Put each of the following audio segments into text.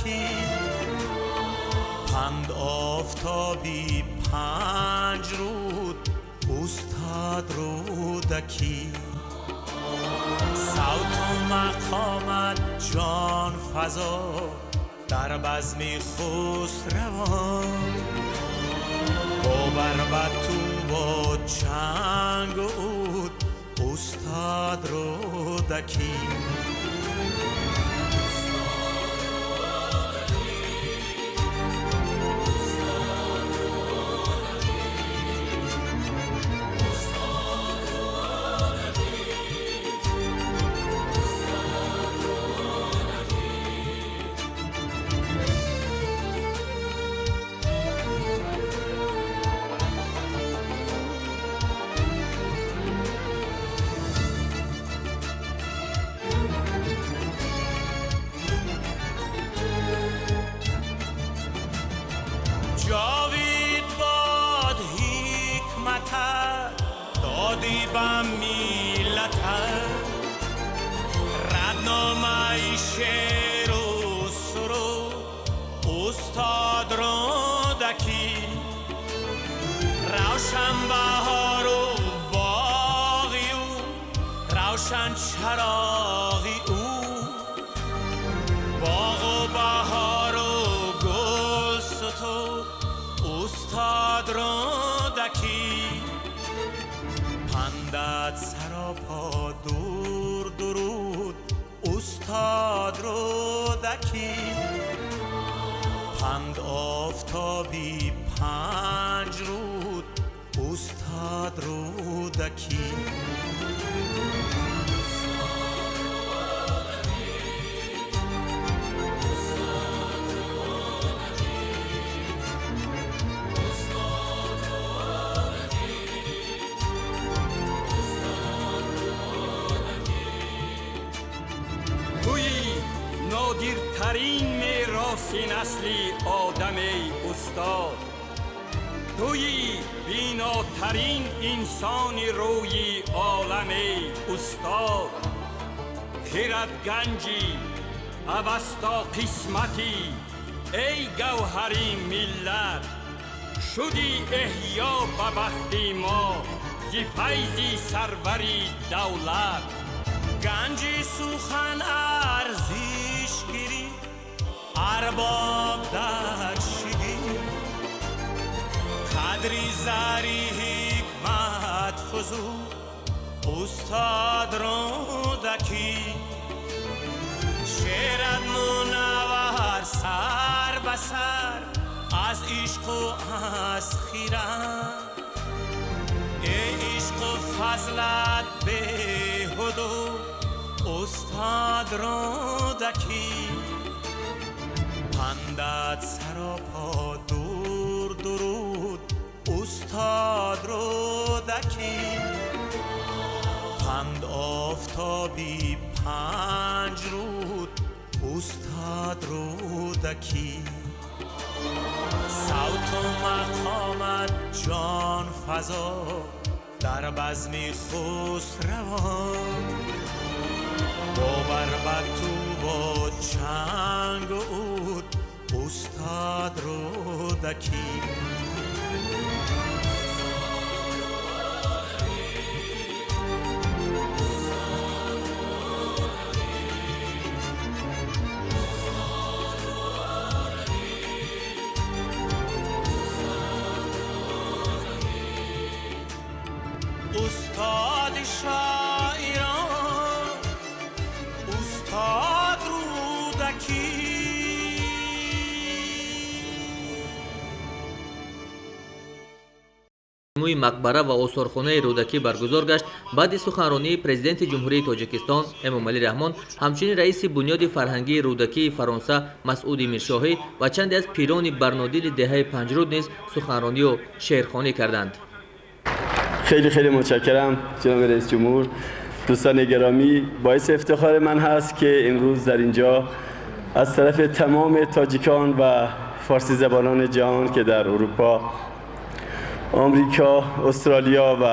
Рӯдакӣ. Панд офтоби панҷ руд, устод Рӯдакӣ. Савту мақомат ҷон фазо дар базми хусравон, бо барбату бо чангу уд, устод Рӯдакӣ. Ҷовид бод ҳикматат, додӣ ба миллатат, радномаи шеру суруд, устод Рӯдакӣ. Равшан баҳору боғи ӯ, равшан чароғи ӯ, боғу баҳору гул сутуд, устод Рӯдакӣ. Пандат саропо дур дуруд, устод Рӯдакӣ. Панд офтоби панҷ руд, устод Рӯдакӣ. Туи нодиртарин мероси насли одам, эй устод, туи бинотарин инсони рӯи олам, эй устод. Хирад ганҷи Авасто қисматӣ, эй гавҳари миллат, шуди эҳё ба бахти мо зи файзи сарвари давлат. Ганҷи сухан арзиш гирӣ, арбоб дар шигӣ, қадри зари ҳикмат фузуд, устод Рӯдакӣ. Шерат мунаввар сар ба сар аз ишқу аз хират, эй ишқу фазлат беҳудуд, устод Рӯдакӣ. Пандат саропо дур дуруд, устод Рӯдакӣ. Панд офтоби панҷ руд, устод Рӯдакӣ. Савту мақомат ҷон фазо дар базми хусравон, бо барбату бо чангу уд, устод Рӯдакӣ. Устоди шоирон, устод Рӯдакӣ. Мӯи мақбара ва осорхонаи Рӯдакӣ баргузор гашт. Баъди суханронии Президенти Ҷумҳурии Тоҷикистон Эмомалӣ Раҳмон, ҳамчунин раиси Бунёди фарҳангии Рӯдакии Фаронса Масъуди Миршоҳӣ ва чанде аз пирони барнодили деҳаи Панҷруд низ суханронию шеърхонӣ карданд. خیلی خیلی متشکرم جناب رئیس جمهور. دوستان گرامی، باعث افتخار من هست که امروز در اینجا از طرف تمام تاجیکان و فارسی زبانان جهان که در اروپا، آمریکا، استرالیا و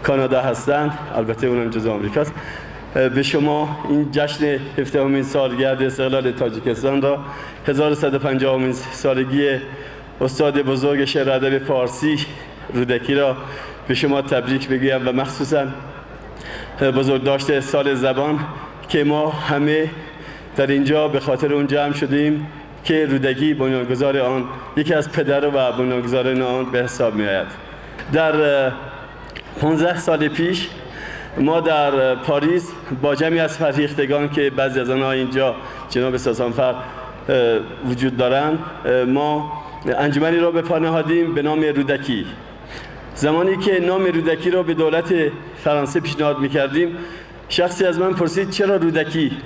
کانادا هستند، البته اونم جزو آمریکاست، به شما این جشن 17مین سالگرد استقلال تاجیکستان را، 1150مین سالگی استاد بزرگ شعر ادب فارسی رودکی را به شما تبریک بگویم و مخصوصا بزرگداشت سال زبان که ما همه در اینجا به خاطر اون جمع شدیم که رودکی بنیانگذار آن، یکی از پدر و بنیانگذاران آن به حساب می آید. در 15 سال پیش ما در پاریس با جمعی از فرهیختگان که بعضی از آنها اینجا جناب ساسانفر وجود دارند، ما انجمنی را به پا نهادیم به نام رودکی. زمانی که نام رودکی را به دولت فرانسه پیشنهاد می‌کردیم، شخصی از من پرسید چرا رودکی؟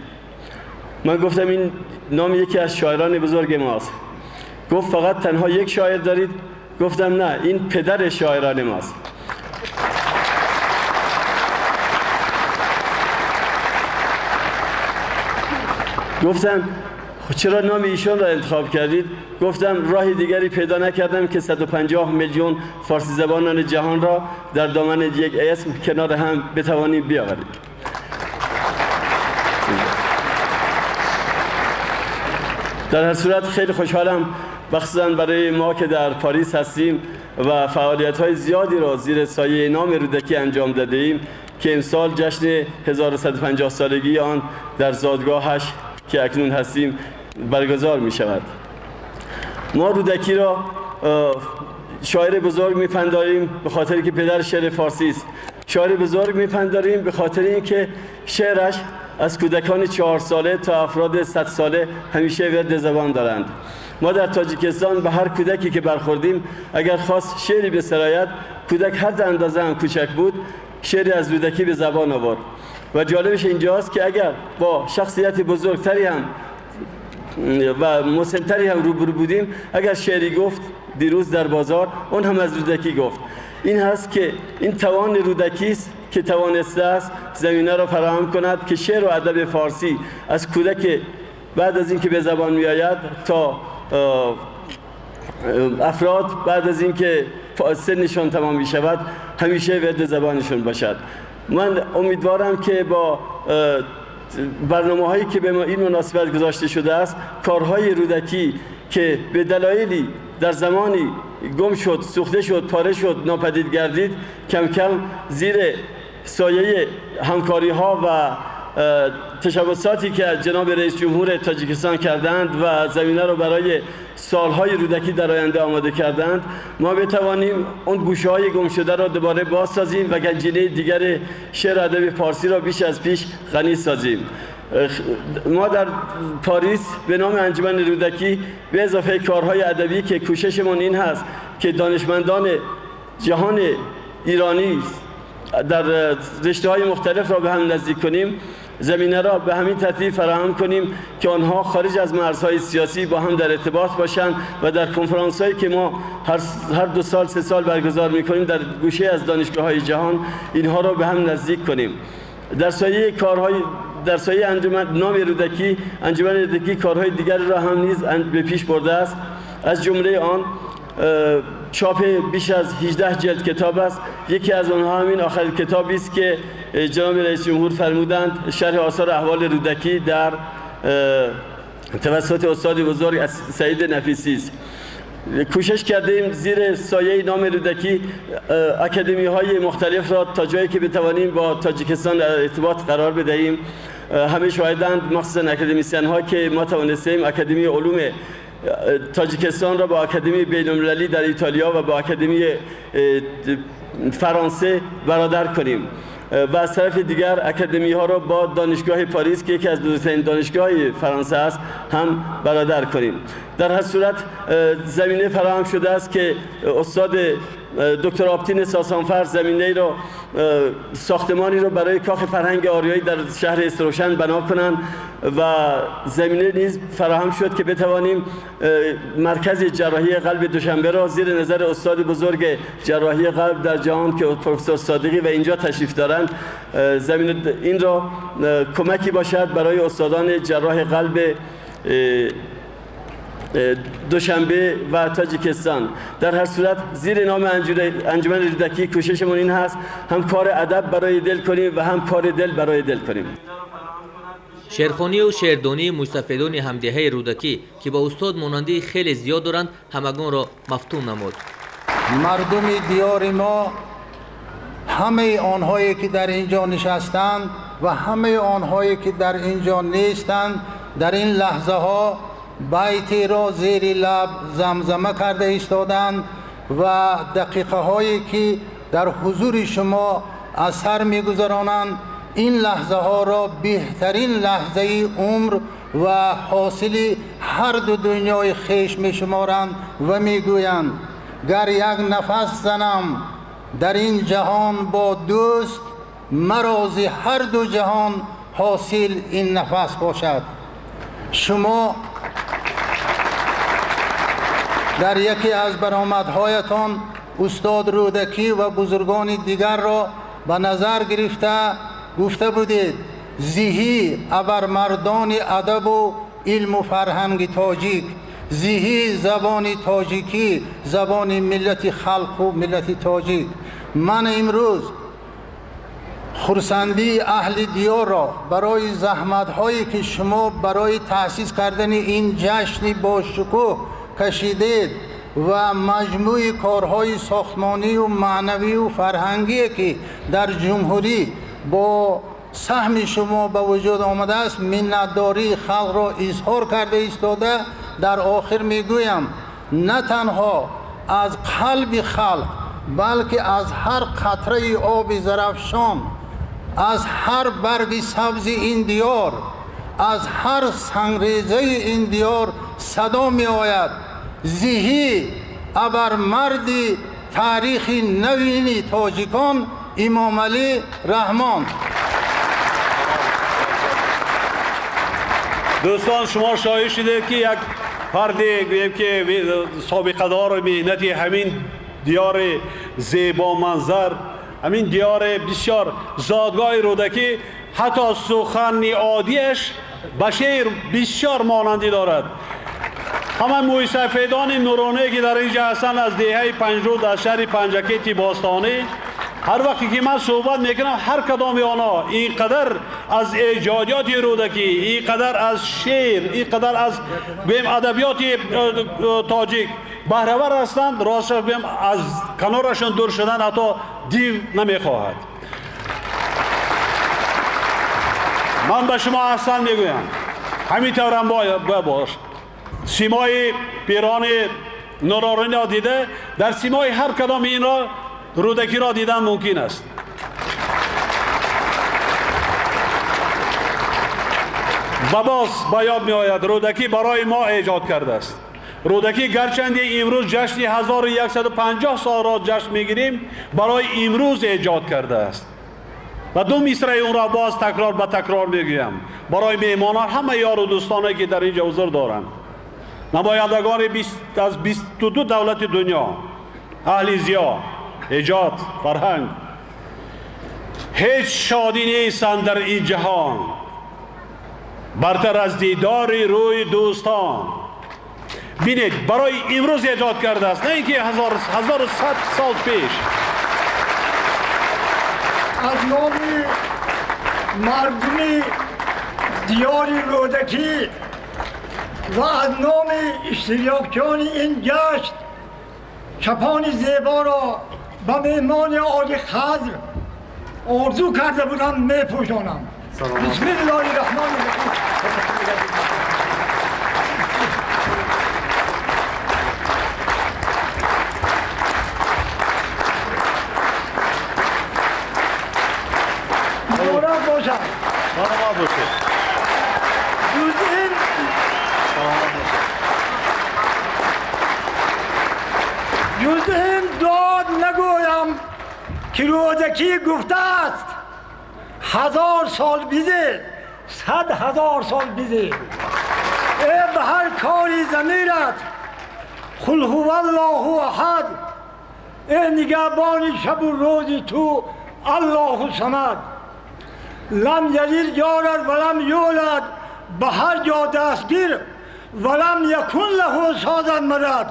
من گفتم این نام یکی از شاعران بزرگ ماست. گفت فقط تنها یک شاعر دارید؟ گفتم نه، این پدر شاعران ماست. گفتم چرا نام ایشان را انتخاب کردید؟ گفتم راه دیگری پیدا نکردم که 150 میلیون فارسی زبانان جهان را در دامن یک اسم کنار هم بتوانیم بیاوریم. در هر صورت خیلی خوشحالم، مخصوصا برای ما که در پاریس هستیم و فعالیت‌های زیادی را زیر سایه نام رودکی انجام داده‌ایم که امسال جشن 1150 سالگی آن در زادگاهش که اکنون هستیم برگزار می شود. ما رودکی را شاعر بزرگ می پنداریم به خاطر که پدر شعر فارسی است. شاعر بزرگ می پنداریم به خاطر اینکه شعرش از کودکان 4 ساله تا افراد 100 ساله همیشه ورد زبان دارند. ما در تاجیکستان به هر کودکی که برخوردیم اگر خواست شعری بسراید، کودک هر اندازه هم کوچک بود شعری از رودکی به زبان آورد. و جالبش اینجاست که اگر با شخصیت بزرگتری هم و مسنتری هم روبرو بودیم، اگر شعری گفت دیروز در بازار، اون هم از رودکی گفت. این هست که این توان رودکی است که توانسته است زمینه را فراهم کند که شعر و ادب فارسی از کودک بعد از اینکه به زبان می آید تا افراد بعد از اینکه سنشان تمام می شود همیشه ورد زبانشون باشد. من امیدوارم که با برنامه‌هایی که به این مناسبت گذاشته شده است، کارهای رودکی که به دلایلی در زمانی گم شد، سوخته شد، پاره شد، ناپدید گردید، کم کم زیر سایه همکاری‌ها و تشبثاتی که از جناب رئیس جمهور تاجیکستان کردند و زمینه رو برای سالهای رودکی در آینده آماده کردند، ما بتوانیم اون گوشه‌های گم شده را دوباره باز سازیم و گنجینه دیگر شعر ادب فارسی را بیش از پیش غنی سازیم. ما در پاریس به نام انجمن رودکی به اضافه کارهای ادبی که کوششمون این هست که دانشمندان جهان ایرانی در رشته‌های مختلف را به هم نزدیک کنیم، زمینه را به همین ترتیب فراهم کنیم که آنها خارج از مرزهای سیاسی با هم در ارتباط باشند و در کنفرانس‌هایی که ما هر 2 سال 3 سال برگزار می‌کنیم در گوشه از دانشگاه‌های جهان اینها را به هم نزدیک کنیم. در سایه کارهای در سایه انجمن نام رودکی، انجمن رودکی کارهای دیگر را هم نیز به پیش برده است. از جمله آن چاپ بیش از 18 جلد کتاب است. یکی از آنها همین آخرین کتابی است که جناب رئیس جمهور فرمودند، شرح آثار احوال رودکی در توسط استاد بزرگ سعید نفیسی است. کوشش کردیم زیر سایه نام رودکی اکادمی های مختلف را تا جایی که بتوانیم با تاجیکستان در ارتباط قرار بدهیم. همه شاهدند، مخصوصا اکادمیسین ها، که ما توانستیم اکادمی علوم تاجیکستان را با اکادمی بین‌المللی در ایتالیا و با اکادمی فرانسه برادر کنیم و از طرف دیگر اکادمی ها را با دانشگاه پاریس که یکی از بزرگترین دانشگاه فرانسه است هم برادر کنیم. در هر صورت زمینه فراهم شده است که استاد دکتر آبتین ساسانفر زمینه را، ساختمانی را برای کاخ فرهنگ آریایی در شهر استروشن بنا کنند و زمینه نیز فراهم شد که بتوانیم مرکز جراحی قلب دوشنبه را زیر نظر استاد بزرگ جراحی قلب در جهان که پروفسور صادقی و اینجا تشریف دارند، زمینه این را کمکی باشد برای استادان جراح قلب دوشنبه و تاجیکستان. در هر صورت زیر نام انجمن رودکی کوششمون این هست هم کار ادب برای دل کنیم و هم کار دل برای دل کنیم. Шеърхонию шеърдонии мӯйсафедони ҳамдеҳаи Рӯдакӣ, ки ба устод монандии хеле зиёд доранд, ҳамагонро мафтун намуд. Мардуми диёри мо, ҳамаи онҳое ки дар ин ҷо нишастанд ва ҳамаи онҳое ки дар ин ҷо нестанд, дар ин лаҳзаҳо байтеро зери лаб замзама карда истоданд ва дақиқаҳое ки дар ҳузури шумо аз сар мегузаронанд, ин лаҳзаҳоро беҳтарин лаҳзаи умр ва ҳосили ҳар ду дунёи хеш мешуморанд ва мегӯянд: гар як нафас занам дар ин ҷаҳон бо дӯст, маро зи ҳар ду ҷаҳон ҳосил ин нафас бошад. Шумо дар яке аз баромадҳоятон устод Рӯдакӣ ва бузургони дигарро ба назар гирифта гуфта будед: зиҳӣ абармардони адабу илму фарҳанги тоҷик, зиҳӣ забони тоҷикӣ, забони миллати халқу миллати тоҷик. Ман имрӯз хурсандии аҳли диёрро барои заҳматҳое ки шумо барои таъсис кардани ин ҷашни бошукӯҳ кашидед ва маҷмӯи корҳои сохтмонию маънавию фарҳангие ки дар ҷумҳурӣ бо саҳми шумо ба вуҷуд омадааст, миннатдории халқро изҳор карда истода, дар охир мегӯям: на танҳо аз қалби халқ, балки аз ҳар қатраи оби Зарафшон, аз ҳар барги сабзи ин диёр, аз ҳар сангрезаи ин диёр садо меояд: зиҳӣ абармарди таърихи навини тоҷикон Имомалӣ Раҳмон. Дӯстон, шумо шоҳид шудед, ки як фарде, гӯем ки собиқадори меҳнати ҳамин диёри зебоманзар, ҳамин диёри бисёр зодгоҳи Рӯдакӣ, ҳатто сухани оддиаш ба шеър бисёр монандӣ дорад. Ҳама мӯйсафедони нуроние ки дар инҷа ҳастанд, аз деҳаи Панҷруд, аз шаҳри Панҷакенти бостонӣ, ҳар вақте ки ман суҳбат мекунам, ҳар кадоми онҳо ин қадар аз эҷодиёти Рӯдакӣ, ин қадар аз шеър, ин қадар аз, гӯем, адабиёти тоҷик баҳравар ҳастанд. Росташ гӯем, аз канорашон дур шудан ҳатто дил намехоҳад. Ман ба шумо аҳсан мегӯям, ҳамин таврам бояд бош. Симои пирони нурониро дида, дар симои ҳар кадоми инро Рӯдакиро дидан мумкин аст. Ва боз ба ёд меояд, Рӯдакӣ барои мо эҷод кардааст. Рӯдакӣ, гарчанде имрӯз ҷашни 1150 солро ҷашн мегирем, барои имрӯз эҷод кардааст. Ва ду мисраи онро боз такрор ба такрор мегӯям барои меҳмонон, ҳама ёру дӯстоне ки дар инҷа ҳузур доранд, намояндагони аз 22 давлати дунё, аҳли зиё, эҷод, фарҳанг. Ҳеҷ шодӣ нест андар ин ҷаҳон бартар аз дидори рӯи дӯстон. Бинед, барои имрӯз эҷод кардааст, на ин ки 1100 сол пеш. Аз номи мардуми диёри Рӯдакӣ ва аз номи иштирокчиёни ин ҷашн чапони зеборо ба меҳмони олиқадр орзу карда будам мепӯшонам. Бисмиллоҳи раҳмони раҳим. Муборак бошад. Саломат бошед. Ҷуз ин Саломат бошед. Ҷуз ин дод нагӯям ки Рӯдакӣ гуфтааст: 1000 сол бизе, 100 000 сол бизе. Э ба ҳар кори замират қул ҳуваллоҳу аҳад, э нигаҳбони шабу рӯзи ту Аллоҳу самад. Лам ялид ёрад ва лам юлад, ба ҳар ҷо дастгир ولم یکن له سازا مدد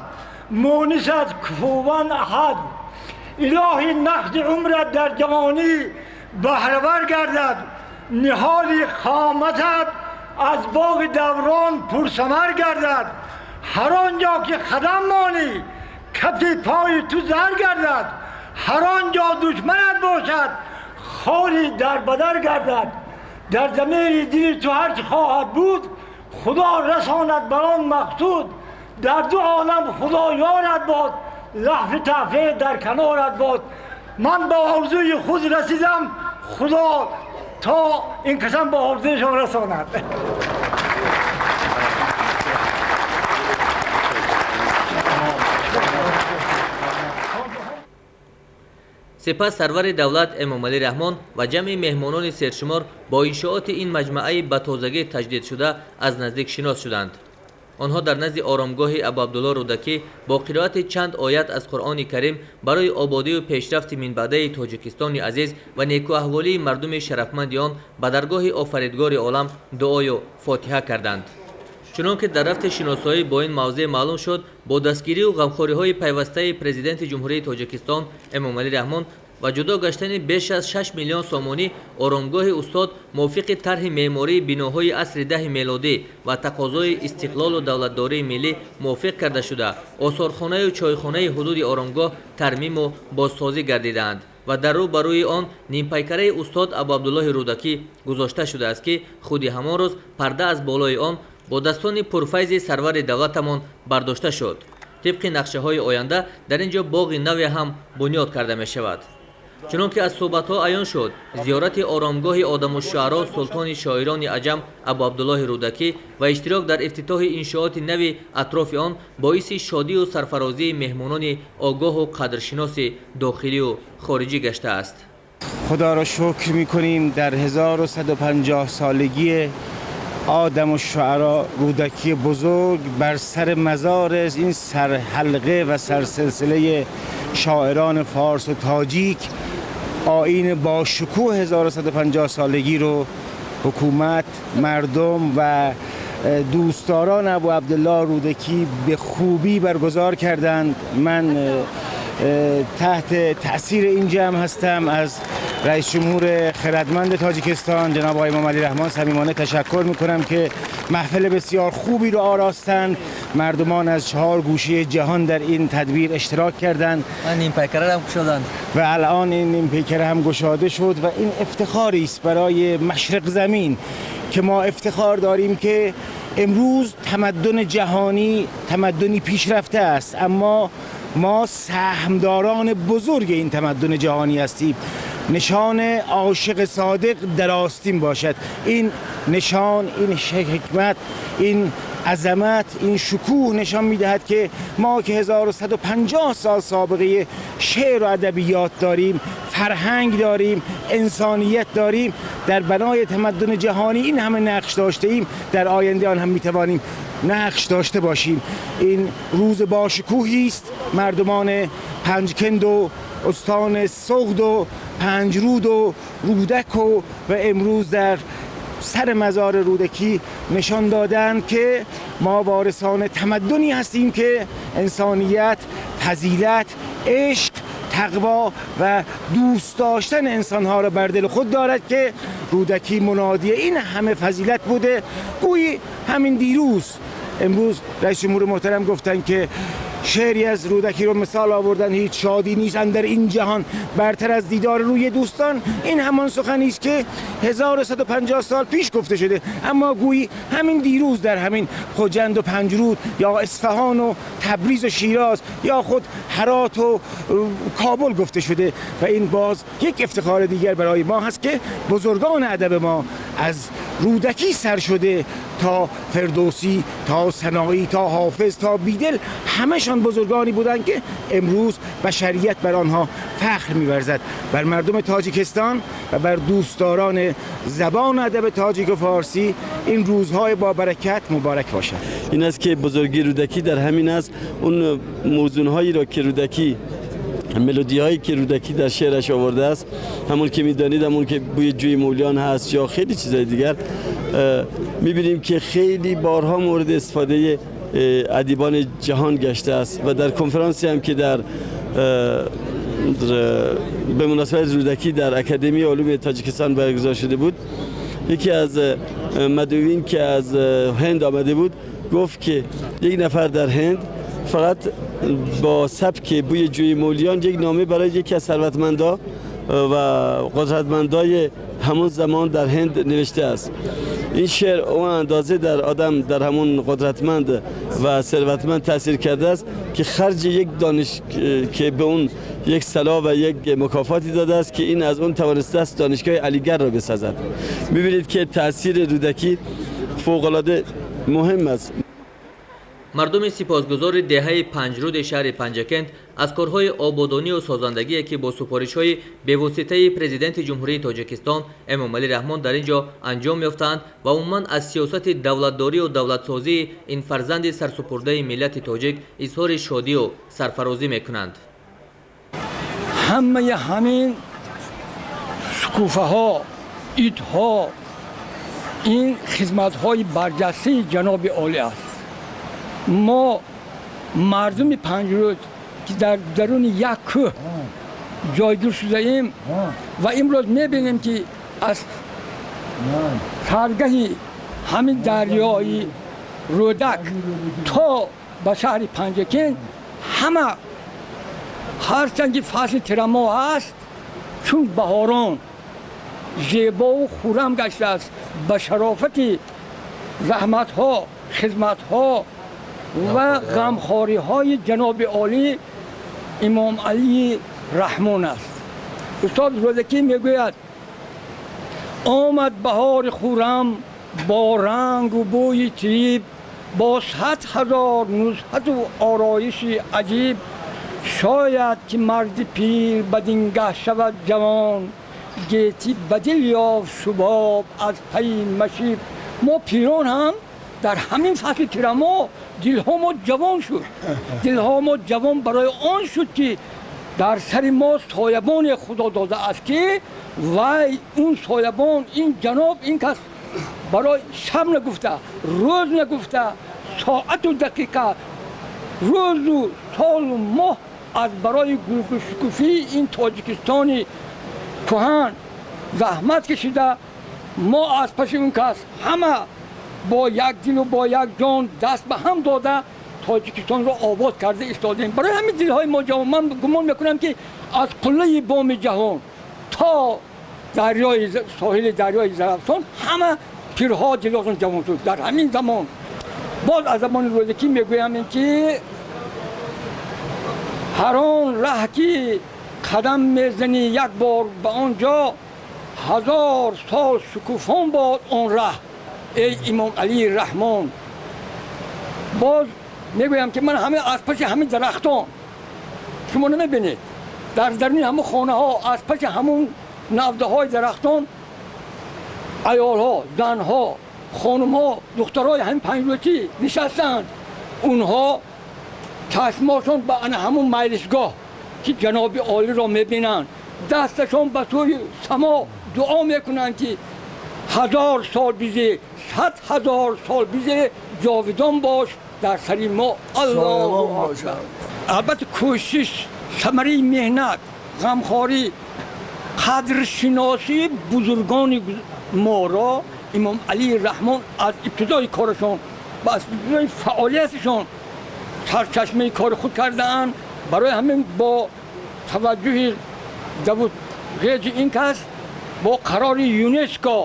مونست کفوا احد. الهی نقد عمرت در جوانی بهره گردد، نهالی قامتت از باغ دوران پرثمر گردد. هر آنجا که قدم مانی کف پای تو زر گردد، هر آنجا دشمنت باشد خاری در بدر گردد. در ضمیر دل تو هرچه خواهد بود، خدا رساند بر آن مقصود. در دو عالم خدا یارت باد، لحو تفریح در کنارت باد. من با آرزوی خود رسیدم، خدا تا این کسان با آرزویشان رساند. Сипас сарвари давлат Эмомалӣ Раҳмон ва ҷамъи меҳмонони сершумор бо иншооти ин маҷмӯаи ба тозагӣ таҷдидшуда аз наздик шинос шуданд. Онҳо дар назди оромгоҳи Абуабдулло Рӯдакӣ бо қироати чанд оят аз Қуръони Карим барои ободию пешрафти минбаъдаи Тоҷикистони азиз ва некӯаҳволии мардуми шарафманди он ба даргоҳи офаридгори олам дуою фотиҳа карданд. Чунон ки дар рафти шиносоӣ бо ин мавзеъ маълум шуд, бо дастгирию ғамхориҳои пайвастаи Президенти Ҷумҳурии Тоҷикистон Эмомалӣ Раҳмон ва ҷудо гаштани беш аз 6 миллион сомонӣ, оромгоҳи устод мувофиқи тарҳи меъмории биноҳои асри 10 мелодӣ ва тақозои истиқлолу давлатдории миллӣ мувофиқ карда шуда, осорхонаю чойхонаи ҳудуди оромгоҳ тармиму бозсозӣ гардидаанд ва дар рӯ ба рӯи он нимпайкараи устод Абуабдуллоҳи Рӯдакӣ гузошта шудааст, ки худи ҳамон рӯз парда аз болои он бо дастони пурфайзи сарвари давлатамон бардошта шуд. Тибқи нақшаҳои оянда дар ин ҷо боғи наве ҳам бунёд карда мешавад. Чунон ки аз суҳбатҳо аён шуд, зиёрати оромгоҳи Одамушшуаро султони шоирони аҷам Абуабдуллоҳи Рӯдакӣ ва иштирок дар ифтитоҳи иншооти нави атрофи он боиси шодию сарфарозии меҳмонони огоҳу қадршиноси дохилию хориҷӣ гаштааст. خدا را شکر می‌کنیم در 1150 سالگی آدم الشعرا رودکی بزرگ بر سر مزار این سرحلقه و سرسلسله شاعران فارس و تاجیک آیین با شکوه 1150 سالگی رو حکومت، مردم و دوستداران ابو عبدالله رودکی به خوبی برگزار کردند. من تحت تأثیر این جمع هستم. از رئیس جمهور خردمند تاجیکستان جناب آقای امامعلی رحمان صمیمانه تشکر میکنم که محفل بسیار خوبی رو آراستند. مردمان از 4 گوشه جهان در این تدبیر اشتراک کردند. نیم پیکره هم گشادند و الان این نیم پیکره هم گشاده شد و این افتخاری است برای مشرق زمین که ما افتخار داریم که امروز تمدن جهانی تمدنی پیشرفته است، اما ما سهمداران بزرگ این تمدن جهانی هستیم. نشان عاشق صادق در آستین باشد. این نشان، این حکمت، این عظمت، این شکوه نشان می‌دهد که ما که 1150 سال سابقه شعر و ادبیات داریم، فرهنگ داریم، انسانیت داریم، در بنای تمدن جهانی این همه نقش داشته ایم، در آینده آن هم می‌توانیم نقش داشته باشیم. این روز باشکوهی است. مردمان پنجکند و استان سغد و پنجرود و رودک و امروز در سر مزار رودکی نشان دادند که ما وارثان تمدنی هستیم که انسانیت، فضیلت، عشق، تقوا و دوست داشتن انسانها را بر دل خود دارد که رودکی منادی این همه فضیلت بوده. گویی همین دیروز امروز رئیس جمهور محترم گفتند که شعری از رودکی رو مثال آوردن، هیچ شادی نیست اندر این جهان برتر از دیدار روی دوستان. این همان سخنی است که 1150 سال پیش گفته شده، اما گویی همین دیروز در همین خجند و پنجرود یا اصفهان و تبریز و شیراز یا خود هرات و کابل گفته شده و این باز یک افتخار دیگر برای ما هست که بزرگان ادب ما از رودکی سر شده تا فردوسی، تا سنایی، تا حافظ، تا بیدل، همشان بزرگانی بودند که امروز بشریت بر آنها فخر می‌ورزد. بر مردم تاجیکستان و بر دوستداران زبان ادب تاجیک و فارسی این روزهای با برکت مبارک باشد. این است که بزرگی رودکی در همین است. اون موزونهایی را که رودکی ملودی هایی که رودکی در شعرش آورده است، همون که میدانید، همون که بوی جوی مولیان هست یا خیلی چیزهای دیگر، میبینیم که خیلی بارها مورد استفاده ادیبان جهان گشته است و در کنفرانسی هم که در به مناسبت رودکی در اکادمی علوم تاجیکستان برگزار شده بود، یکی از مدعوین که از هند آمده بود گفت که یک نفر در هند فقط با سبک بوی جوی مولیان یک نامه برای یکی از ثروتمندا و قدرتمندای همون زمان در هند نوشته است. این شعر اون اندازه در آدم در همون قدرتمند و ثروتمند تاثیر کرده است که خرج یک دانش که به اون یک صلاح و یک مکافاتی داده است که این از اون توانسته است دانشگاه علیگره را بسازد. میبینید که تاثیر رودکی فوق العاده مهم است. Мардуми сипосгузори деҳаи Панҷруди шаҳри Панҷакент аз корҳои ободонию созандагие, ки бо супоришҳои бевоситаи Президенти Ҷумҳурии Тоҷикистон Эмомалӣ Раҳмон дар ин ҷо анҷом ёфтаанд ва умуман аз сиёсати давлатдорию давлатсозии ин фарзанди сарсупурдаи миллати тоҷик изҳори шодию сарфарозӣ мекунанд. Ҳамаи ҳамин шукуфаҳо, идҳо, ин хизматҳои барҷастаи ҷаноби олӣ аст. Мо мардуми Панҷруд, ки дар даруни як кӯҳ ҷойгир шудаем ва имрӯз мебинем, ки аз саргаҳи ҳамин дарёи Рӯдак то ба шаҳри Панҷакент ҳама, ҳарчанд ки фасли тирамоҳ аст, чун баҳорон зебову хуррам гаштааст ба шарофати заҳматҳо, хизматҳо ва ғамхориҳои ҷаноби олӣ Имом Алии Раҳмон аст. Устод Рӯдакӣ мегӯяд: «Омад баҳори хуррам бо рангу бӯи тиб, бо 100 000 нузҳату ороиши аҷиб. Шояд ки марди пир бадин гаҳ шавад ҷавон, гетӣ ба дил ёфт шубоб аз пайи машиб». Мо пирон ҳам дар ҳамин фасли тирамо дилҳо мо ҷавон шуд. Дилҳо мо ҷавон барои он шуд, ки дар сари мо соябоне Худо додааст, ки вай он соябон, ин ҷаноб, ин кас барои шаб нагуфта, рӯз нагуфта, соату дақиқа, рӯзу солу моҳ аз барои гулгулшукуфии ин Тоҷикистони кӯҳан заҳмат кашида, мо аз паши он кас ҳама бо як дилу бо як ҷон даст ба ҳам дода, Тоҷикистонро обод карда истодем. Барои ҳамин дилҳои мо ҷавон. Ман гумон мекунам, ки аз қуллаи боми ҷаҳон то дарёи соҳили дарёи Зарафшон ҳама пирҳо дилошон ҷавон шуд дар ҳамин замон. Боз аз забони Рӯдакӣ мегӯям, ин ки ҳар он раҳ ки қадам мезанӣ як бор ба он ҷо, 1000 сол шукуфон бод он раҳ, эй Имом Алии Раҳмон. Боз мегӯям, ки ман ҳама аз паси ҳамин дарахтон, шумо намебинед, дар даруни ҳамун хонаҳо, аз паси ҳамун навдаҳои дарахтон аёлҳо, занҳо, хонумҳо, духтарҳои ҳамин панҷрӯтӣ нишастанд. Онҳо чашмошон ба ана ҳамун маҷлисгоҳ, ки ҷаноби олиро мебинанд, дасташон ба сӯи само, дуо мекунанд, ки 1000 сол бизе, 100 000 сол бизе, ҷовидон бош дар сари мо. Аллоҳу акбар! Албатта, кӯшиш, самараи меҳнат, ғамхорӣ, қадршиносии бузургони моро Имом Алии Раҳмон аз ибтидои корашон ва аз ибтидои фаъолияташон сарчашмаи кори худ кардаанд. Барои ҳамин бо таваҷҷӯҳи даву ғеҷи ин кас, бо қарори ЮНЕСКО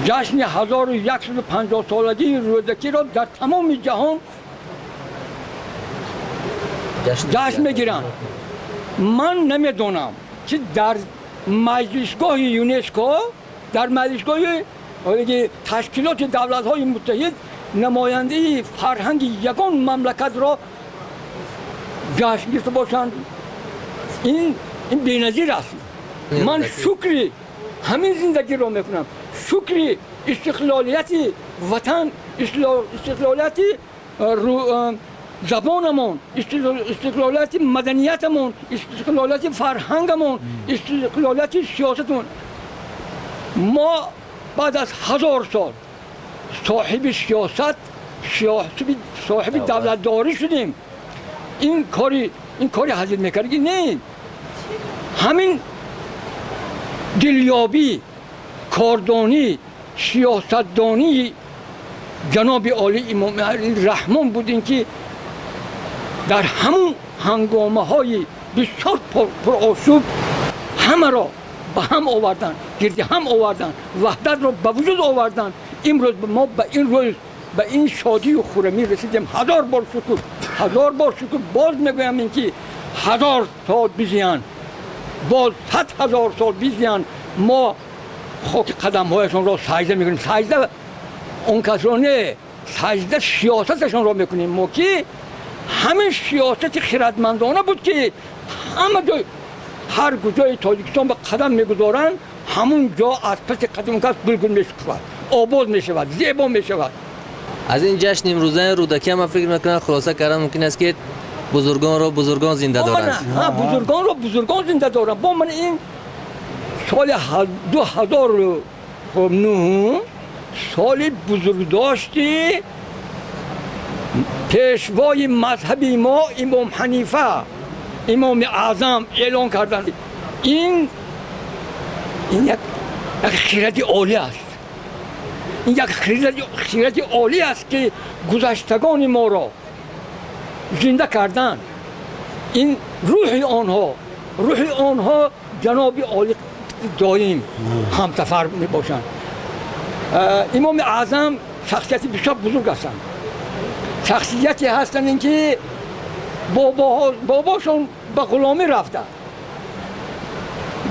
ҷашни 1150-солагии Рӯдакиро дар тамоми ҷаҳон ҷашн мегиранд. Ман намедонам, ки дар маҷлисгоҳи ЮНЕСКО, дар маҷлисгоҳи Ташкилоти Давлатҳои Муттаҳид намояндаи фарҳанги ягон мамлакатро ҷашн гирифта бошанд. Ин беназир аст. Ман шукри ҳамин зиндагиро мекунам, шукри истиқлолияти ватан, истиқлолияти забонамон, истиқлолияти маданиятамон, истиқлолияти фарҳангамон, истиқлолияти сиёсатамон. Мо баъд аз 1000 сол соҳиби сиёсат, соҳиби давлатдорӣ шудем. Ин кори ҳазил мекардагӣ не. Ҳамин дилёбӣ, кордонӣ, сиёсатдонии ҷаноби олӣ Имом Раҳмон будем, ки дар ҳамун ҳангомаҳои бисёр пурошӯб ҳамаро ба ҳам овардан, гирди ҳам овардан, ваҳдатро ба вуҷуд овардан. Имрӯз мо ба ин рӯз, ба ин шодию хуррамӣ расидем. 1000 бор шукр, 1000 бор шукр. Боз мегӯям ин ки 1000 сол бизиянд, боз 100 000 сол бизиянд. Мо хоки қадамҳояшонро саҷда мекунем. Саҷда он касро не, саҷда сиёсаташонро мекунем мо, ки ҳамин сиёсати хирадмандона буд, ки ҳама ҷой, ҳар куҷои Тоҷикистон ба қадам мегузоранд, ҳамун ҷо аз паси қадам кас гулгул мешукуфад, обод мешавад, зебо мешавад. Аз ин ҷашни имрӯзаи Рӯдакӣ ман фикр мекунам, хулоса кардан мумкин аст, ки бузургонро бузургон зинда доранд. Бузургонро бузургон зинда доранд. Бо ман ин соли 2009 соли бузургдошти пешвои мазҳаби мо Имом Ҳанифа, Имоми Аъзам эълон карданд. Ин як хиради олӣ аст. Ин як хиради олӣ аст, ки гузаштагони моро зинда карданд. Ин рӯҳи онҳо, рӯҳи онҳо ҷаноби олӣ доим ҳамсафар мебошанд. Имоми Аъзам шахсияти бисёр бузург ҳастанд. Шахсияте ҳастанд, ин ки бобошон ба ғуломӣ рафта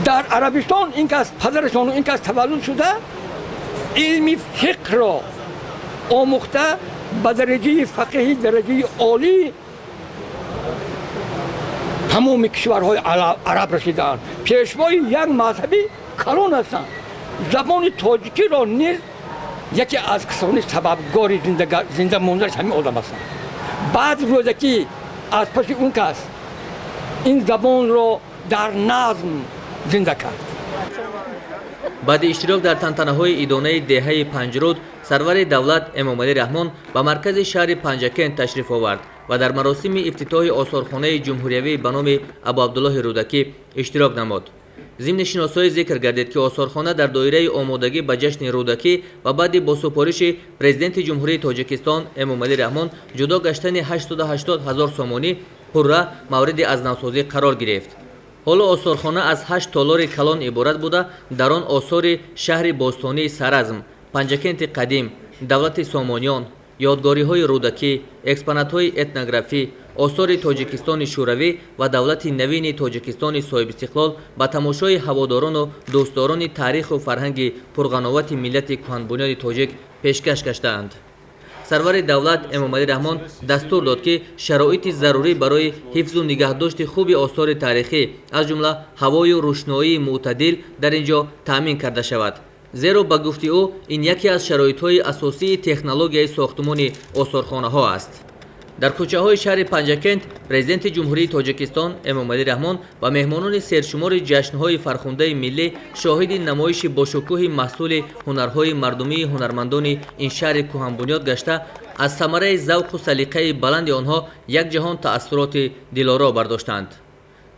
дар Арабистон, ин кас падарашон ин кас таваллуд шуда, илми фиқҳро омӯхта, ба дараҷаи фақиҳи дараҷаи олӣ тамоми кишварҳои араб расидаанд. Пешвои як мазҳаби калон ҳастанд. Забони тоҷикиро низ яке аз касони сабабгори зинда монданаш ҳамин одам ҳастанд. Баъд Рӯдакӣ аз паси он кас ин забонро дар назм зинда кард. Баъди иштирок дар тантанаҳои идонаи деҳаи Панҷруд, сарвари давлат Эмомалӣ Раҳмон ба маркази шаҳри Панҷакент ташриф овард ва дар маросими ифтитоҳи осорхонаи ҷумҳуриявӣ ба номи Абуабдуллоҳи Рӯдакӣ иштирок намуд. Зимни шиносоӣ зикр гардид, ки осорхона дар доираи омодагӣ ба ҷашни Рӯдакӣ ва баъди бо супориши Президенти Ҷумҳурии Тоҷикистон Эмомалӣ Раҳмон ҷудо гаштани 880 000 сомонӣ пурра мавриди аз навсозӣ қарор гирифт. Ҳоло осорхона аз 8 толори калон иборат буда, дар он осори шаҳри бостонии Саразм, Панҷакенти қадим, давлати Сомониён, ёдгориҳои Рӯдакӣ, экспонатҳои этнографӣ, осори Тоҷикистони Шӯравӣ ва давлати навини Тоҷикистони соҳибистиқлол ба тамошои ҳаводорону дӯстдорони таъриху фарҳанги пурғановати миллати кӯҳанбунёди тоҷик пешкаш гаштаанд. Сарвари давлат Эмомалӣ Раҳмон дастур дод, ки шароити зарурӣ барои ҳифзу нигаҳдошти хуби осори таърихӣ, аз ҷумла ҳавою рӯшноии мӯътадил дар ин ҷо таъмин карда шавад. Зеро ба гуфти ӯ ин яке аз шароитҳои асосии технологияи сохтмони осорхонаҳо аст. Дар кӯчаҳои шаҳри Панҷакент Президенти Ҷумҳурии Тоҷикистон Эмомалӣ Раҳмон ва меҳмонони сершумори ҷашнҳои фархундаи миллӣ шоҳиди намоиши бошукӯҳи маҳсули ҳунарҳои мардумии ҳунармандони ин шаҳри кӯҳанбунёд гашта, аз самараи завқу салиқаи баланди онҳо як ҷаҳон таассуроти дилоро бардоштанд.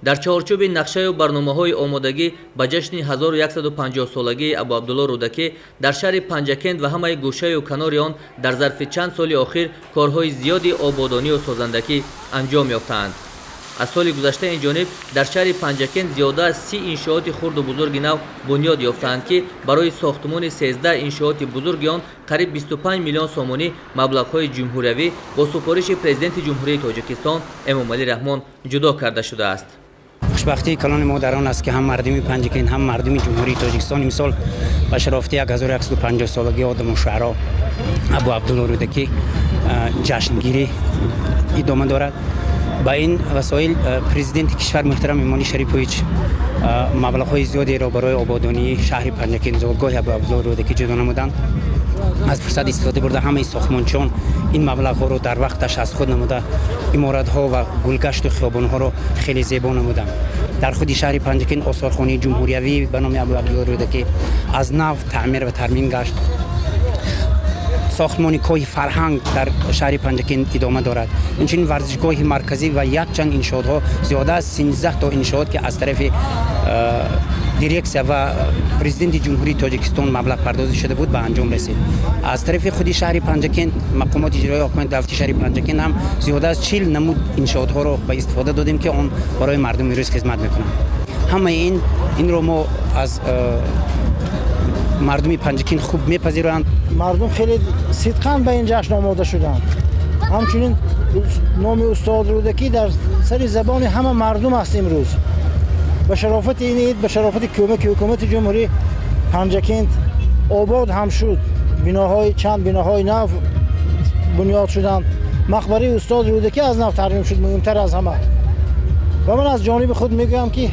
Дар чаҳорчӯби нақшаю барномаҳои омодагӣ ба ҷашни 1150-солагии Абуабдулло Рӯдакӣ дар шаҳри Панҷакент ва ҳамаи гӯшаю канори он дар зарфи чанд соли охир корҳои зиёди ободонию созандагӣ анҷом ёфтаанд. Аз соли гузашта ин ҷониб дар шаҳри Панҷакент зиёда аз 30 иншооти хурду бузурги нав бунёд ёфтаанд, ки барои сохтмони 13 иншооти бузурги он қариб 25 миллион сомонӣ маблағҳои ҷумҳуриявӣ бо супориши Президенти Ҷумҳурии Тоҷикистон Эмомалӣ Раҳмон ҷудо карда шудааст. Хушбахтии калони мо дар он аст, ки ҳам мардуми Панҷакент, ҳам мардуми Ҷумҳурии Тоҷикистон имсол ба шарофати 1150-солагии одаму шуаро Абу Абдулло Рӯдакӣ ҷашнгирӣ идома дорад. Ба ин васоил президенти кишвар муҳтарам Эмомалӣ Шарипович маблағҳои зиёдеро барои ободонии шаҳри Панҷакент, зодгоҳи Абу Абдулло Рӯдакӣ ҷудо намуданд. Аз фурсат истифода бурда, ҳамаи сохтмончиён ин маблағҳоро дар вақташ аз худ намуда, Иморатҳо ва гулгашту хиёбонҳоро хеле зебо намуданд. Дар худи шаҳри Панҷакент осорхонаи ҷумҳуриявӣ ба номи Абу Абдулло Рӯдакӣ аз нав таъмир ва тармим гашт. Сохтмони коҳи фарҳанг дар шаҳри Панҷакент идома дорад. Инчунин варзишгоҳи марказӣ ва якчанд иншоотҳо, зиёда аз 13 то иншоот, ки аз тарафи дирексия ва Президенти Ҷумҳурии Тоҷикистон маблағпардозӣ шуда буд, ба анҷом расид. Аз тарафи худи шаҳри Панҷакент, мақомоти иҷроии ҳокимияти давлати шаҳри Панҷакент ҳам зиёда аз 40 намуд иншоотҳоро ба истифода додем, ки он барои мардуми рӯз хизмат мекунанд. Ҳамаи ин инро мо аз мардуми Панҷакент хуб мепазиранд. Мардум хеле сидқан ба ин ҷашн омода шуданд. Ҳамчунин номи устод Рӯдакӣ дар сари забони ҳама мардум аст. Имрӯз ба шарофати ин ид, ба шарофати кӯмаки ҳукумати ҷумҳурӣ, Панҷакент обод ҳам шуд. Биноҳои чанд биноҳои нав бунёд шуданд. Мақбараи устод Рӯдакӣ аз нав тармим шуд, муҳимтар аз ҳама. Ва ман аз ҷониби худ мегӯям, ки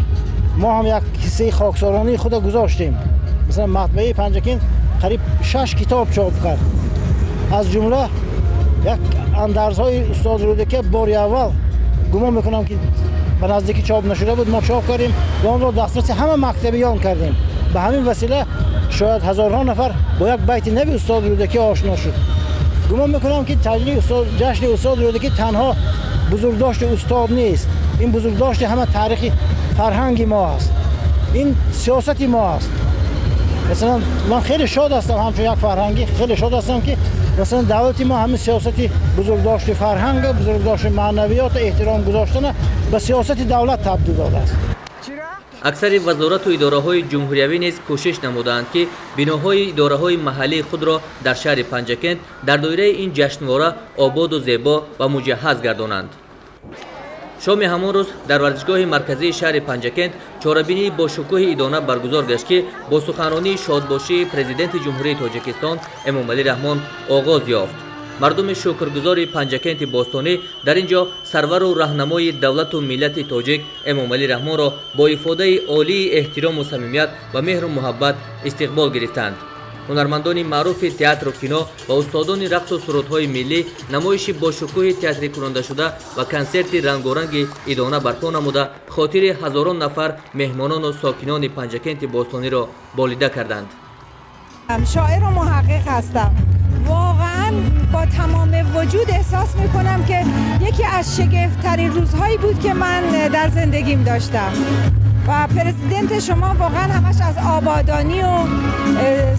мо ҳам як ҳиссаи хоксоронии худа гузоштем. Масалан, матбаи Панҷакент қариб шаш китоб чоп кард, аз ҷумла як андарзҳои устод Рӯдакӣ. Бори аввал, гумон мекунам, ки ба наздикӣ чоп нашуда буд, мо чоп кардем ва онро дастраси ҳама мактабиён кардем. Ба ҳамин васила шояд ҳазорҳо нафар бо як байти нави устод Рӯдакӣ ошно шуд. Гумон мекунам, ки таҷлили устод, ҷашни устод Рӯдакӣ танҳо бузургдошти устод нест, ин бузургдошти ҳама таърихи фарҳанги мо аст, ин сиёсати мо аст. Масалан, ман хеле шод ҳастам, ҳамчун як фарҳангӣ хеле шод ҳастам, ки масалан давлати мо ҳамин сиёсати бузургдошти фарҳанг, бузургдошти маънавиёт, эҳтиром гузоштана ба сиёсати давлат табдил додааст. Аксари вазорату идораҳои ҷумҳуриявӣ низ кӯшиш намудаанд, ки биноҳои идораҳои маҳаллии худро дар шаҳри Панҷакент дар доираи ин ҷашнвора ободу зебо ва муҷаҳҳаз гардонанд. Шоми ҳамон рӯз дар варзишгоҳи марказии шаҳри Панҷакент чорабинии бошукӯҳи идона баргузор гашт, ки бо суханронии шодбошии Президенти Ҷумҳурии Тоҷикистон Эмомалӣ Раҳмон оғоз ёфт. Мардуми шукргузори Панҷакенти бостонӣ дар ин ҷо сарвару раҳнамои давлату миллати тоҷик Эмомалӣ Раҳмонро бо ифодаи олии эҳтирому самимият ва меҳру муҳаббат истиқбол гирифтанд. Ҳунармандони маъруфи театру кино ва устодони рақсу сурудҳои миллӣ намоиши бошукӯҳи театрикунондашуда ва консерти рангоранги идона барпо намуда, хотири ҳазорон нафар меҳмонону сокинони Панҷакенти бостониро болида карданд. شاعر و محقق هستم. واقعا با تمام وجود احساس میکنم که یکی از شگفتترین روزهایی بود که من در زندگیم داشتم و پرزیدنت شما واقعا همش از آبادانی و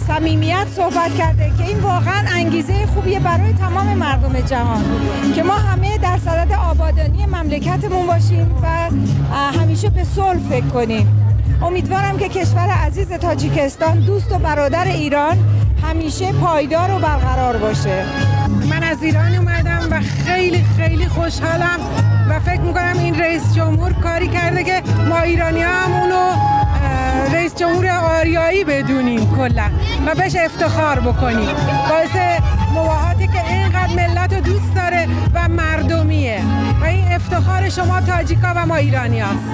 صمیمیت صحبت کرده که این واقعا انگیزه خوبیه برای تمام مردم جهان که ما همه در صدد آبادانی مملکتمون باشیم و همیشه به صلح فکر کنیم. امیدوارم که کشور عزیز تاجیکستان، دوست و برادر ایران، همیشه پایدار و برقرار باشه. من از ایران اومدم و خیلی خیلی خوشحالم و فکر میکنم این رئیس جمهور کاری کرده که ما ایرانی هم اونو رئیس جمهور آریایی بدونیم کلا و بهش افتخار بکنیم. باعث مباهاتی که اینقدر ملت رو دوست داره و مردمیه و این افتخار شما تاجیکا و ما ایرانی هست.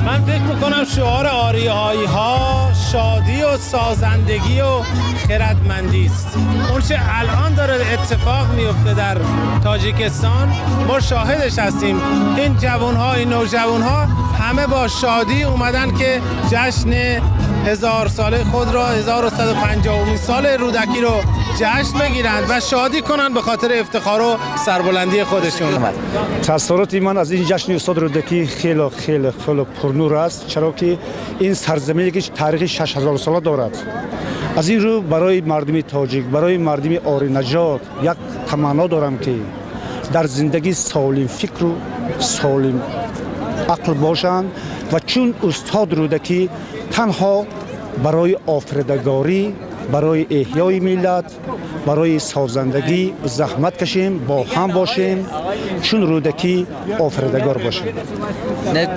من فکر میکنم شعار آریایی ها شادی و سازندگی و خردمندی است. اون چه الان داره اتفاق میفته در تاجیکستان، ما شاهدش هستیم. این جوان ها، این نوجوان ها همه با شادی اومدن که جشن 1000 ساله خود را، 1150 سال رودکی رو جشن بگیرند و شادی کنند به خاطر افتخار و سربلندی خودشون. تاثیرات من از این جشن استاد رودکی خیلی خیلی خیلی پرنور است، چرا که این سرزمینی که تاریخ 6000 ساله دارد. از این رو برای مردم تاجیک، برای مردم آری نژاد یک تمنا دارم که در زندگی سالم فکر و سالم عقل باشند و چون استاد رودکی تنها برای آفریدگاری، برای احیای ملت، برای سازندگی زحمت کشیم، با هم باشیم، چون رودکی آفریدگار باشیم. نه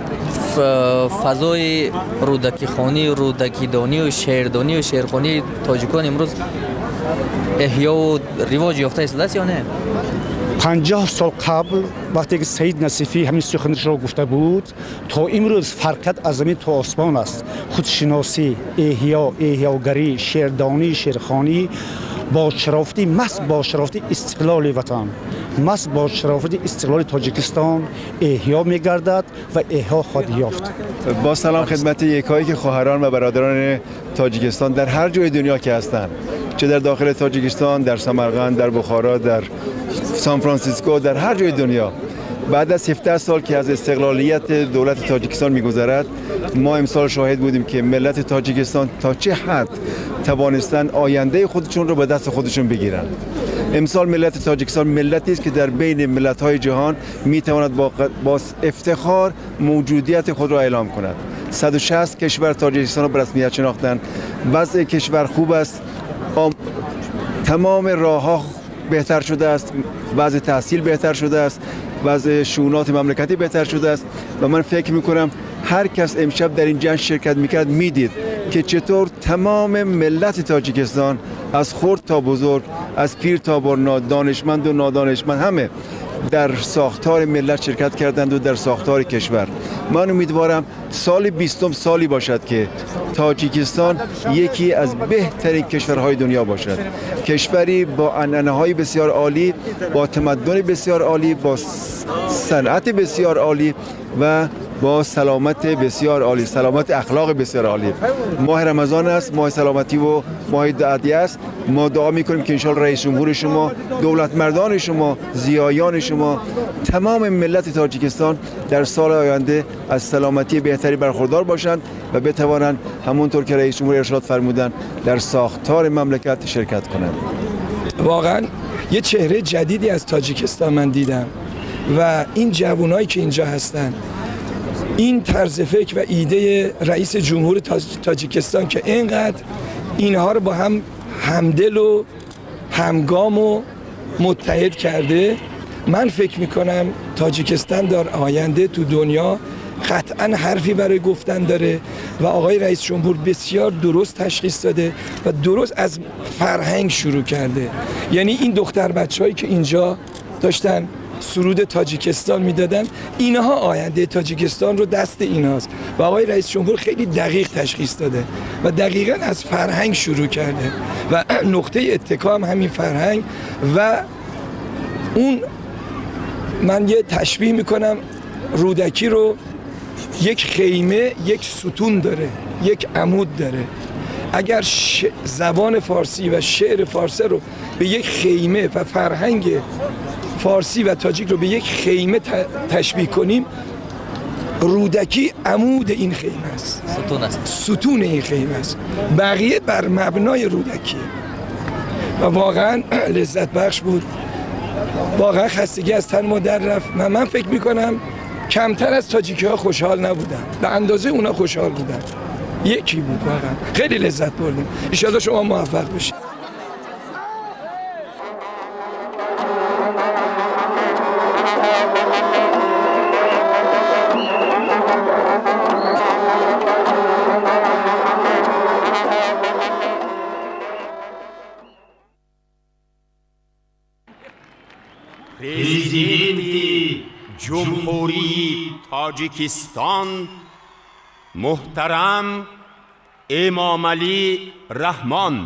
فضای رودکی خانی، رودکی دانی و شعردانی و شعرخوانی تاجیکان امروز احیا و رواج یافته است یا نه؟ 50 سال قبل وقتی که سید نصیفی همین سخنش را گفته بود، تا امروز فرقت از زمین تا آسمان است. خودشناسی، احیا، احیاگری، شعردانی، شعرخوانی Бо шарофати маҳз бо шарофати истиқлоли ватан, маҳз бо шарофати истиқлоли Тоҷикистон эҳё мегардад ва эҳё хоҳад ёфт. با سلام خدمت یکایی که خواهران و برادران تاجیکستان در هر جای دنیا که هستند، چه در داخل تاجیکستان، در سمرقند، در بخارا، در سان فرانسیسکو، در هر جای دنیا. بعد از 17 سال که از استقلالیت دولت تاجیکستان میگذرد، ما امسال شاهد بودیم که ملت تاجیکستان تا چه حد توانستن آینده خودشون رو به دست خودشون بگیرن. امسال ملت تاجیکستان ملتی است که در بین ملت‌های جهان میتواند با افتخار موجودیت خود را اعلام کند. 160 کشور تاجیکستان را به رسمیت شناختند. وضع کشور خوب است، تمام راه‌ها بهتر شده است، وضع تحصیل بهتر شده است، وضع شؤونات مملکتی بهتر شده است و من فکر می‌کنم هر کس امشب در این جشن شرکت می‌کرد می‌دید که چطور تمام ملت تاجیکستان از خرد تا بزرگ، از پیر تا برنا، دانشمند و نادانشمند، همه در ساختار ملت شرکت کردند و در ساختار کشور. من امیدوارم سال 20 سالی باشد که تاجیکستان یکی از بهترین کشورهای دنیا باشد، کشوری با عنعنه‌های بسیار عالی، با تمدن بسیار عالی، با صنعت بسیار عالی و با سلامت بسیار عالی، سلامت اخلاق بسیار عالی. ماه رمضان است، ماه سلامتی و ماه دعایی است. ما دعا میکنیم که انشالله رئیس جمهور شما، دولت مردان شما، زیایان شما، تمام ملت تاجیکستان در سال آینده از سلامتی بهتری برخوردار باشند و بتوانند همونطور که رئیس جمهور ارشاد فرمودند در ساختار مملکت شرکت کنند. واقعا یه چهره جدیدی از تاجیکستان من دیدم و این جوانایی که اینجا هستن، این طرز فکر و ایده رئیس جمهور تاجیکستان که اینقدر اینها رو با هم همدل و همگام و متحد کرده، من فکر میکنم تاجیکستان در آینده تو دنیا قطعا حرفی برای گفتن داره و آقای رئیس جمهور بسیار درست تشخیص داده و درست از فرهنگ شروع کرده. یعنی این دختر بچه‌هایی که اینجا داشتن سرود تاجیکستان میدادن، اینها آینده تاجیکستان رو دست ایناست و آقای رئیس جمهور خیلی دقیق تشخیص داده و دقیقاً از فرهنگ شروع کرده و نقطه اتکا هم همین فرهنگ. و اون من یه تشبیه میکنم رودکی رو، یک خیمه یک ستون داره، یک عمود داره. اگر زبان فارسی و شعر فارسی رو به یک خیمه و فرهنگ فارسی و تاجیک رو به یک خیمه تشبیه کنیم، رودکی عمود این خیمه است، ستون است، ستون این خیمه است، بقیه بر مبنای رودکیه و واقعا لذت بخش بود. واقعا خستگی از تن ما در رفت. من فکر میکنم کمتر از تاجیکی ها خوشحال نبودن، به اندازه اونا خوشحال بودن، یکی بود. واقعا خیلی لذت بردیم. ان شاءالله شما موفق بشید. Президенти Ҷумҳурии Тоҷикистон муҳтарам Эмомалӣ Раҳмон.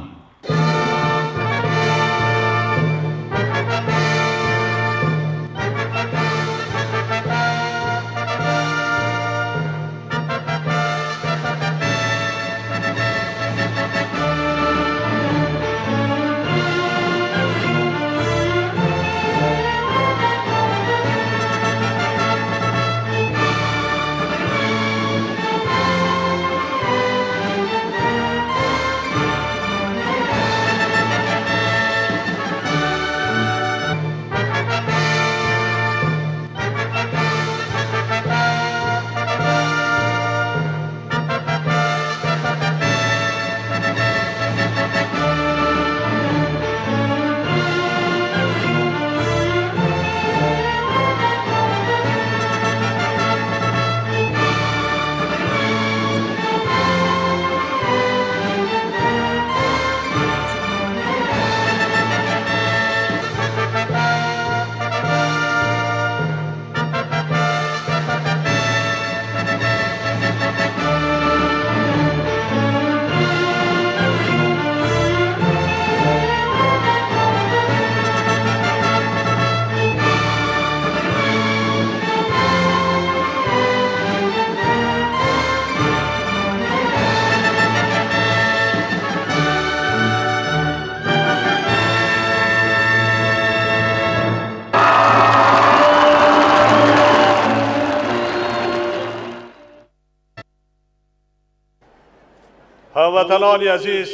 Ҳамватанони азиз,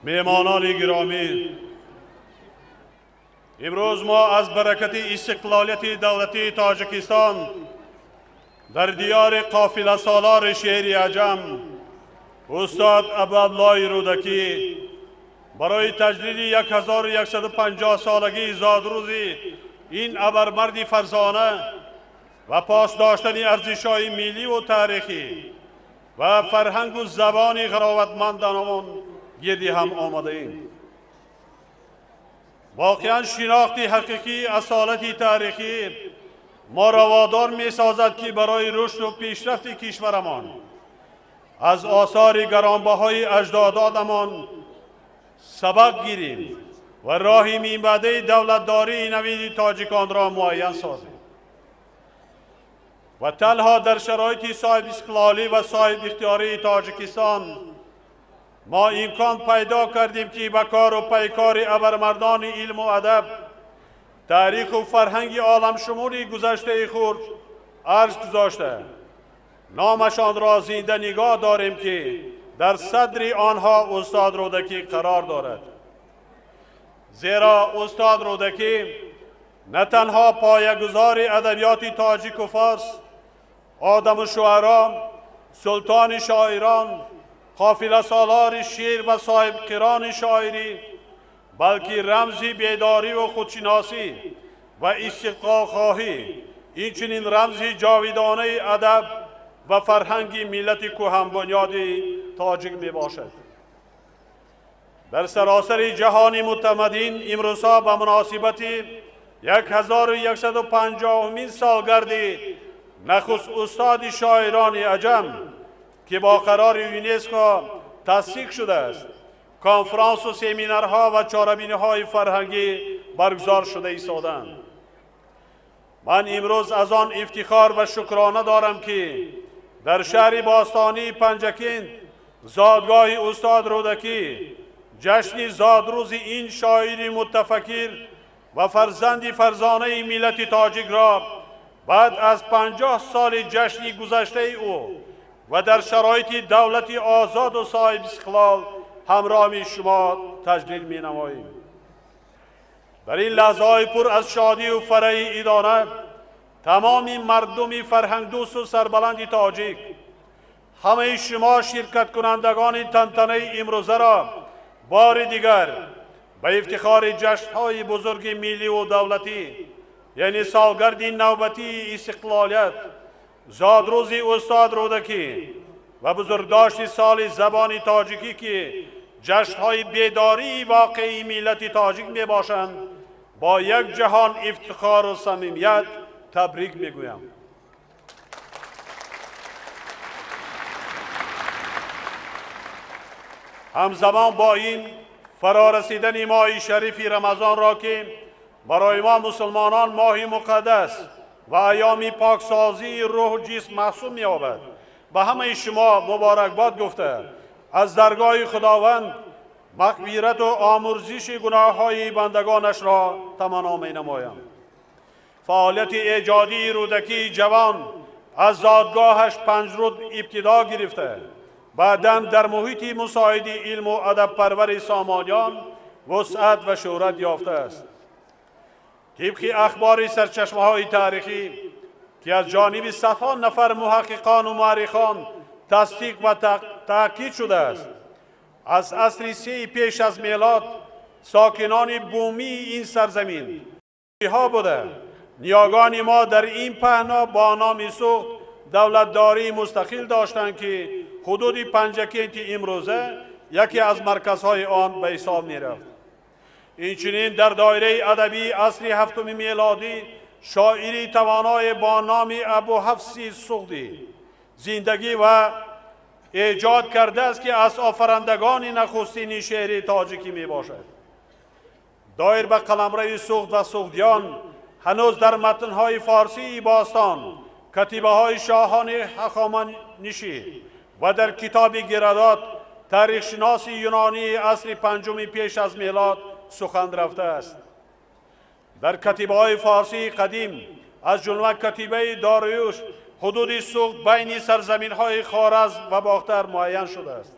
меҳмонони гиромӣ, имрӯз мо аз баракати истиқлолияти давлатии Тоҷикистон дар диёри қофиласолори шеъри аҷам устод Абуабдуллоҳи Рӯдакӣ барои таҷлили 1150 солагии зодрӯзи ин абармарди фарзона ва пос доштани арзишҳои милливу таърихӣ ва фарҳангу забони ғароватмандонамон гирди ҳам омадаем. Воқеан шинохти ҳақиқии асолати таърихӣ моро водор месозад, ки барои рушду пешрафти кишварамон аз осори гаронбаҳои аҷдодонамон сабақ гирем ва роҳи минбаъдаи давлатдории навини тоҷиконро муайян созем. Ва танҳо дар шароити соҳибистиқлолӣ ва соҳибихтиёрии Тоҷикистон мо имкон пайдо кардем, ки ба кору пайкори абармардони илму адаб, таъриху фарҳанги оламшумули гузаштаи худ арз гузошта, номашонро зинда нигоҳ дорем, ки дар садри онҳо устод Рӯдакӣ қарор дорад. Зеро устод Рӯдакӣ на танҳо поягузори адабиёти тоҷику форс, одаму шуаро, султони шоирон, қофиласолори шеър ва соҳибқирони шоирӣ, балки рамзи бедориву худшиносӣ ва истиқлолхоҳӣ, инчунин рамзи ҷовидонаи адаб ва фарҳанги миллати кӯҳанбунёди тоҷик мебошад. Дар саросари ҷаҳони мутамаддин имрӯзҳо ба муносибати 1150-умин солгарди нахуст устоди шоирони аҷам, ки бо қарори ЮНЕСКО тасдиқ шудааст, конфронсу семинарҳо ва чорабиниҳои фарҳангӣ баргузор шуда истодаанд. Ман имрӯз аз он ифтихор ва шукрона дорам, ки дар шаҳри бостонии Панҷакент, зодгоҳи устод Рӯдакӣ, ҷашни зодрӯзи ин шоири мутафаккир ва фарзанди фарзонаи миллати тоҷикро баъд аз 50 соли ҷашни гузаштаи ӯ ва дар шароити давлати озоду соҳибистиқлол ҳамроҳи шумо таҷлил менамоем. Дар ин лаҳзаҳои пур аз шодию фараҳи идона тамоми мардуми фарҳангдӯсту сарбаланди тоҷик, ҳамаи шумо ширкаткунандагони тантанаи имрӯзаро бори дигар ба ифтихори ҷашнҳои бузурги милливу давлатӣ, яъне солгарди навбатии истиқлолият, зодрӯзи устод Рӯдакӣ ва бузургдошти соли забони тоҷикӣ, ки ҷашнҳои бедории воқеии миллати тоҷик мебошанд, бо як ҷаҳон ифтихору самимият табрик мегӯям. Ҳамзамон бо ин фарорасидани моҳи шарифи Рамазонро, ки барои мо мусулмонон моҳи муқаддас ва айёми поксозии рӯҳу ҷисм маҳсуб меёбад, ба ҳамаи шумо муборакбод гуфта, аз даргоҳи Худованд мағфирату омурзиши гуноҳҳои бандагонашро таманно менамоям. Фаъолияти эҷодии Рӯдакии ҷавон аз зодгоҳаш Панҷруд ибтидо гирифта, баъдан дар муҳити мусоиди илму адабпарвари сомониён вусъат ва шӯҳрат ёфтааст. Тибқи ахбори сарчашмаҳои таърихӣ, ки аз ҷониби садҳо нафар муҳаққиқону муаррихон тасдиқ ва таъкид шудааст, аз асри сеи пеш аз мелод сокинони бумии ин сарзамин ҳо буда, ниёгони мо дар ин паҳно бо номи Суғд давлатдории мустақил доштанд, ки ҳудуди Панҷакенти имрӯза яке аз марказҳои он ба ҳисоб мерафт. Инчунин дар доираи адабии асри ҳафтуми мелодӣ шоири тавоное бо номи Абуҳафси Суғдӣ зиндагӣ ва эҷод кардааст, ки аз офарандагони нахустини шеъри тоҷикӣ мебошад. Доир ба қаламрави Суғд ва суғдиён ҳанӯз дар матнҳои форсии бостон, катибаҳои шоҳони ҳахоманишӣ ва дар китоби Геродот, таърихшиноси юнонии асри панҷуми пеш аз мелод, сухан рафтааст. Дар катибаҳои форсии қадим, аз ҷумла катибаи Дориюш, ҳудуди Суғд байни сарзаминҳои Хоразм ва Бохтар муайян шудааст.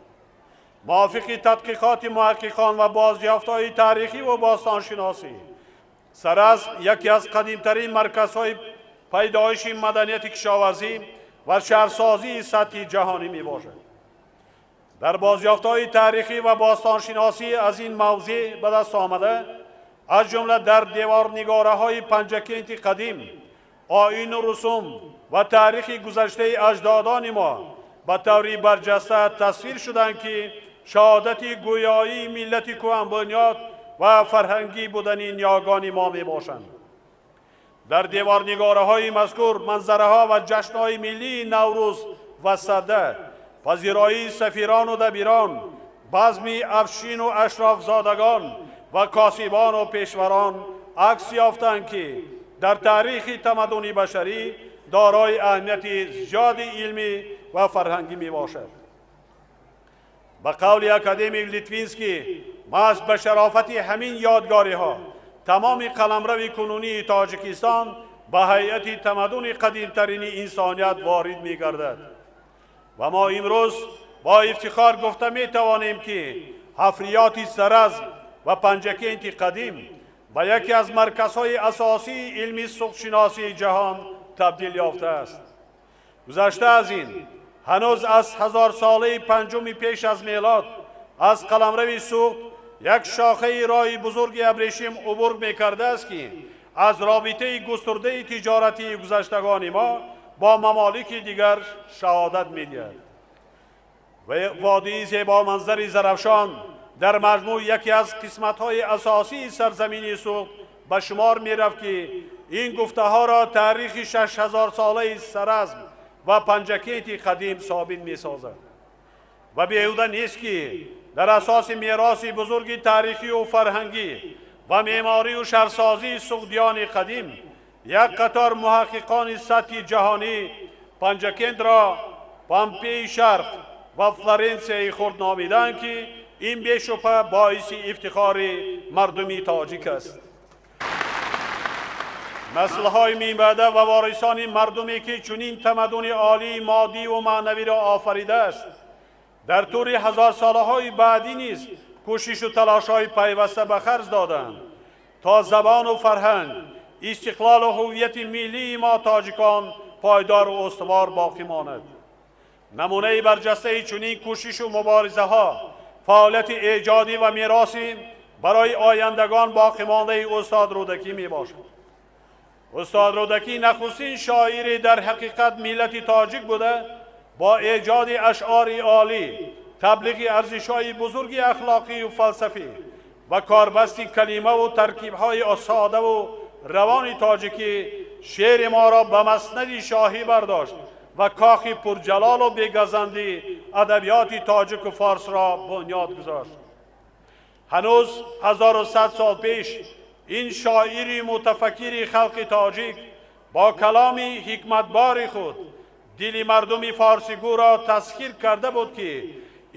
Мувофиқи тадқиқоти муҳаққиқон ва бозёфтҳои таърихӣ ва бостоншиносӣ, Саразм яке аз қадимтарин марказҳои пайдоиши маданияти кишоварзӣ ва шаҳрсозии сатҳи ҷаҳонӣ мебошад. Дар бозёфтҳои таърихӣ ва бостоншиносӣ аз ин мавзеъ ба даст омада, аз ҷумла дар деворнигораҳои Панҷакенти қадим, оину русум ва таърихи гузаштаи аҷдодони мо ба таври барҷаста тасвир шуданд, ки шаҳодати гӯёии миллати кӯҳанбунёд ва фарҳангӣ будани ниёгони мо мебошанд. Дар деворнигораҳои мазкур манзараҳо ва ҷашнҳои миллии Наврӯз ва Сада, пазироии сафирону дабирон, базми афшину ашрофзодагон ва косибону пешварон акс ёфтанд, ки дар таърихи тамаддуни башарӣ дорои аҳамияти зиёди илмӣ ва фарҳангӣ мебошад. Ба қавли академик Литвинский, маҳз ба шарофати ҳамин ёдгориҳо тамоми қаламрави кунунии Тоҷикистон ба ҳайати тамаддуни қадимтарини инсоният ворид мегардад. Ва мо имрӯз бо ифтихор гуфта метавонем, ки ҳафриёти Саразм ва Панҷакенти қадим ба яке аз марказҳои асосии илми суғдшиносии ҷаҳон табдил ёфтааст. Гузашта аз ин, ҳанӯз аз ҳазорсолаи панҷуми пеш аз мелод аз қаламрави Суғд як шохаи роҳи бузурги абрешим убур мекардааст, ки аз робитаи густурдаи тиҷоратии гузаштагони мо бо мамолики дигар шаҳодат медиҳад. Ва водии зебоманзари Зарафшон дар маҷмӯъ яке аз қисматҳои асосии сарзамини Суғд ба шумор мерафт, ки ин гуфтаҳоро таърихи 6000-солаи Саразм ва Панҷакенти қадим собит месозад. Ва беҳуда нест, ки дар асоси мероси бузурги таърихию фарҳангӣ ва меъморию шаҳрсозии суғдиёни қадим як қатор муҳаққиқони сатҳи ҷаҳонӣ Панҷакентро Помпеи Шарқ ва Флоренсияи хурд номиданд, ки ин бешубҳа боиси ифтихори мардуми тоҷик аст. Наслҳои минбаъда ва ворисони мардуме, ки чунин тамаддуни олии моддиву маънавиро офаридааст, дар тӯли ҳазорсолаҳои баъдӣ низ кӯшишу талошҳои пайваста ба харҷ доданд, то забону фарҳанг, истиқлолу ҳуввияти миллии мо тоҷикон пойдору устувор боқӣ монад. Намунаи барҷастаи чунин кӯшишу муборизаҳо фаъолияти эҷодӣ ва мероси барои ояндагон боқимондаи устод Рӯдакӣ мебошад. Устод Рӯдакӣ нахустин шоире дар ҳақиқат миллати тоҷик буда, бо эҷоди ашъори олӣ, таблиғи арзишҳои бузурги ахлоқию фалсафӣ ва корбасти калимаву таркибҳои содаву равони тоҷикӣ шеъри моро ба маснади шоҳӣ бардошт ва кохи пурҷалолу бегазанди адабиёти тоҷику форсро бунёд гузошт. Ҳанӯз 1100 сол пеш ин шоири мутафаккири халқи тоҷик бо каломи ҳикматбори худ дили мардуми форсигӯро тасхир карда буд, ки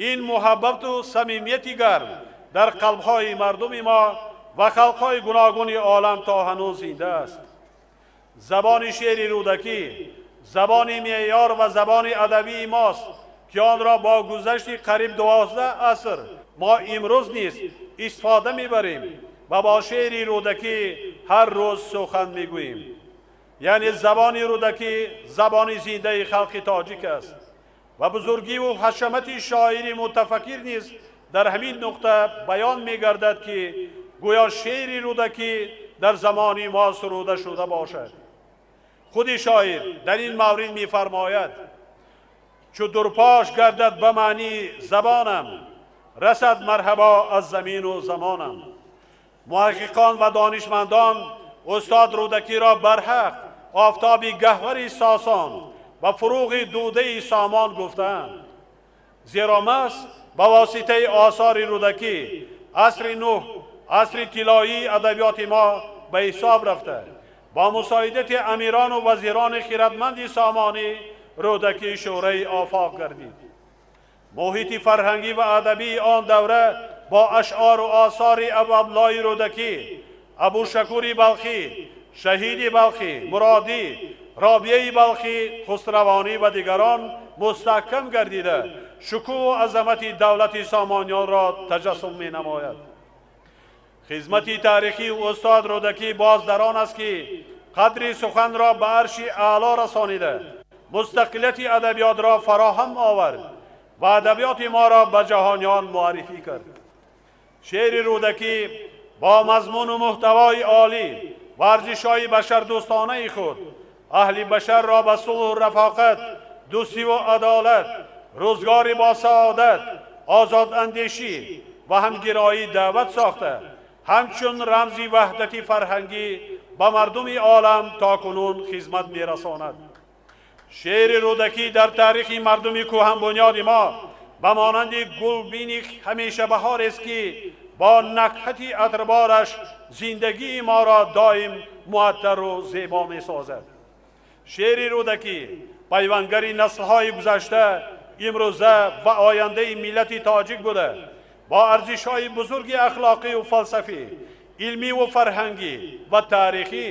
ин муҳаббату самимияти гарм дар қалбҳои мардуми мо ва халқҳои гуногуни олам то ҳанӯз зинда аст. Забони шеъри Рӯдакӣ забони меъёр ва забони адабии мост, ки онро бо гузашти қариб 12 аср мо имрӯз низ истифода мебарем ва бо шеъри Рӯдакӣ ҳар рӯз сухан мегӯем. Яъне забони Рӯдакӣ забони зиндаи халқи тоҷик аст ва бузургиву ҳашамати шоири мутафаккир низ дар ҳамин нуқта баён мегардад, ки гӯё шеъри Рӯдакӣ дар замони мо суруда шуда бошад. Худи шоир дар ин маврид мефармояд: чу дурпош гардад ба маънии забонам, расад марҳабо аз замину замонам. Муҳаққиқон ва донишмандон устод Рӯдакиро барҳақ офтоби гаҳвари Сосон ва фуруғи дудаи Сомон гуфтаанд. Зеро маҳз ба воситаи осори Рӯдакӣ асри нӯҳ, асри тиллоии адабиёти мо ба ҳисоб рафта, бо мусоидати амирону вазирони хиратманди сомонӣ Рӯдакӣ шӯраи офоқ гардид. Муҳити фарҳангӣ ва адабии он давра бо ашъору осори Абуабдуллоҳи Рӯдакӣ, Абушакури Балхӣ, Шаҳиди Балхӣ, Муродӣ, Робиаи Балхӣ, Хусравонӣ ва дигарон мустаҳкам гардида, шукӯҳу азамати давлати Сомониёнро таҷассум менамояд. Хизмати таърихии устод Рӯдакӣ боз дар он аст, ки қадри суханро ба арши аъло расонида, мустақилияти адабиётро фароҳам овард ва адабиёти моро ба ҷаҳониён муаррифӣ кард. Шеъри Рӯдакӣ бо мазмуну муҳтавои олӣ ва арзишҳои башардӯстонаи худ аҳли башарро ба сулҳу рафоқат, дӯстиву адолат, рӯзгори босаодат, озодандешӣ ва ҳамгироӣ даъват сохта, ҳамчун рамзи ваҳдати фарҳангӣ ба мардуми олам то кунун хизмат мерасонад. Шеъри Рӯдакӣ дар таърихи мардуми кӯҳанбунёди мо ба монанди гулбини ҳамешабаҳорест, ки бо накҳати атрбораш зиндагии моро доим муаттару зебо месозад. Шеъри Рӯдакӣ пайвангари наслҳои гузашта, имрӯза ва ояндаи миллати тоҷик буда, бо арзишҳои бузурги ахлоқию фалсафӣ, илмиву фарҳангӣ ва таърихӣ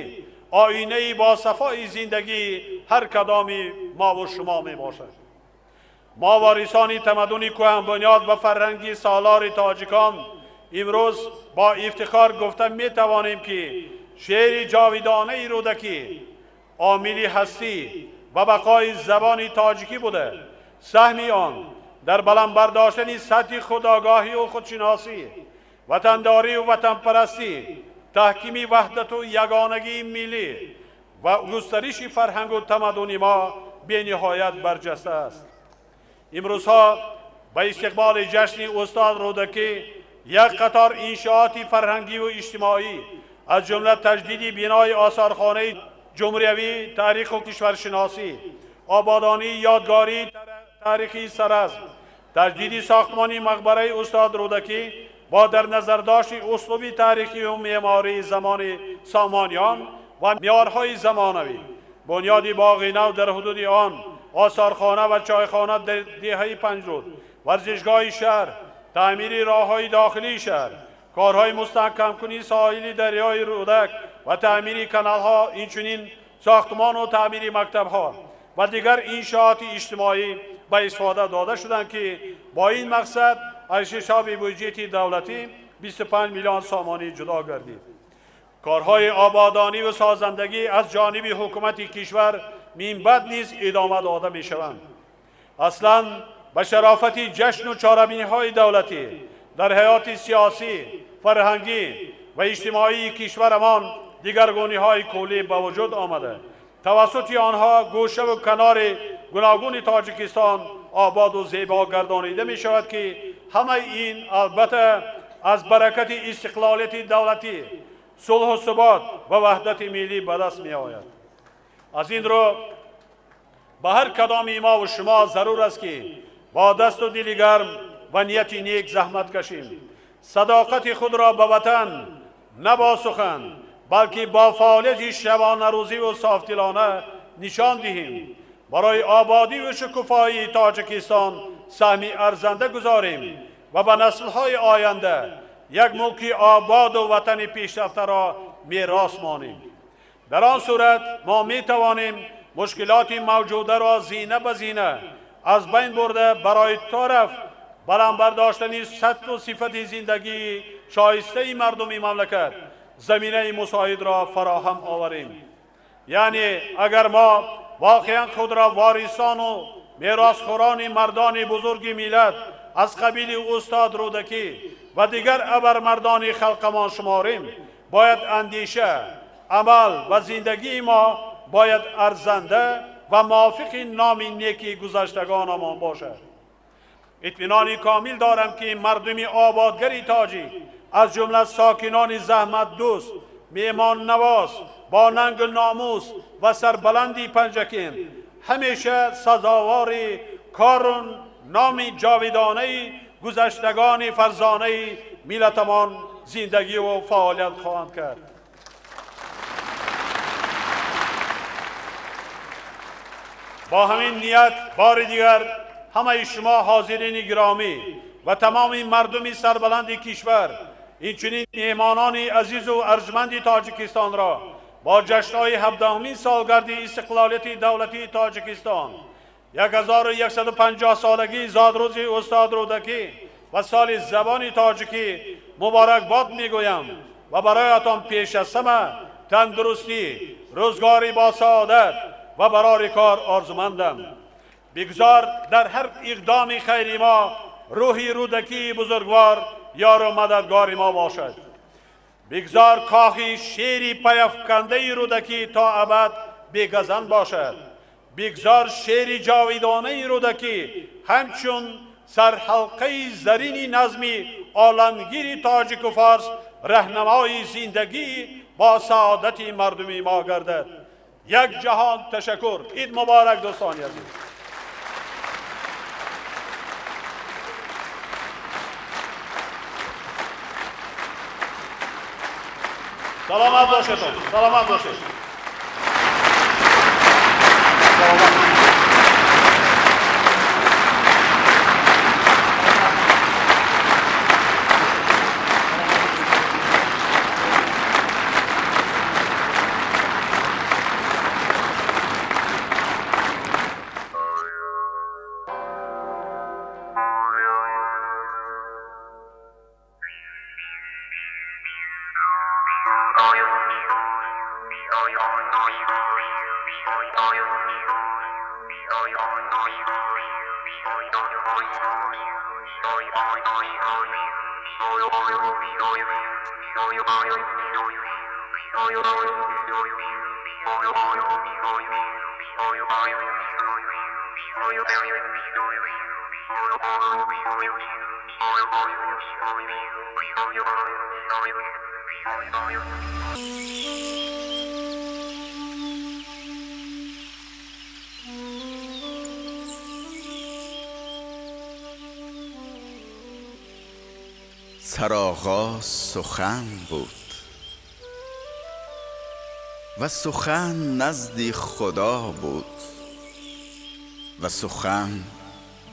оинаи босафои зиндагии ҳар кадоми мову шумо мебошад. Мо, ворисони тамаддуни кӯҳанбунёд ва фарҳанги солори тоҷикон, имрӯз бо ифтихор гуфта метавонем, ки шеъри ҷовидонаи Рӯдакӣ омили ҳастӣ ва бақои забони тоҷикӣ буда, саҳми он дар баланд бардоштани сатҳи худогоҳию худшиносӣ, ватандорию ватанпарастӣ, таҳкими ваҳдату ягонагии миллӣ ва густариши фарҳангу тамаддуни мо бениҳоят барҷаста аст. Имрӯзҳо ба истиқболи ҷашни устод Рӯдакӣ як қатор иншооти фарҳангиву иҷтимоӣ, аз ҷумла таҷдиди бинои осорхонаи ҷумҳуриявии таъриху кишваршиносӣ, ободонии ёдгории таърихии Саразм, таҷдиди сохтмони мақбараи устод Рӯдакӣ бо дар назардошти услуби таърихию меъмории замони Сомониён ва меъёрҳои замонавӣ, бунёди боғи нав дар ҳудуди он, осорхона ва чойхона дар деҳаи Панҷруд, варзишгоҳи шаҳр, таъмири роҳҳои дохилии шаҳр, корҳои мустаҳкамкунии соҳили дарёи Рӯдак ва таъмири каналҳо, инчунин сохтмону таъмири мактабҳо ва дигар иншооти иҷтимоӣ ба истифода дода шуданд, ки бо ин мақсад аз ҳисоби буҷети давлатӣ 25 миллион сомонӣ ҷудо гардид. Корҳои ободонӣ ва созандагӣ аз ҷониби ҳукумати кишвар минбаъд низ идома дода мешаванд. Аслан ба шарофати ҷашну чорабиниҳои давлатӣ дар ҳаёти сиёсӣ, фарҳангӣ ва иҷтимоии кишварамон дигаргуниҳои куллӣ ба вуҷуд омада, тавассути онҳо гӯшаву канори гуногуни Тоҷикистон ободу зебо гардонида мешавад, ки ҳамаи ин албатта аз баракати истиқлолияти давлатӣ, сулҳу субот ва ваҳдати миллӣ ба даст меояд. Аз ин рӯ ба ҳар кадоми мову шумо зарур аст, ки бо дасту дили гарм ва нияти нек заҳмат кашем, садоқати худро ба ватан на бо сухан, балки бо фаъолияти шабонарӯзиву софдилона нишон диҳем, барои ободиву шукуфоии Тоҷикистон саҳми арзанда гузорем ва ба наслҳои оянда як мулки ободу ватани пешрафтаро мерос монем. Дар он сурат мо метавонем мушкилоти мавҷударо зина ба зина аз байн бурда, барои тараф баланд бардоштани сатҳу сифати зиндагии шоистаи мардуми мамлакат заминаи мусоидро фароҳам оварем. Яъне агар мо воқеан худро ворисону меросхӯрони мардони бузурги миллат аз қабили устод Рӯдакӣ ва дигар абармардони халқамон шуморем, бояд андеша, амал ва зиндагии мо бояд арзанда ва мувофиқи номи неки гузаштагонамон бошад. Итминони комил дорам, ки мардуми ободгари тоҷик, аз ҷумла сокинони заҳматдӯст, меҳмоннавоз, бо нангу номус ва сарбаланди Панҷакент ҳамеша сазовори кору номи ҷовидонаи гузаштагони фарзонаи миллатамон зиндагиву фаъолият хоҳанд кард. Бо ҳамин ният бори дигар ҳамаи шумо ҳозирини гиромӣ ва тамоми мардуми сарбаланди кишвар, инчунин меҳмонони азизу арҷманди Тоҷикистонро Бо ҷашнҳои 17-умин солгарди истиқлолияти давлатии Тоҷикистон, 1150-солагии зодрӯзи устод Рӯдакӣ ва соли забони тоҷикӣ муборакбод мегӯям ва бароятон пеш аз ҳама тандурустӣ, рӯзгори босаодат ва барори кор орзумандам. Бигзор дар ҳар иқдоми хайри мо рӯҳи Рӯдакии бузургвор ёру мададгори мо бошад. Бигзор кохи шери паяфкандаи Рӯдакӣ то абад бегазанд бошад. Бигзор шери ҷовидонаи Рӯдакӣ ҳамчун сарҳалқаи зарини назми оламгири тоҷику форс раҳнамои зиндагӣ бо саодати мардуми мо гардад. Як ҷаҳон ташаккур. Ид муборак, дӯстони азиз. Саломат бошед, саломат бошед. Саломат. سرآغاز سخن بود و سخن نزد خدا بود و سخن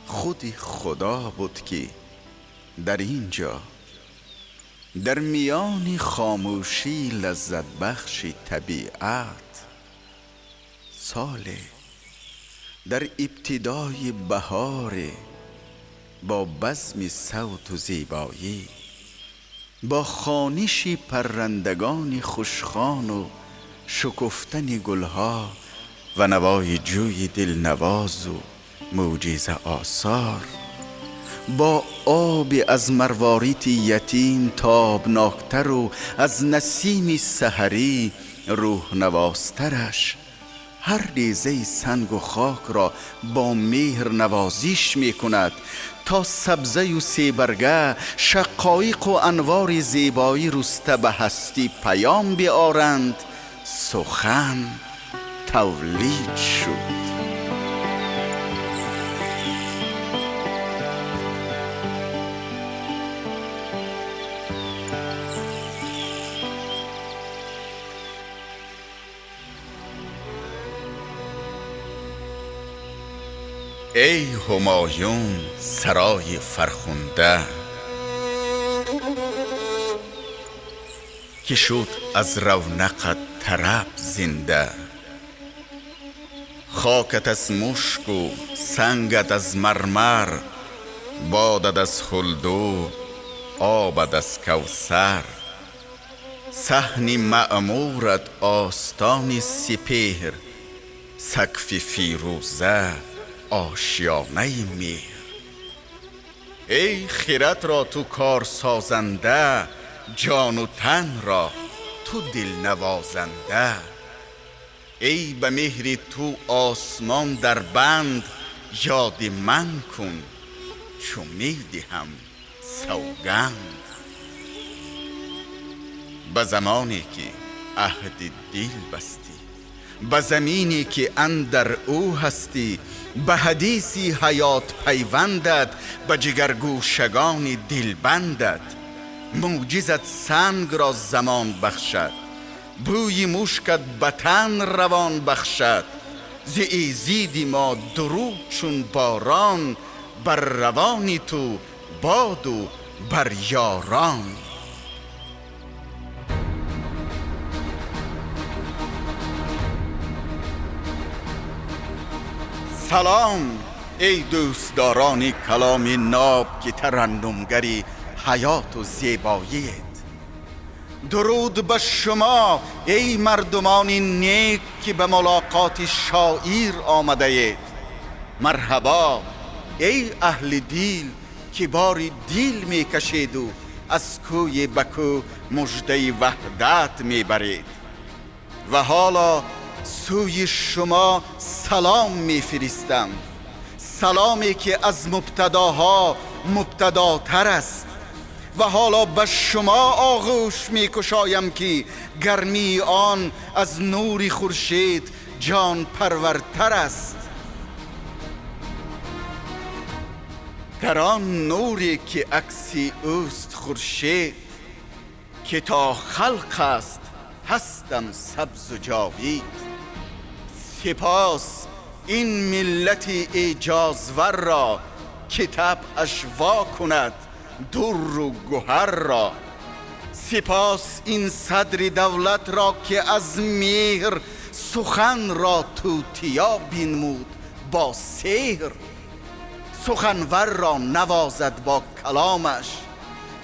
خود خدا بود که در اینجا در میان خاموشی لذت بخش طبیعت سال در ابتدای بهار با بزم صوت و زیبایی، با خوانش پرندگان خوشخوان و شکفتن گلها و نوای جوی دلنواز و معجزه آثار، با آب از مروارید یتیم تابناکتر و از نسیم سحری روح نوازترش، هر ریزه سنگ و خاک را با مهر نوازش می کند تا سبزه و سیبرگه، شقایق و انوار زیبایی رسته به هستی پیام بیارند. سخن تولید شد. ای همایون سرای فرخنده که شد از رونقت طرب زنده، خاکت از مشک و سنگت از مرمر، بادت از خلدو آبت از کوثر، صحن معمورت آستان سپهر، سقف فیروزه آشیانه مهر. ای خرد را تو کار سازنده، جان و تن را تو دل نوازنده، ای به مهر تو آسمان در بند، یاد من کن چو می دهم سوگند. به زمانی که عهد دل بستی، به زمینی که اندر او هستی، به حدیثی حیات پیوندت، به جگرگوشگان دلبندت، معجزت سنگ را زمان بخشد، بوی مشکت به تن روان بخشد، ز ایزید ما درود چون باران، بر روان تو باد و بر یاران. Салом эй дӯстдорони каломи ноб, ки тараннумгари ҳаёту зебоиед. Дуруд ба шумо эй мардумони нек, ки ба мулоқоти шоир омадаед. Марҳабо эй аҳли дил, ки бори дил мекашеду аз кӯи ба кӯ муждаи ваҳдат мебаред. Ва ҳоло сӯи шумо салом мефиристам, саломе ки аз мубтадоҳо мубтадотар аст. Ва ҳоло ба шумо оғӯш мекушоям, ки гармии он аз нури хуршед ҷонпарвартар аст. Дар он нуре ки акси ӯст хуршед, ки то халқ аст ҳастам сабзу ҷовид. Сипос ин миллати эъҷозварро, ки табъаш во кунад дурру гуҳарро. Сипос ин садри давлатро, ки аз меҳр суханро тутиё бинмуд бо сеҳр. Суханварро навозад бо каломаш,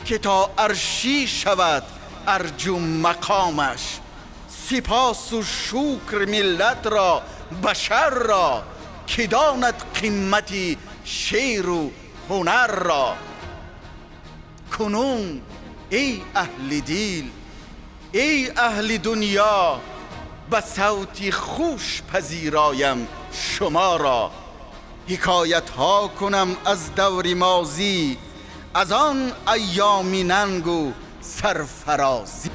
ки то аршӣ шавад арҷу мақомаш. Сипосу шукр миллатро, башарро, ки донад қимати шеъру ҳунарро. Кунун эй аҳли дил, эй аҳли дунё, ба савти хуш пазироям шуморо. Ҳикоятҳо кунам аз даври мозӣ, аз он айёми нангу сарфарозӣ.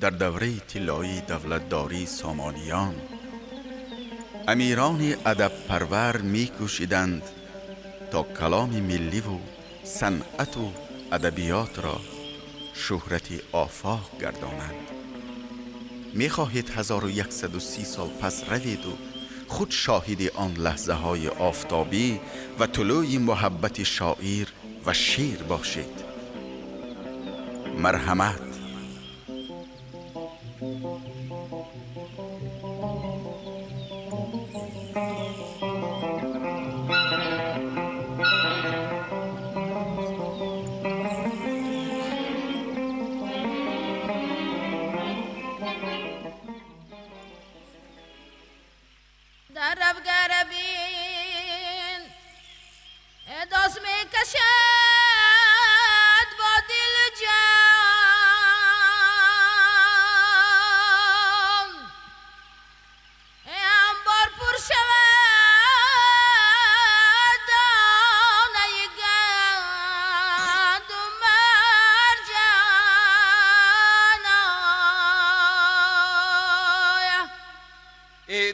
Дар давраи тиллоии давлатдории Сомониён амирони адабпарвар мекӯшиданд то каломи милливу санъату адабиётро шӯҳрати офоқ гардонанд. Мехоҳед 1130 сол пас раведу худ шоҳиди он лаҳзаҳои офтобӣ ва тулӯи муҳаббати шоир ва шеър бошед. Марҳамат.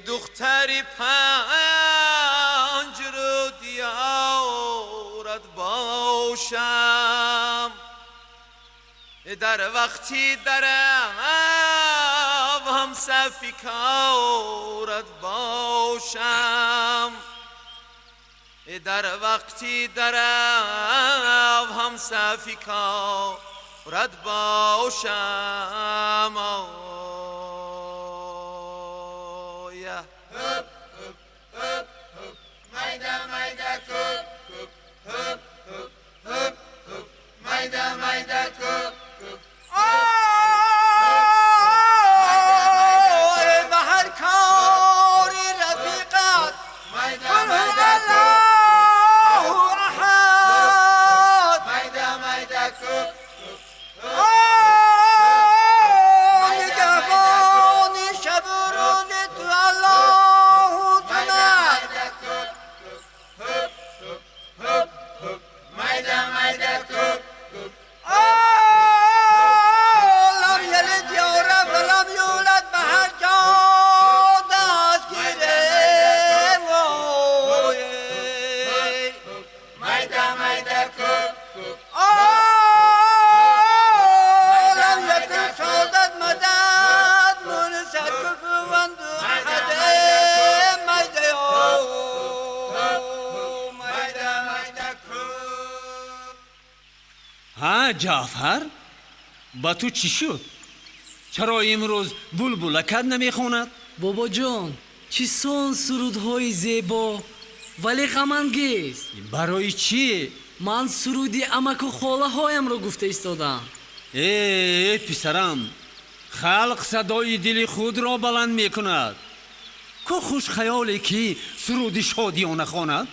دختری پنج رو دیارت باشم، در وقتی درم هم صفی کارت باشم، در وقتی درم هم صفی کارت باشم. Hıp hıp hıp hıp mayda mayda köp köp hıp hıp hıp hıp mayda mayda köp köp. Ey bahar kari rafiqat, mayda mayda Allahu ahad, mayda mayda köp köp. Nigahboni şeb ruzi tu Allah. Ҷаъфар, ба ту чӣ шуд? Чаро имрӯз булбулакат намехонад? Бобоҷон, чӣ сон сурудҳои зебо, вале ғамангез. Барои чӣ? Ман суруди амаку холаҳоямро гуфта истодам. Э, писарам, халқ садои дили худро баланд мекунад. Ку хушхаёле ки суруди шодиёна хонад?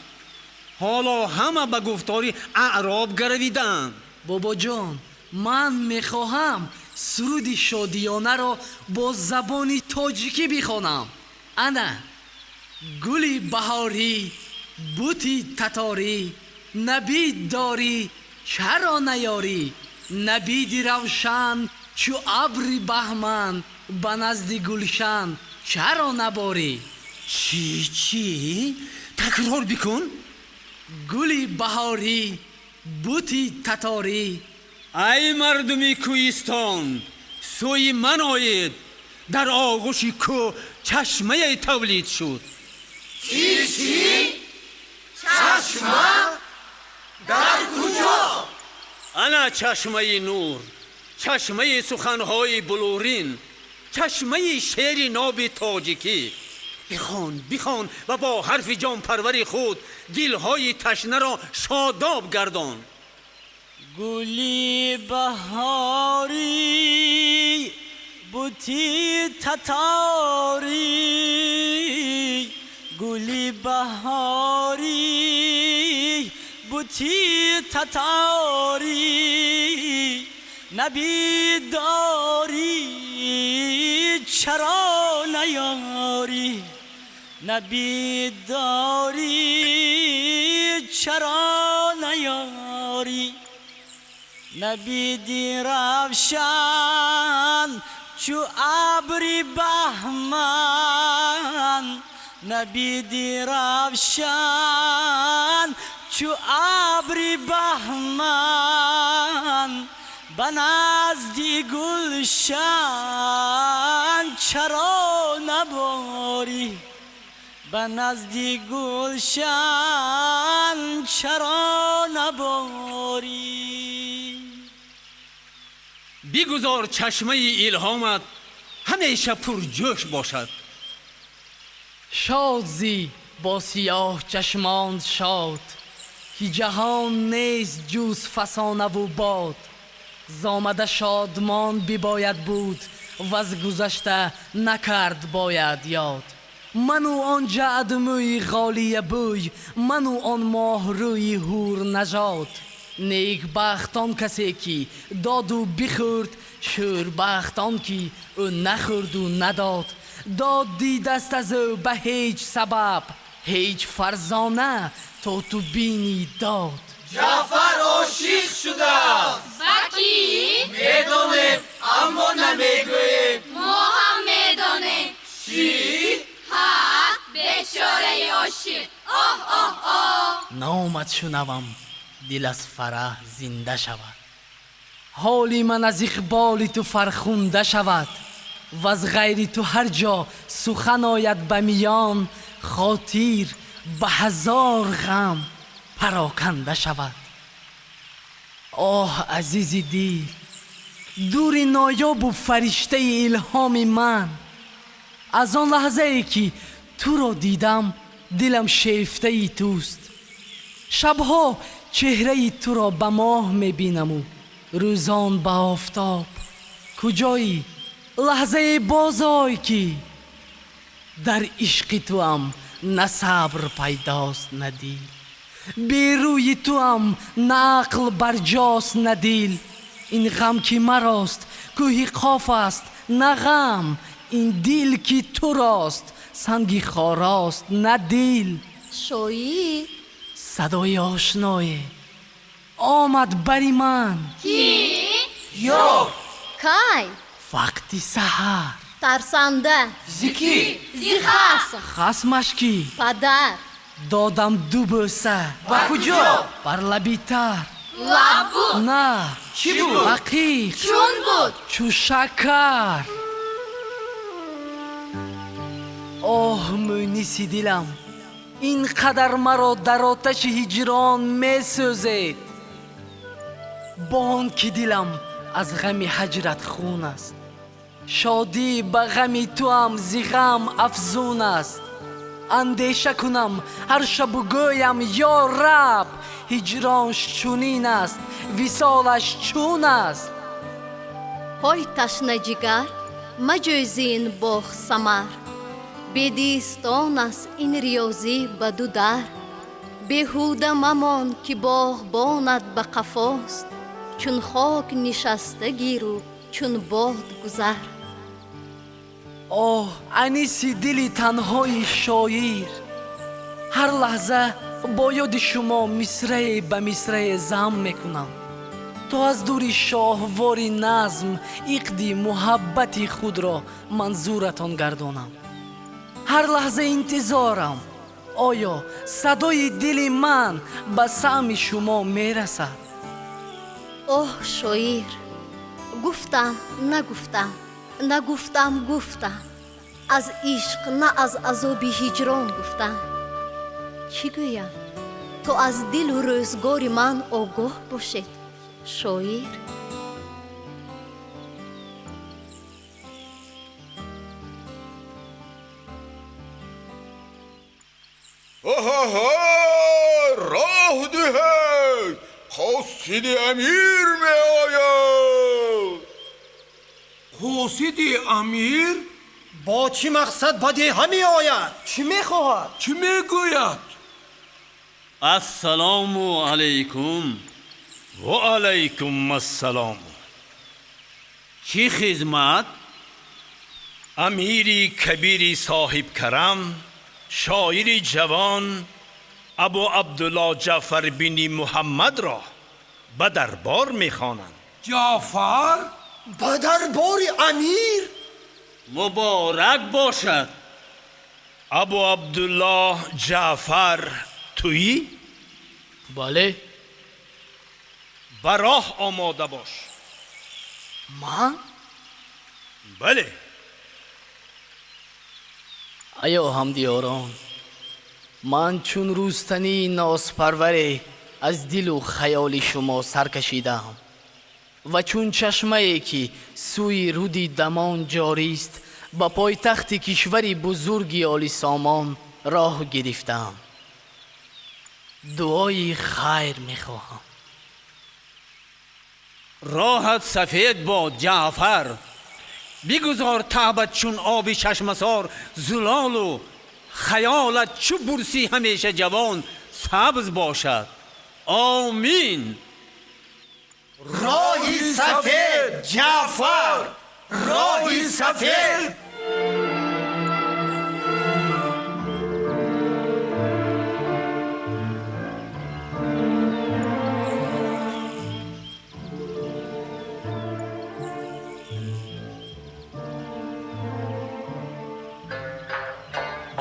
Ҳоло ҳама ба гуфтори аъроб гаравидаанд. Бобоҷон, ман мехоҳам суруди шодиёнаро бо забони тоҷикӣ бихонам. Ана: гули баҳорӣ, бути таторӣ, набид дорӣ, чаро наёрӣ? Набиди равшан чу абри баҳман, ба назди гулшан чаро наборӣ? Чӣ, чӣ? Такрор бикун. Гули баҳорӣ, бути таторӣ. Ай мардуми кӯҳистон, сӯи ман оед, дар оғӯши кӯҳ чашмае тавлид шуд. Чӣ, чӣ? Чашма? Дар куҷо? Ана чашмаи нур, чашмаи суханҳои булурин, чашмаи шеъри ноби тоҷикӣ. Бихон, бихон ва бо ҳарфи ҷонпарвари худ дилҳои ташнаро шодоб гардон. Гули баҳорӣ, бути таторӣ, гули баҳорӣ, бути таторӣ, набид дорӣ, чаро наёрӣ? Набид дорӣ, чаро наёрӣ? Набиди равшан чу абри баҳман, набиди равшан чу абри баҳман, ба назди гулшан чаро наборӣ? Ба назди гулшан чаро наборӣ? Бигузор чашмаи илҳомат ҳамеша пурҷӯш бошад. Шод зӣ бо сиёҳ чашмон шод, ки ҷаҳон нест ҷуз фасонаву бод. Зомада шодмон бибояд буд, ваз гузашта накард бояд ёд. Ману он ҷаъдмӯи ғолиябӯй, ману он моҳрӯи ҳурнажод. Некбахт он касе ки доду бихӯрд, шӯрбахт он ки ӯ нахӯрду надод. Дод дидаст аз ӯ ба ҳеҷ сабаб, ҳеҷ фарзона то ту бинӣ дод. Ҷаъфар ошиқ шудааст. Ба кӣ? Медонем, аммо намегӯем. Мо ҳам медонем. Чӣ? Ҳа, бечораи ошиқ. Оҳ, оҳ, оҳ. Номат шунавам, дил аз фараҳ зинда шавад. Ҳоли ман аз иқболи ту фархунда шавад. Ваз ғайри ту ҳар ҷо сухан ояд ба миён, хотир ба ҳазор ғам пароканда шавад. Оҳ, азизи дил, дури ноёбу фариштаи илҳоми ман. Аз он лаҳзае ки туро дидам, дилам шефтаи туст. Шабҳо чеҳраи туро ба моҳ мебинаму рӯзон ба офтоб. Куҷоӣ? Лаҳзае бозой ки дар ишқи туам на сабр пайдост, на дил. Берӯи туам на ақл барҷост, на дил. Ин ғам ки марост кӯҳи Қоф аст, на ғам. Ин дил ки турост санги хорост, на дил. Шоир. Садои ошное омад бари ман. Кӣ? Ёр. Кай? Вақти саҳар. Тарсанда. Зи кӣ? Зи хасм. Хасмаш кӣ? Падар. Додам ду бӯса. Ба куҷо? Бар лаби тар. Лаб буд? На. Чӣ буд? Ақиқ. Чун буд? Чу шакар. Оҳ, мӯниси дилам, ин қадар маро дар оташи ҳиҷрон месӯзед. Бо он ки дилам аз ғами ҳаҷрат хун аст. Шодӣ ба ғами туам зи ғам афзун аст. Андеша кунам ҳар шабу гӯям: ё раб, ҳиҷронш чунин аст, висолаш чун аст. Ҳой ташнаҷигар, маҷӯй зин боғ самар, бедистон аст ин риёзӣ ба ду дар. Беҳуда мамон, ки боғбонат ба қафост, чун хок нишаста гиру чун бод гузар. Оҳ, аниси дили танҳои шоир, ҳар лаҳза бо ёди шумо мисрае ба мисрае зам мекунам, то аз дури шоҳвори назм иқди муҳаббати худро манзуратон гардонам. Ҳар лаҳза интизорам, оё садои дили ман ба самъи шумо мерасад? Оҳ, шоир, гуфтам, нагуфтам, нагуфтам, гуфтам, аз ишқ, на аз азоби ҳиҷрон гуфтам. Чӣ гӯям то аз дилу рӯзгори ман огоҳ бошед, шоир? Оҳоҳо, роҳ диҳед, қосиди амир меояд. Қосиди амир бо чӣ мақсад ба деҳа меояд? Чӣ мехоҳад? Чӣ мегӯяд? Ассалому алайкум. Ва алайкум ассалом. Чӣ хизмат? Амири кабири соҳибкарам, шоири ҷавон Абу Абдулло Ҷаъфар бини Муҳаммадро ба дарбор мехонанд. Ҷаъфар? Ба дарбори амир? Муборак бошад. Абу Абдулло Ҷаъфар туӣ? Бале. Ба роҳ омода бош. Ман? Бале. Аё ҳамдиёрон, ман чун рустании нозпарваре аз дилу хаёли шумо сар кашидаам ва чун чашмае ки сӯи руди Дамон ҷорист, ба пойтахти кишвари бузурги Олисомон роҳ гирифтаам. Дуои хайр мехоҳам. Роҳат сафед бод, Ҷаъфар. Бигузор таъбат чун оби чашмасор зулолу хаёлат чу бурси ҳамеша ҷавон сабз бошад. Омин. Роҳи сафед, Ҷаъфар, роҳи сафед.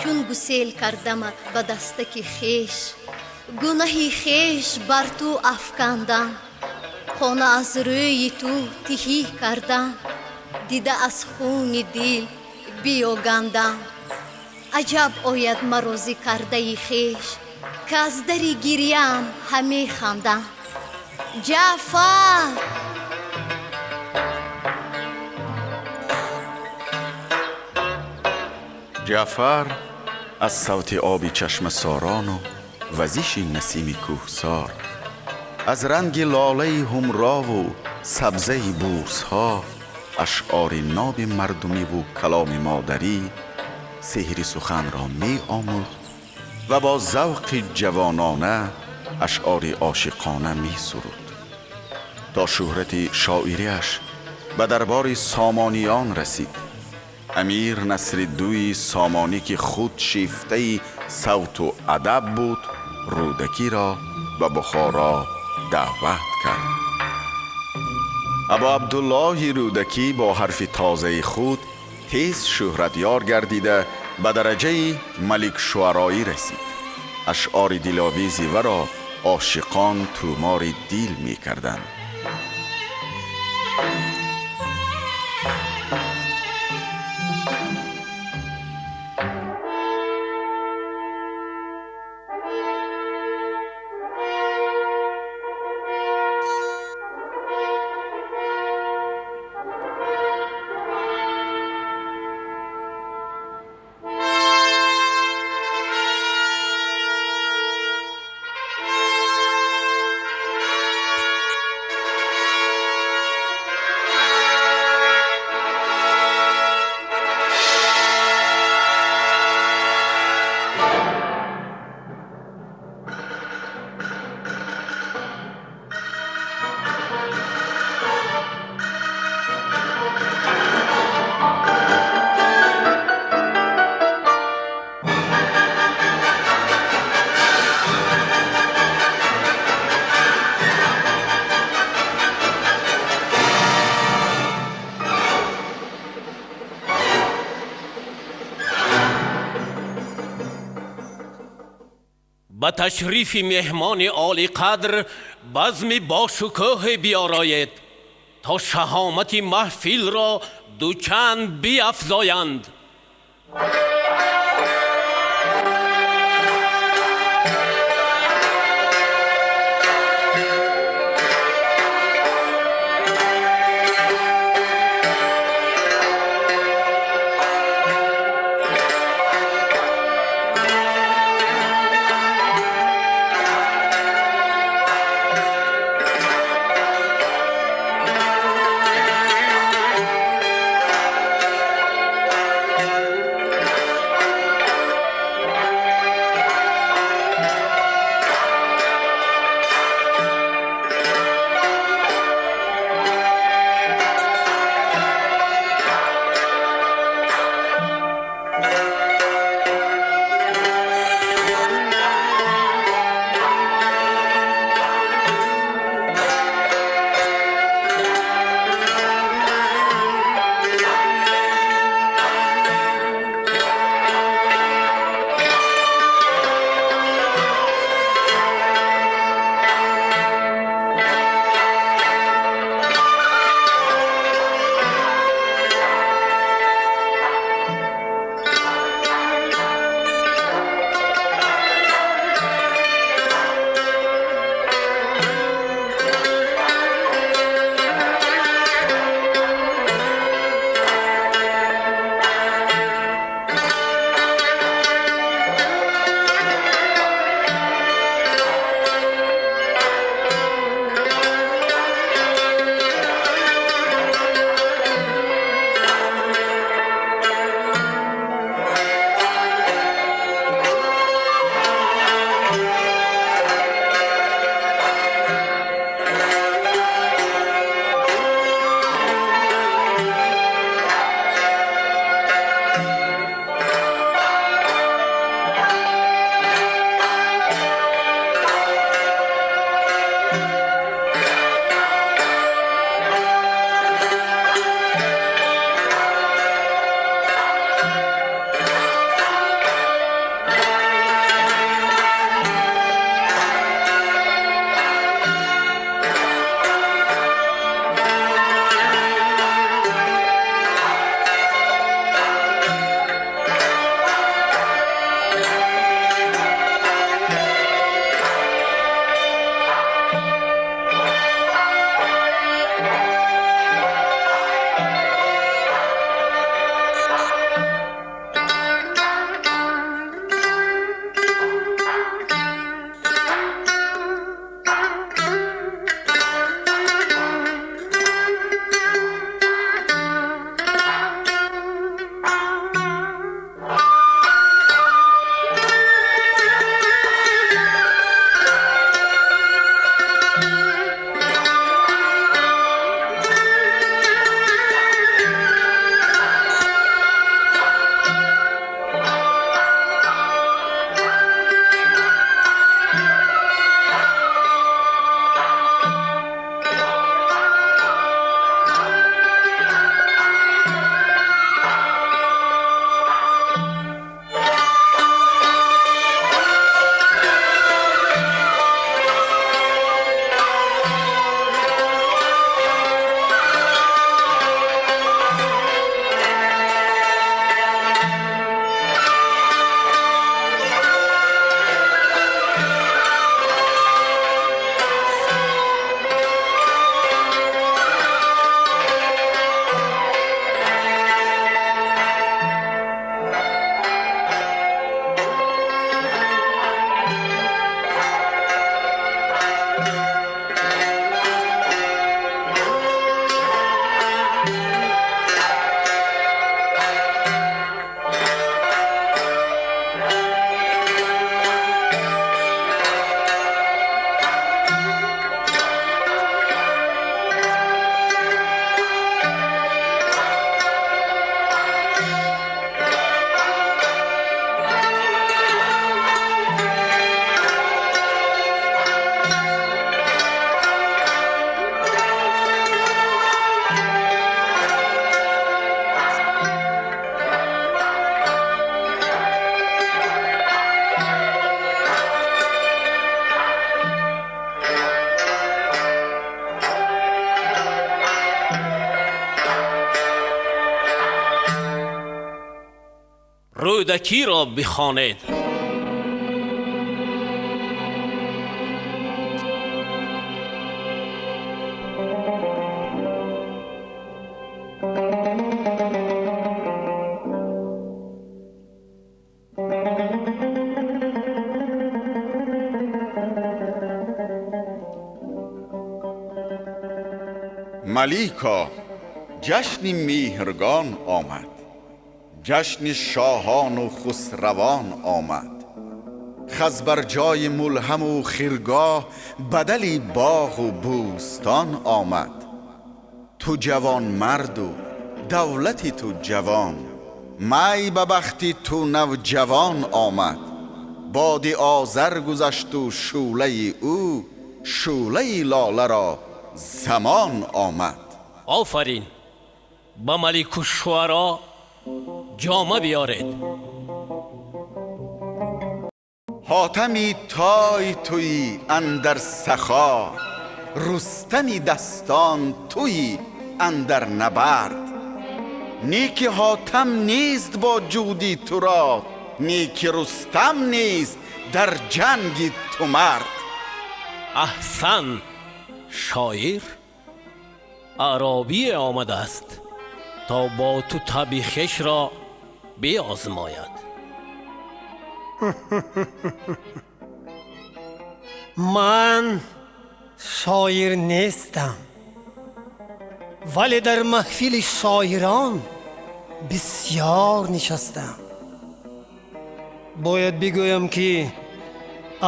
Чун гусел кардамат ба дастаки хеш, гунаҳи хеш бар ту афкандам, хона аз рӯи ту тиҳӣ кардам, дида аз хуни дил биёгандам. Аҷаб ояд маро зи кардаи хеш, ки аз дари гирьяам ҳаме хандам. Ҷаъфар! Ҷаъфар аз савти оби чашмасорону вазиши насими кӯҳсор, аз ранги лолаи ҳумрову сабзаи бӯсҳо, ашъори ноби мардумиву каломи модарӣ сеҳри суханро меомӯхт ва бо завқи ҷавонона ашъори ошиқона месуруд, то шӯҳрати шоириаш ба дарбори сомониён расид. Амир Насри Дуи Сомонӣ, ки худ шифтаи савту адаб буд, Рӯдакиро ба Бухоро даъват кард. Абу Абдуллоҳи Рӯдакӣ бо ҳарфи тозаи худ тез шӯҳратёр гардида ба дараҷаи маликшуароӣ расид. Ашъори диловези варо ошиқон тӯмори дил мекарданд. Ба ташрифи меҳмони олиқадр базми бошукӯҳе биёроед, то шаҳомати маҳфилро дучанд биафзоянд. Рӯдакиро бихонед. ملیکا، جشن مهرگان آمد، جشن شاهان و خسروان آمد. خز بر جای ملهم و خیرگاه، بدلی باغ و بوستان آمد. تو جوان مرد و دولتی تو جوان، می به بختی تو نوجوان آمد. باد آذر گذشت و شعله او، شعله لاله را زمان آمد. آفرین، ба малику шуаро ҷома биёред. ҳотами той туи андар сахо, рустами дастон туи андар набард. Неки ҳотам нест бо ҷуди туро, неки рустам нест дар ҷанги ту мард. Аҳсан, шоир аъробие омадааст то бо ту таби хешро биозмояд. Ман шоир нестам, вале дар маҳфили шоирон бисёр нишастам. Бояд бигӯям, ки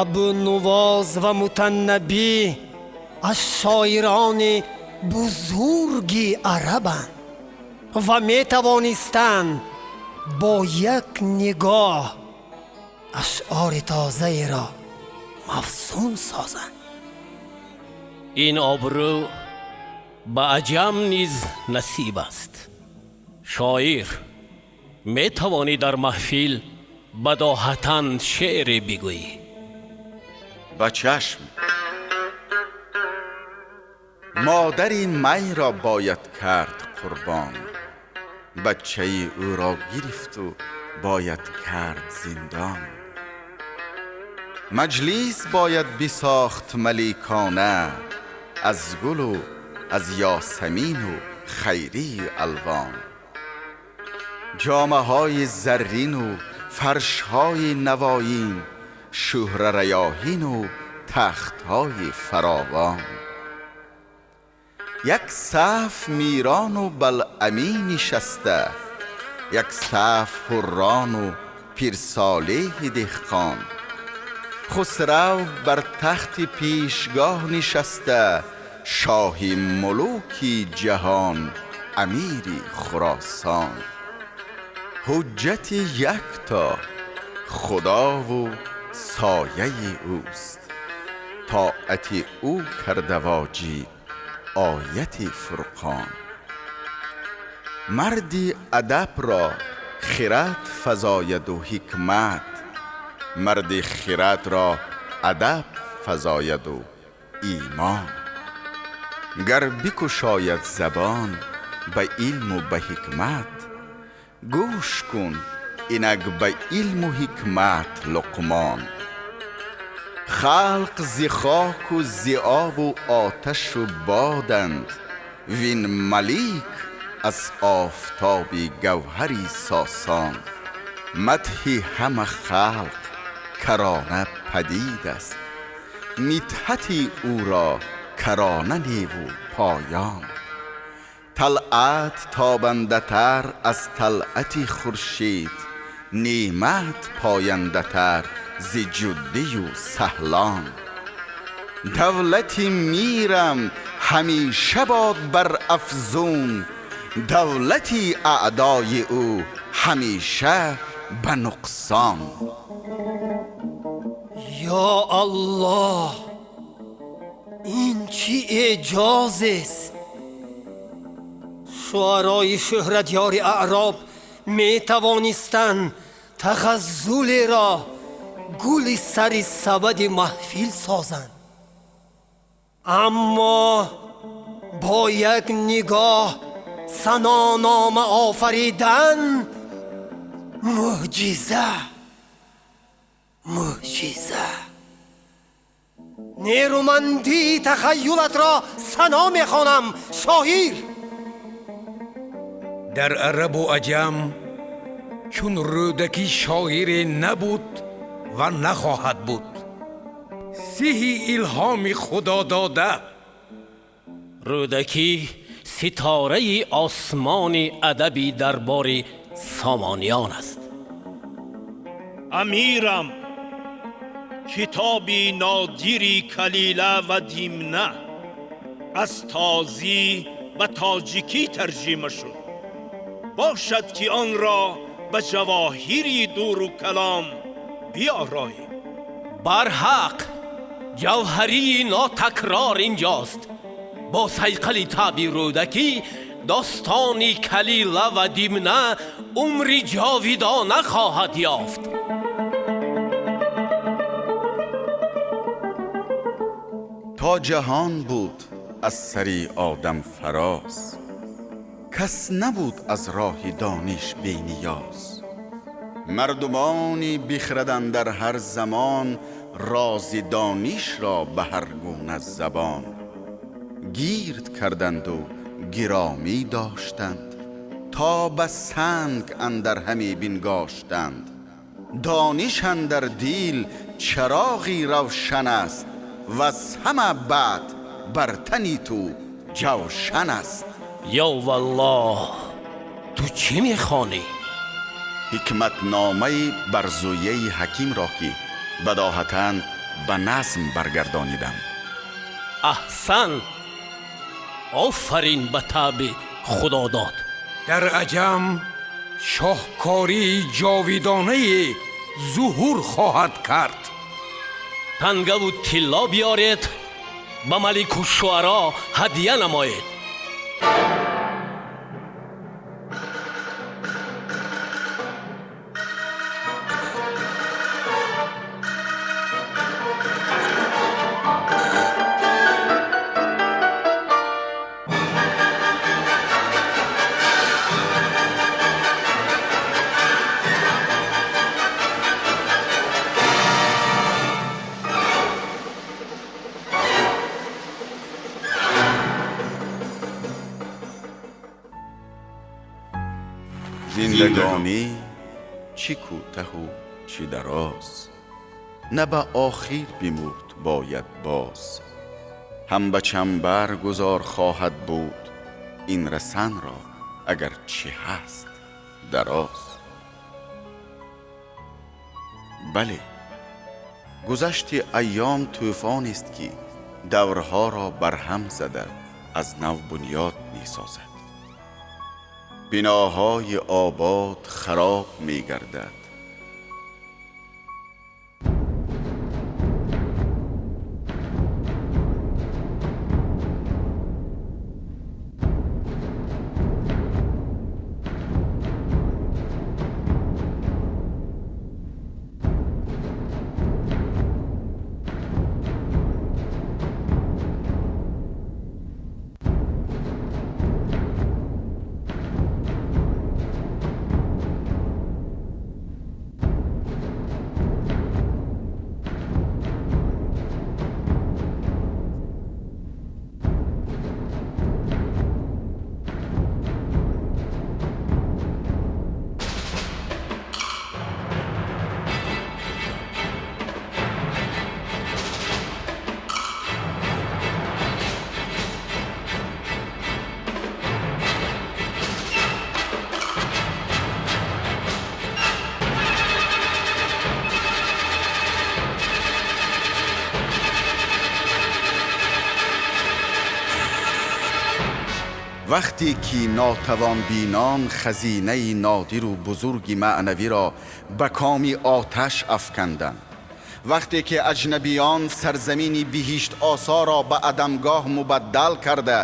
Абунувоз ва Мутаннабӣ аз шоирони бузурги арабанд ва метавонистанд бо як нигоҳ ашъори тозаеро мавзун созанд. Ин обрӯ ба аҷам низ насиб аст. Шоир, метавонӣ дар маҳфил бадоҳатан шеъре бигӯӣ? Ба чашм. Модари майро бояд кард қурбон, бачаи ӯро гирифту бояд кард зиндон. Маҷлис бояд бисохт маликона, аз гулу аз ёсамину хайрии алвон. Ҷомаҳои заррину фаршҳои навоин, шӯҳрараёҳину тахтҳои фаровон. Як саф мирону балъамӣ нишаста, як саф ҳуррону пирсолеҳи деҳқон. Хусрав бар тахти пешгоҳ нишаста, шоҳи мулуки ҷаҳон, амири Хуросон. Ҳуҷҷати якто худову сояи ӯст, тоати ӯ карда воҷиб ояти Фурқон. Марди адабро хират фазояду ҳикмат, марди хиратро адаб фазояду имон. Гар бикушояд забон ба илму ба ҳикмат, гӯш кун инак ба илму ҳикмат Луқмон. Халқ зи хоку зи обу оташу боданд, вин малик аз офтоби гавҳари сосон. Мадҳи ҳама халқ карона падид аст, мидҳати ӯро карона неву поён. Талъат тобандатар аз талъати хуршид, неъмат пояндатар зи ҷуддию саҳлон. Давлати мирам ҳамеша бод бар афзун, давлати аъдои ӯ ҳамеша ба нуқсон. Ё Аллоҳ, ин чӣ эъҷозест! Шуарои шӯҳратёри аъроб метавонистанд тағаззулеро гули сари сабади маҳфил созанд, аммо бо як нигоҳ санонома офаридан Мӯъҷиза, мӯъҷиза. Нерӯмандии тахаюлатро сано мехонам, шоир. Дар арабу аҷам чун Рӯдакӣ шоире набуд ва нахоҳад буд. Сиҳи илҳоми худо дода. Рӯдакӣ ситораи осмони адаби дарбори Сомониён аст. Амирам, китоби нодири Калила ва Димна аз тозӣ ба тоҷикӣ тарҷима шуд. Бошад ки онро ба ҷавоҳири дуру калом биёроем. Барҳақ, ҷавҳарии нотакрор инҷост. Бо сайқали таби Рӯдакӣ достони Калила ва Димна умри ҷовидона хоҳад ёфт. То ҷаҳон буд аз сари одам фароз, кас набуд аз роҳи дониш бениёз. Мардумони бихраданд дар ҳар замон, рози донишро ба ҳар гуна забон гирд карданду гиромӣ доштанд, то ба санг андар ҳаме бингоштанд. Дониш андар дил чароғи равшан аст, ваз ҳама бад бар тани ту ҷавшан аст. Ё валлоҳ, ту чӣ мехонӣ? Ҳикматномаи Барзуяи ҳакимро, ки бадоҳатан ба назм баргардонидам. Аҳсан, офарин ба таби худодод. Дар аҷам шоҳкории ҷовидонае зуҳур хоҳад кард. Тангаву тилло биёред, ба малику шуаро ҳадя намоед. Зиндагонӣ чӣ кӯтаҳу чӣ дароз, на ба охир бимурд бояд боз. Ҳам ба чанбар гузор хоҳад буд ин расанро, агар чӣ ҳаст дароз. Бале, гузашти айём тӯфонест, ки даврҳоро барҳам зада аз нав бунёд месозад. Биноҳои обод хароб мегардад. Вақте ки нотавонбинон хазинаи нодиру бузурги маънавиро ба коми оташ афканданд, вақте ки аҷнабиён сарзамини биҳиштосоро ба адамгоҳ мубаддал карда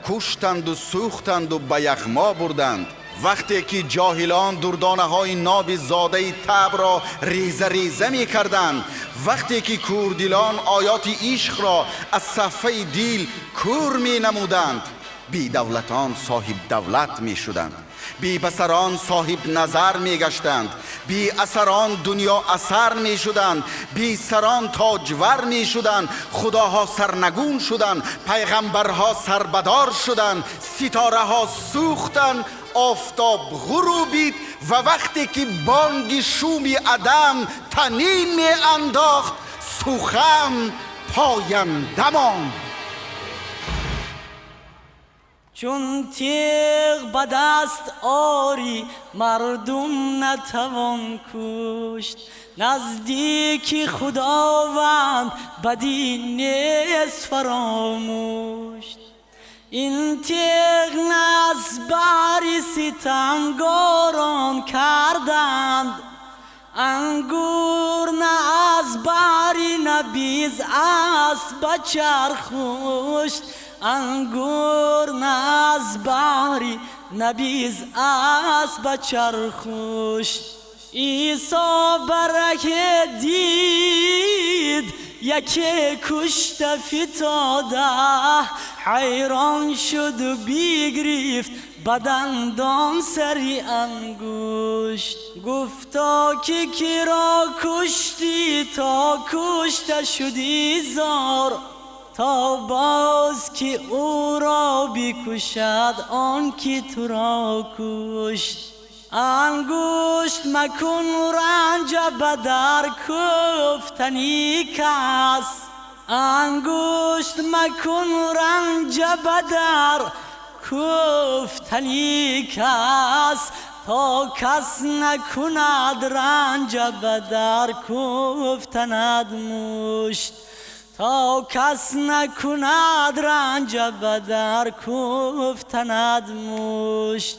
куштанду сӯхтанду ба яғмо бурданд, вақте ки ҷоҳилон дурдонаҳои ноби зодаи табро реза реза мекарданд, вақте ки кӯрдилон оёти ишқро аз саҳфаи дил кӯр менамуданд, Бедавлатон соҳибдавлат мешуданд, бебасарон соҳибназар мегаштанд, беасарон дунё асар мешуданд, бесарон тоҷвар мешуданд, худоҳо сарнагун шуданд, пайғамбарҳо сарбадор шуданд, ситораҳо сӯхтанд, офтоб ғурубид ва вақте ки бонги шуми адам танин меандохт, сухан поянда монд. Чун теғ ба даст орӣ, мардум натавон кушт. Наздики Худованд бадӣ нест фаромӯшт. Ин теғ на аз баҳри ситамгорон карданд, ангур на аз баҳри набиз аст ба чархушт. Ангур на аз баҳри набиз аст ба чархушт. Исо бараке дид, яке кушта фитода, ҳайрон шуду бигрифт ба дандон сари ангушт. Гуфто ки киро куштӣ то кушта шудӣ зор, то боз ки ӯро бикушад он ки туро кушт. Ангушт макун ранҷа ба дар куфтани кас, ангушт макун ранҷа ба дар куфтани кас, то кас накунад ранҷа ба дар куфтанад мушт. То кас накунад ранҷа ба дар куфтанад мушт.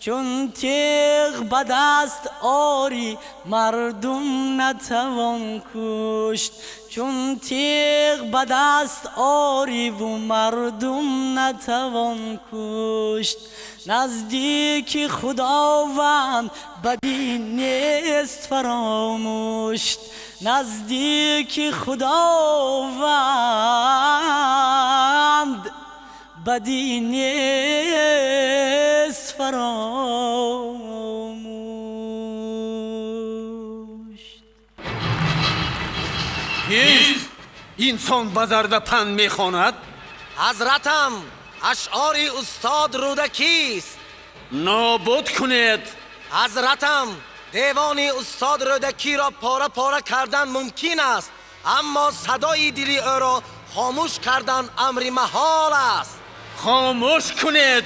Чун теғ ба даст орӣ, мардум натавон кушт. Чун теғ ба даст ориву мардум натавон кушт. Наздики Худованд бадӣ нест фаромӯшт. Наздики Худованд бадӣ нест фаромӯшт. Кист инсон ба зарда панд мехонад? Ҳазратам, ашъори устод Рӯдакист. Нобуд кунед. Ҳазратам, девони устод Рӯдакиро пора пора кардан мумкин аст, аммо садои дили ӯро хомӯш кардан амри маҳол аст. Хомӯш кунед,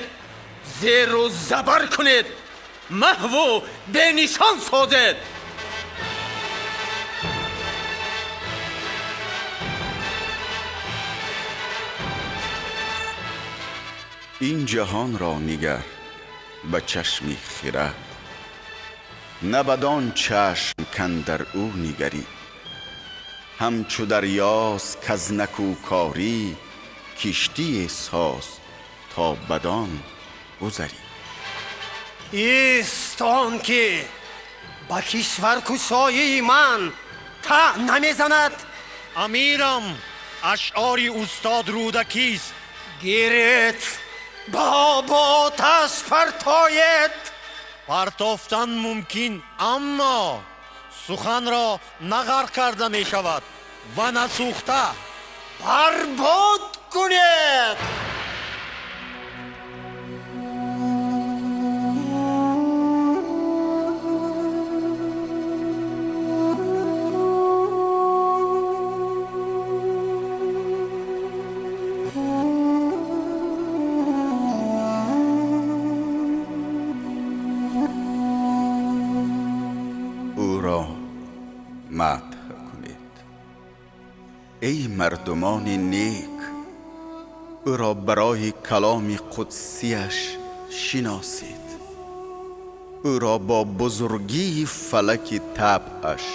зеру забар кунед, маҳву бенишон созед. Ин ҷаҳонро нигар ба чашми хирад, на бадон чашм кандар ӯ нигарӣ. Ҳамчу дарёст каз накӯкорӣ, киштие соз то бадон гузарӣ. Ист он ки ба кишваркушоии ман таън намезанад. Амирам, ашъори устод Рӯдакист. Гиред, ба оботаш партоед. Партофтан мумкин, аммо суханро на ғарқ карда мешавад ва на сӯхта. Барбод кунед. Ӯро мадҳ кунед, эй мардумони нек, ӯро барои каломи қудсияш шиносед, ӯро бо бузургии фалаки табъаш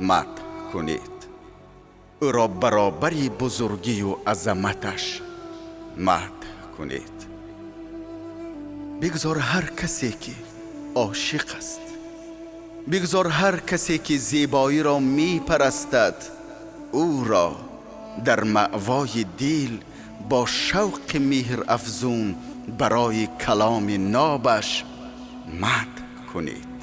мадҳ кунед, ӯро баробари бузургию азаматаш мадҳ кунед. Бигзор ҳар касе ки ошиқ аст, бигзор ҳар касе ки зебоиро мепарастад, ӯро дар маъвои дил бо шавқи меҳрафзун барои каломи нобаш мадҳ кунед.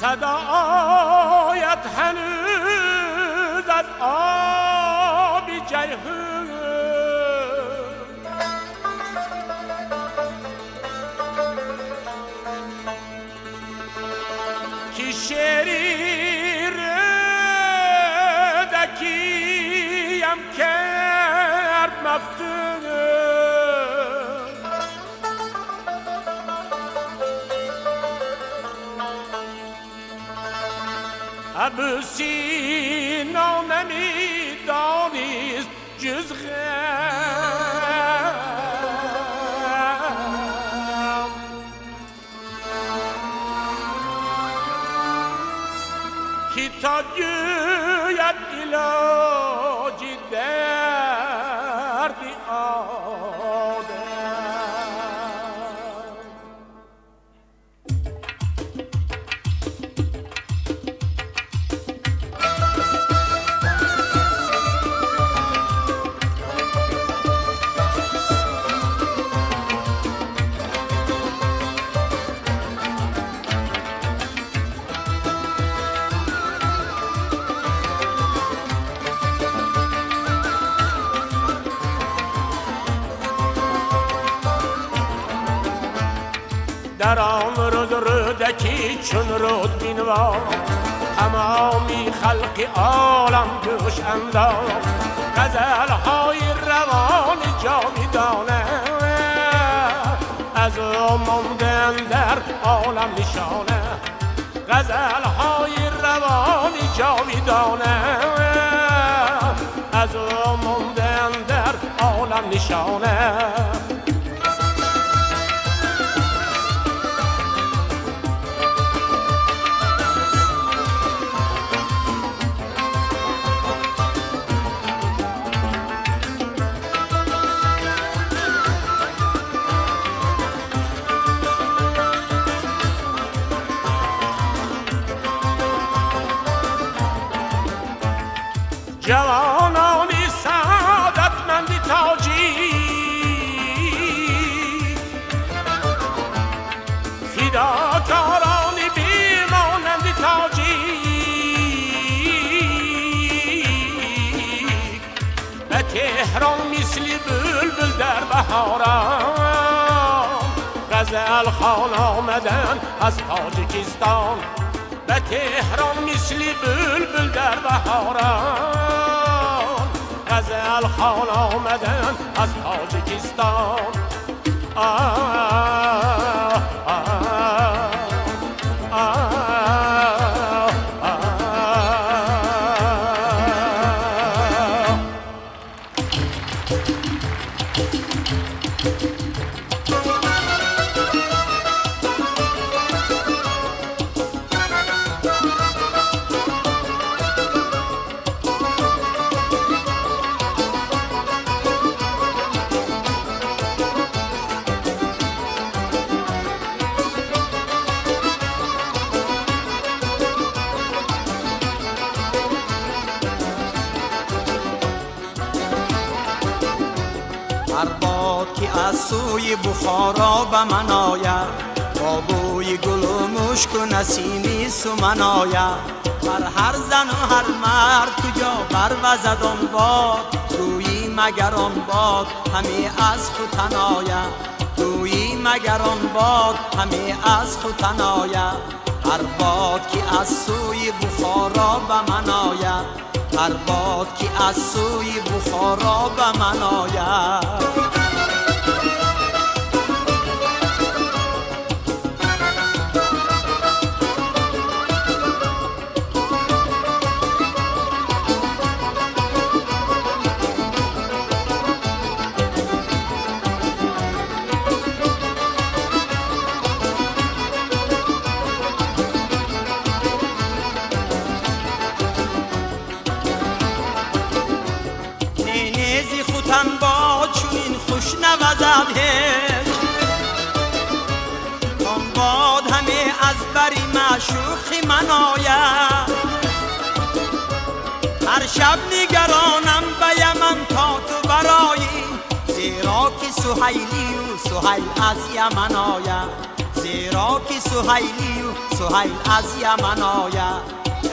صدایت هنوز از آب جیحون که شعری رودکیم کرد مفتون. ابو سینا نمیدانست جز غم که تا گوید علاج درد آدم. در آن روز رودکی چون رود بینواخت، تمامی خلق عالم گوش انداخت. غزلهای روان جاویدانه از او مانده در عالم نشانه. غزلهای روان جاویدانه از او مانده در عالم نشانه. جوانان سعادتمند تاجیک، فداکاران بیمانند تاجیک، به تهران مثل بلبل در بهاران غزل خوان آمدن از تاجیکستان. به تهران مثل بلبل در بهاران غزل خوان آمدن از تاجیکستان. آه آه آه آه. Ҳар бод ки аз сӯи Бухоро ба ман ояд, бо бӯи гулу мушку насими суман ояд. Бар ҳар зану ҳар мард куҷо барвазад он бод, гӯӣ магар он бод ҳаме аз Хутан ояд. Гӯӣ магар он бод ҳаме аз Хутан ояд. Ҳар бод ки аз сӯи Бухоро ба ман ояд, ҳар бод ки аз сӯи Бухоро ба ман ояд. آن باد همه از بری معشوقی من آید. هر شب نگرانم به یمن تا تو برایی، زیرا که سهیلی و سهیل از یمن آید. زیرا که سهیلی و سهیل از یمن آید.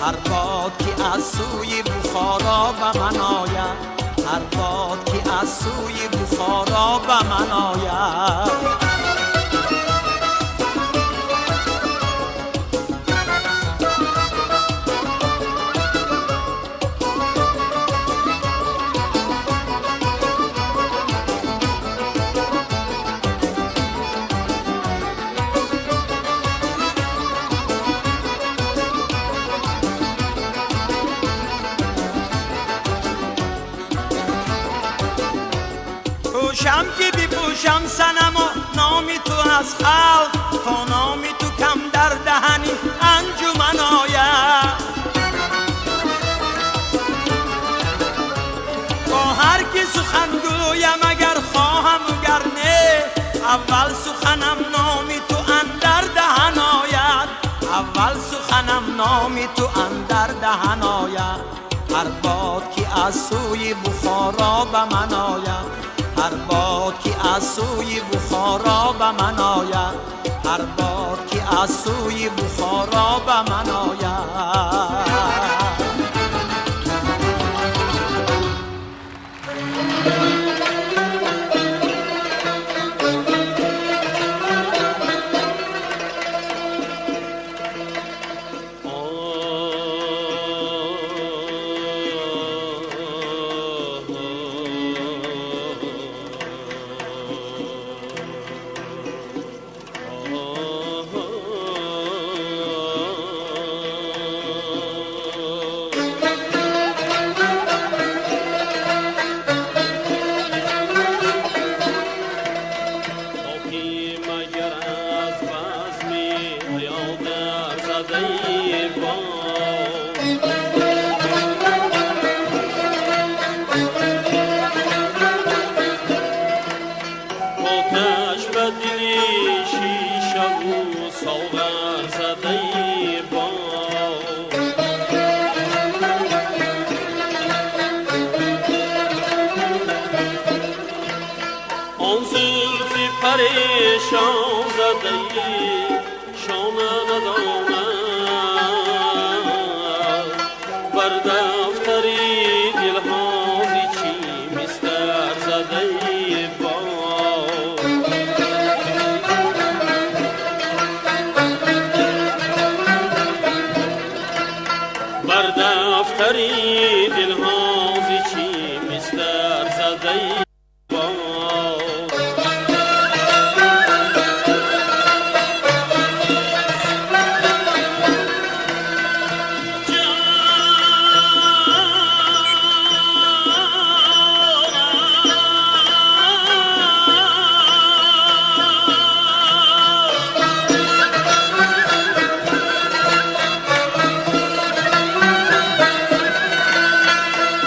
هر باد که از سوی بخارا به من آید، هر باد که از سوی بخارا به من آید. پوشم که بپوشم صنما نامی تو از خلق، تا نامی تو کم در دهنی انجمن آید. با هر کی سخن گویم اگر خواهم گر نه، اول سخنم نامی تو اندر دهن آید. اول سخنم نامی تو اندر دهن آید. هر باد که از سوی بخارا به من آید، هر باد که از سوی بخارا به من آید. هر باد که از سوی بخارا به من آید.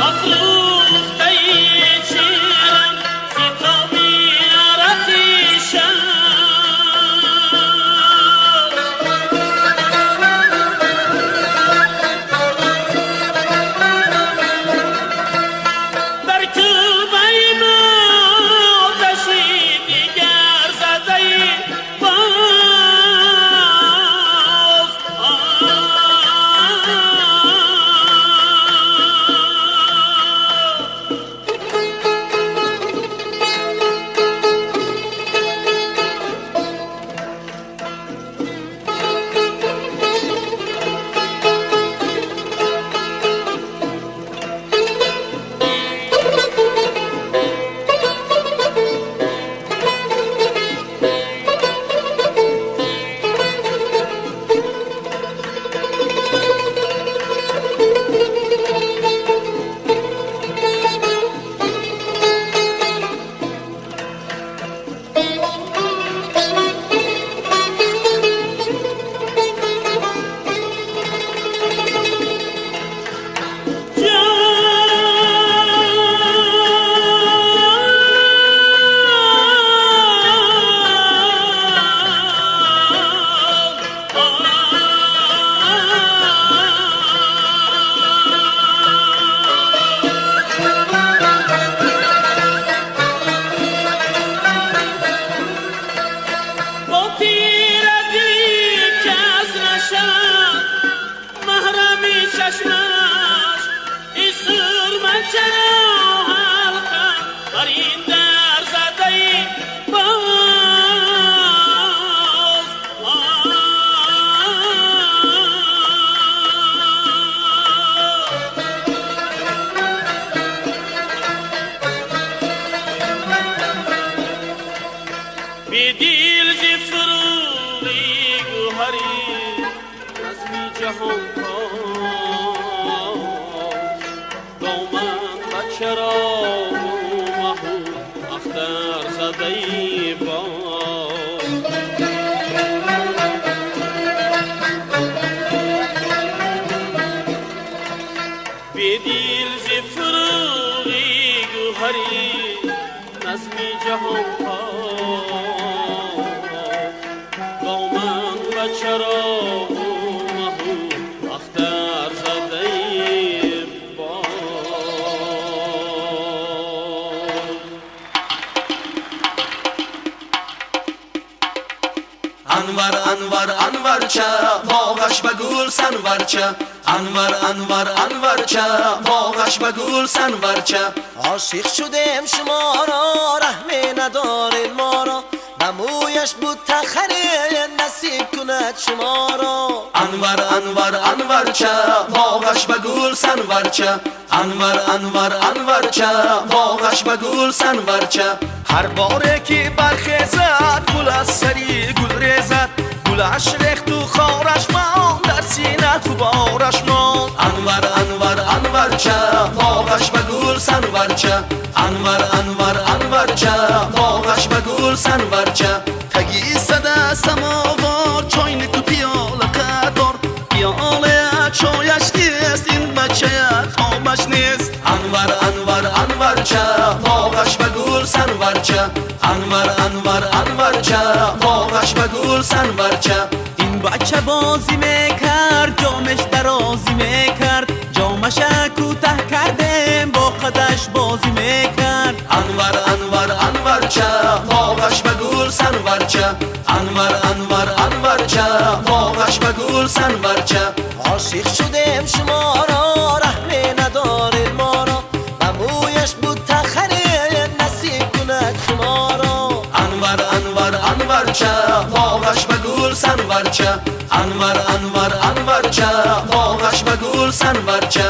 افروخته چیره جهان دامن به چراغ و مه و اختر زده باز. بدیل ز فروغی گوهری نظم جهان دامن به چراغ و مه و اختر زده باز. Anvar Anvar Anvarcha bog'ash va gul sanvarcha Anvar Anvar Anvarcha bog'ash va gul sanvarcha Oshiq shudem shumoro rahmi nadorед moro ба мӯяш бута харед насиб кунад шуморо. Anvar Anvar Anvarcha bog'ash va gul sanvarcha Anvar Anvar Anvarcha bog'ash va gul sanvarcha Ҳар боре ки бархезад гул аз сари гул резад гулаш рехту хораш мон дар сина ғубораш мон. Anvar Anvar Anvarcha bog'ash va gul sanvarcha Anvar Anvar Anvarcha bog'ash va gul sanvarcha Таги сада самовар чойнику пиёла қатор пиёлая чояш нест ин бачая тобаш нест. Anvar Anvar Anvarcha bog'ash va gul sanvarcha Anvar Anvar Anvarcha bog'ash va gul sanvarcha Ин бача бозӣ мекард ҷомеш дарозӣ мекард ҷомаша кӯтаҳ кардем бо қадаш бозӣ мекард. Anvar Anvar Anvarcha bog'ash va gul sanvarcha Anvar Anvar Anvarcha bog'ash va gul sanvarcha Oshiq shudem shumoro rahmi nadorед moro ба мӯяш бута харед насиб кунад шуморо. Anvar Anvar Anvarcha bog'ash va gul sanvarcha Anvar Anvar Anvarcha bog'ash va gul sanvarcha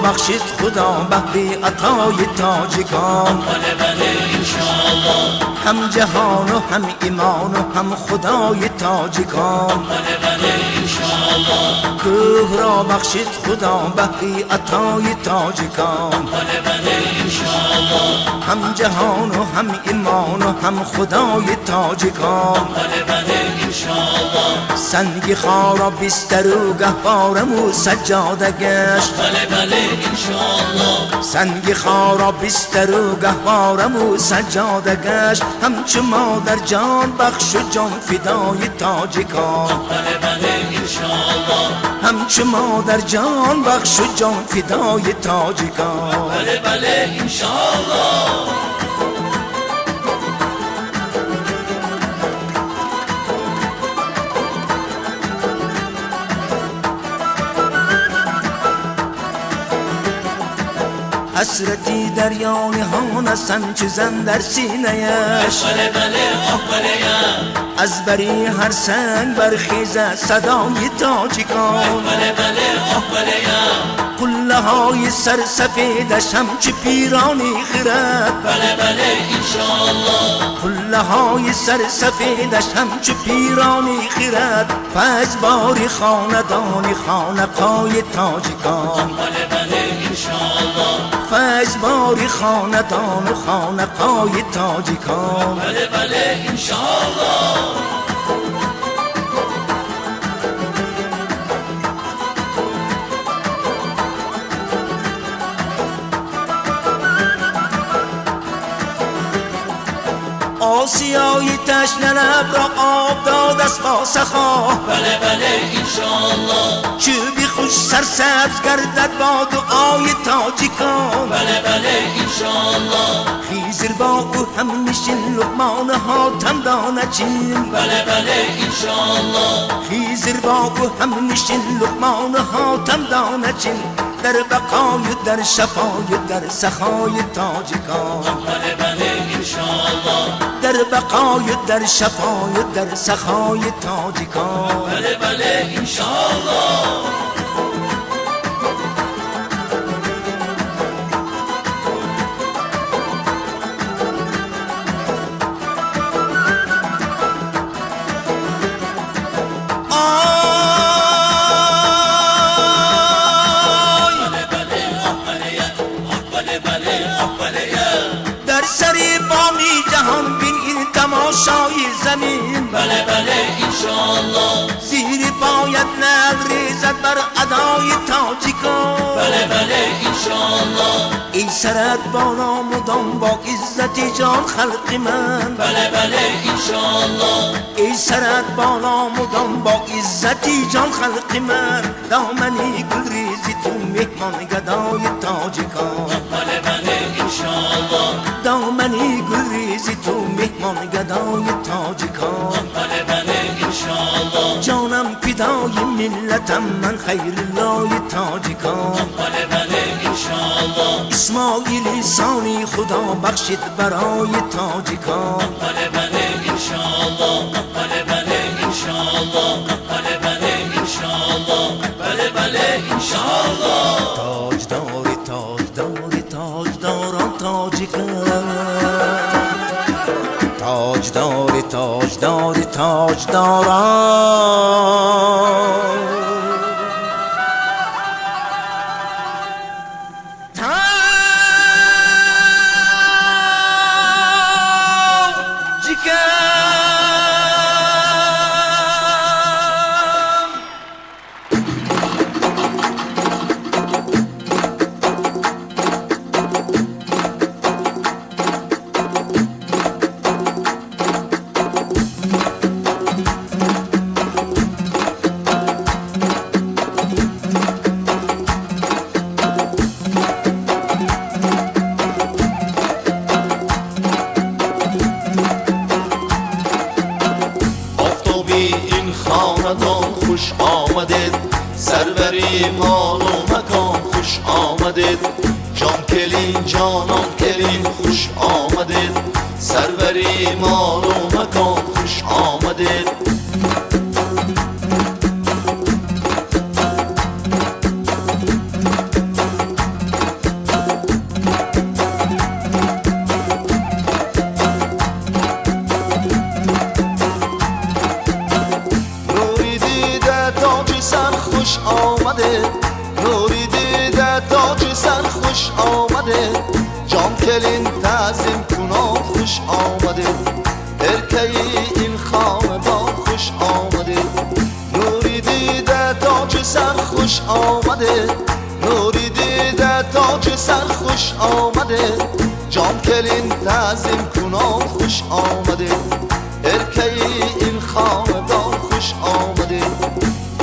بخشید خدا بهری عطای تاجیکان هم جهان و هم ایمان و هم خدای تاجیکان کوه را بخشید خدا بهری عطای تاجیکان هم جهان و هم ایمان و هم خدای تاجیکان Санги хора бистару гаҳвораму саҷҷода гашт. Бале, бале, иншоаллоҳ. Санги хора бистару гаҳвораму саҷҷода гашт. Ҳамчу модар ҷон бахшу ҷон фидои тоҷикон. Бале, бале, иншоаллоҳ. Ҳамчу модар ҷон бахшу ҷон фидои тоҷикон. Бале, бале, иншоаллоҳ. Ҳасрати дарёи ҳон аст ҳамчу зан дар синааш. Бале, бале, оҳ, бале, аз бари ҳар санг бархезад садои тоҷикон. Бале, бале, оҳ, бале, қуллаҳои сарсафедаш ҳамчу пирони хирад. Бале, бале, иншоаллоҳ. Қуллаҳои сарсафедаш ҳамчу пирони хирад. Файз бори хонадони хонақои тоҷикон. Бале, бале, иншоаллоҳ. Файз бори хонадону хонақои тоҷикон. Бале, бале, иншоаллоҳ. Осиёи ташналаб ро об дод аст бо сахо. Бале, бале, иншоаллоҳ. Чӯби хуш сарсабз гардад бо дуои тоҷикон. Бале, бале, иншоаллоҳ. Хизр бо ӯ ҳамнишин Луқмону Ҳотам доначин. Бале, бале, иншоаллоҳ. Хизр бо ӯ ҳамнишин Луқмону Ҳотам доначин. Дар бақою дар шафою дар сахои тоҷикон. Бале, бале, иншоаллоҳ. Дар бақою дар шафою дар сахои тоҷикон. Бале, бале, иншоаллоҳ. Дар сари боми ҷаҳон бин ин тамошои замин. Бале, бале, иншоаллоҳ. Зири бояд нал резад бар адои тоҷикон. Бале, бале, иншоаллоҳ. Эй сарат боло мудом бо иззати ҷон халқи ман. Бале, бале, иншоаллоҳ. Эй сарат боло мудом бо иззати ҷон халқи ман. Домани гулрези ту меҳмон гадои тоҷикон. Бале, бале, иншоаллоҳ. Домани гулрези ту меҳмон гадои тоҷикон. Бале, бале, иншоаллоҳ. Ҷонам фидои миллатам ман хайруллои тоҷикон. Бале, бале, иншоаллоҳ. Исмоили сони худо бахшид барои тоҷикон. Бале, бале, иншоаллоҳ. Бале, бале, иншоаллоҳ. Бале, бале, иншоаллоҳ. Бале, бале, иншоаллоҳ. Тоҷдори тоҷдори тоҷдорон тоҷикон. Тоҷдори тоҷдори тоҷдорон. Хуш омадед, сарвари молу макон, хуш омадед. Ҷон келин, ҷонон келин, хуш омадед. Сарвари молу макон, хуш омадед. Келин таъзим кунон хуш омадед. Эркаи ин хонадон хуш омадед. خوش آمده، نوری دیده تاج سر خوش آمده، جان کلین تعظیم کنان خوش آمده، ارکه این خاندان خوش آمده.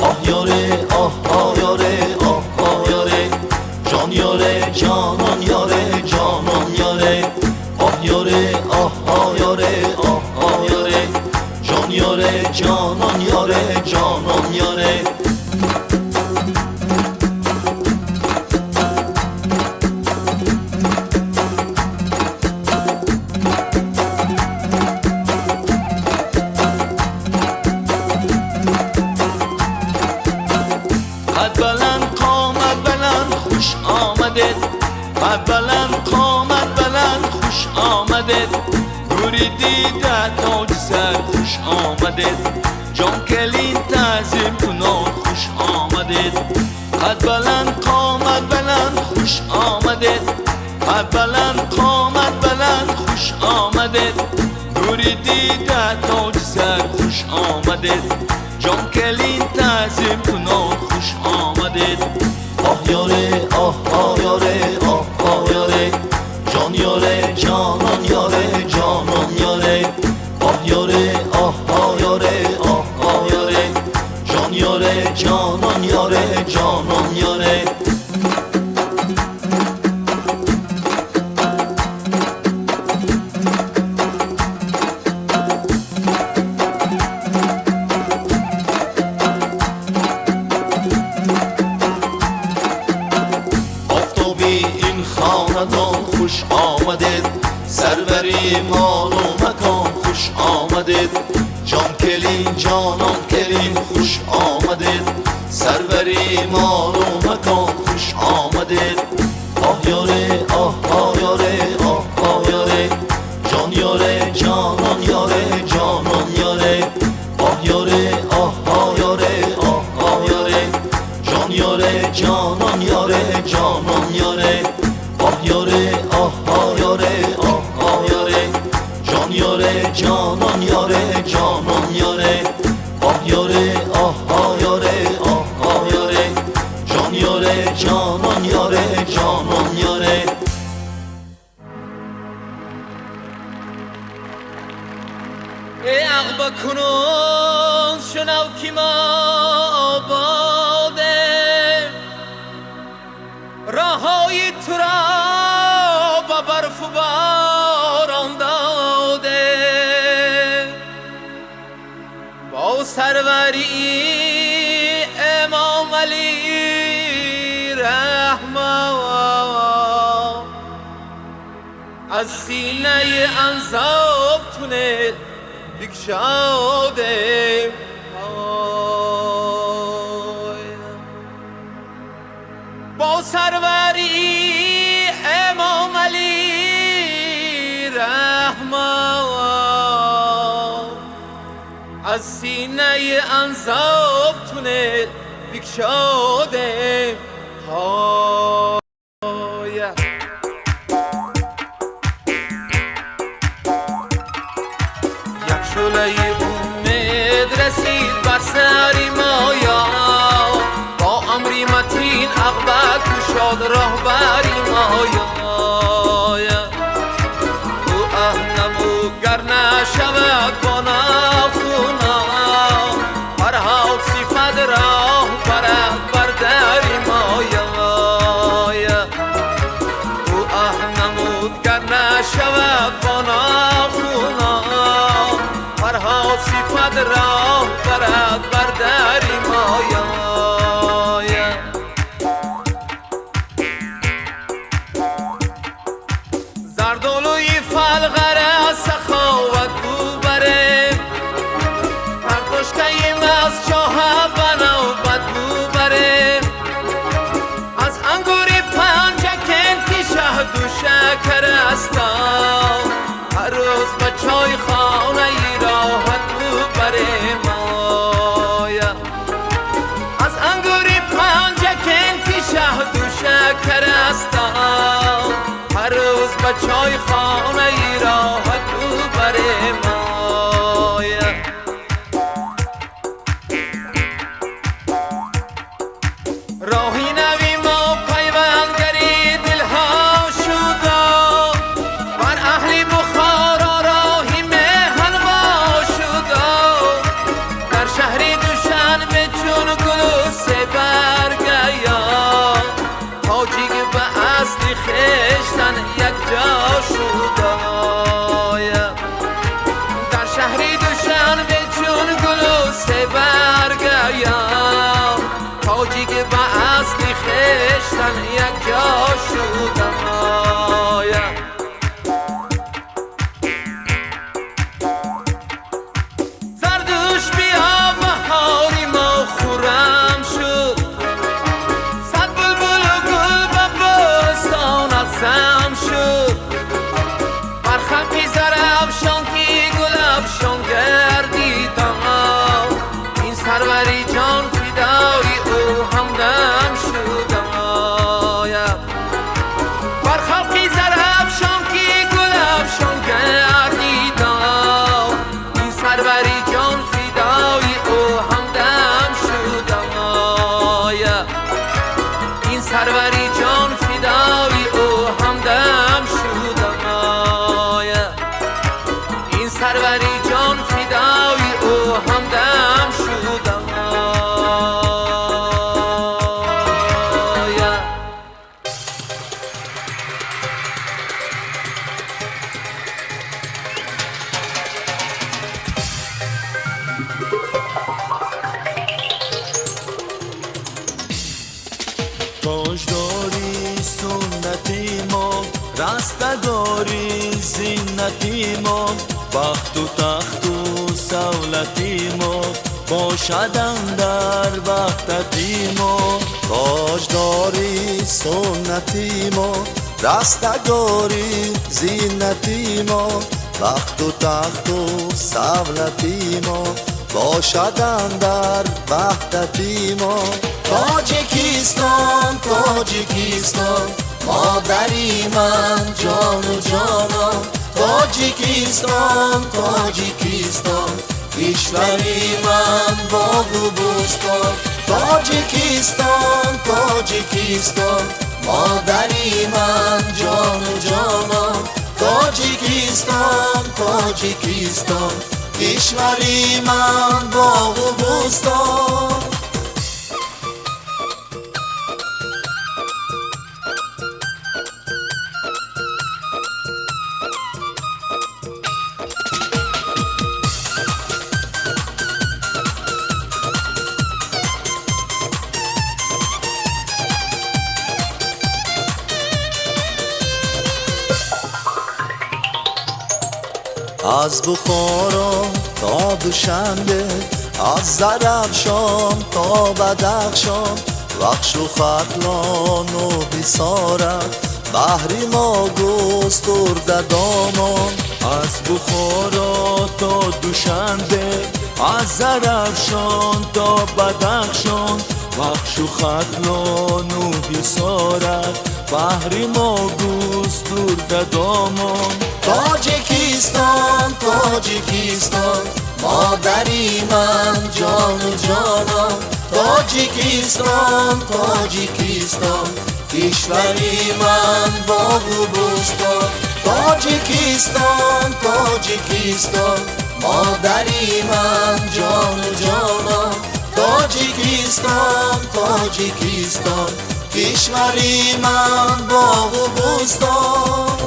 آه یاره آه آه یاره آه آه یاره، جان یاره جانان یاره جانان یاره، آه یاره آه آه یاره آه آه یاره، جان یاره جانان یاره جانان یاره. قد بلند قامت بلند خوش آمدید، قد بلند قامت بلند خوش آمدید، نوری دیده تاج سر خوش آمدید، جان کلین تعظیم کنان خوش آمدید. قد بلند قامت بلند خوش آمدید، قد بلند قامت بلند خوش آمدید، نوری دیده تاج سر خوش آمدید، جان کلین تعظیم کنان خوش آمدید. آه یاره آه آه یاره آه آه یاره، جان یاره جانان یاره جانان یاره، آه یاره آه آه یاره آه آه یاره، جان یاره جانان یاره جانان یاره. خوش آمدید، سروری مال و مکان خوش آمدید، جان کلین جانان کلین خوش آمدید، سروری مال و مکان خوش آمدید. آه یاره آه آه یاره آه آه یاره، جان یاره جانان یاره جانان یاره، آه یاره آه آه یاره آه آه یاره، جان یاره جانان یاره جانان یاره، آه یاره آه آه یاره آه آه یاره، جان یاره جانان یاره جانان یاره، آه یاره آه آه یاره آه آه یاره، جان یاره جانان یاره جانان یاره. ای عقب کنون شنو که ما آباده، راههای تو را با برف و باران داده، با سروری امام علی رحمان از سینه انزاب تونل بکشاده. با سروری امام علی رحمان از سینه انزاب تونل بکشاده. یک شعله امید رسید بر سر مایا، با امری متین عقبه کشاد راهبری مایا. او اهنمو گر نشود با ناخونا، فرهاد صفت راه برد بر دری مایا. او اهنمود گر نشود با ناخونا، فرهاد صفت راه برد بر دری مایا. زردآلوی فلغره سخاوت بوبره، پرتشکه از چاه به نوبت بوبره، از انگور پنجکن که شهد و شکر است، هر روز به چای خانه راحت بوبره مایا. از انگور پنجکن که شهد و شکر است، هر روز به چای خانه راحت بوبره مایا. Сарвари ҷон фидои ӯ ҳамдам шудам оя. Ин сарвари ҷон фидои ӯ ҳамдам шудам оя. Тоҷдори суннати мо, растагори зиннати мо, бахту тахту савлати мо бошад андар ваҳдати мо. Тоҷдори суннати мо, растагори зиннати мо, бахту тахту савлати мо бошад андар ваҳдати мо. Тоҷикистон, Тоҷикистон, модари ман ҷону ҷонон. Тоҷикистон, Тоҷикистон, кишвари ман боғу бӯстон. Тоҷикистон, Тоҷикистон, модари ман ҷону ҷонон. Тоҷикистон, Тоҷикистон, кишвари ман боғу бӯстон. Аз Бухоро то Душанбе, аз Зарафшон то Бадахшон, Вахшу Хатлону Ҳисорат баҳри мо густурда домон. Аз Бухоро то Душанбе, аз Зарафшон то Бадахшон, Вахшу Хатлону Ҳисорат баҳри мо густурда домон. Тоҷикистон, Тоҷикистон, модари ман ҷону ҷонон. Тоҷикистон, Тоҷикистон, кишвари ман боғу бӯстон. Тоҷикистон, Тоҷикистон, модари ман ҷону ҷонон. Тоҷикистон, Тоҷикистон, кишвари ман боғу бӯстон.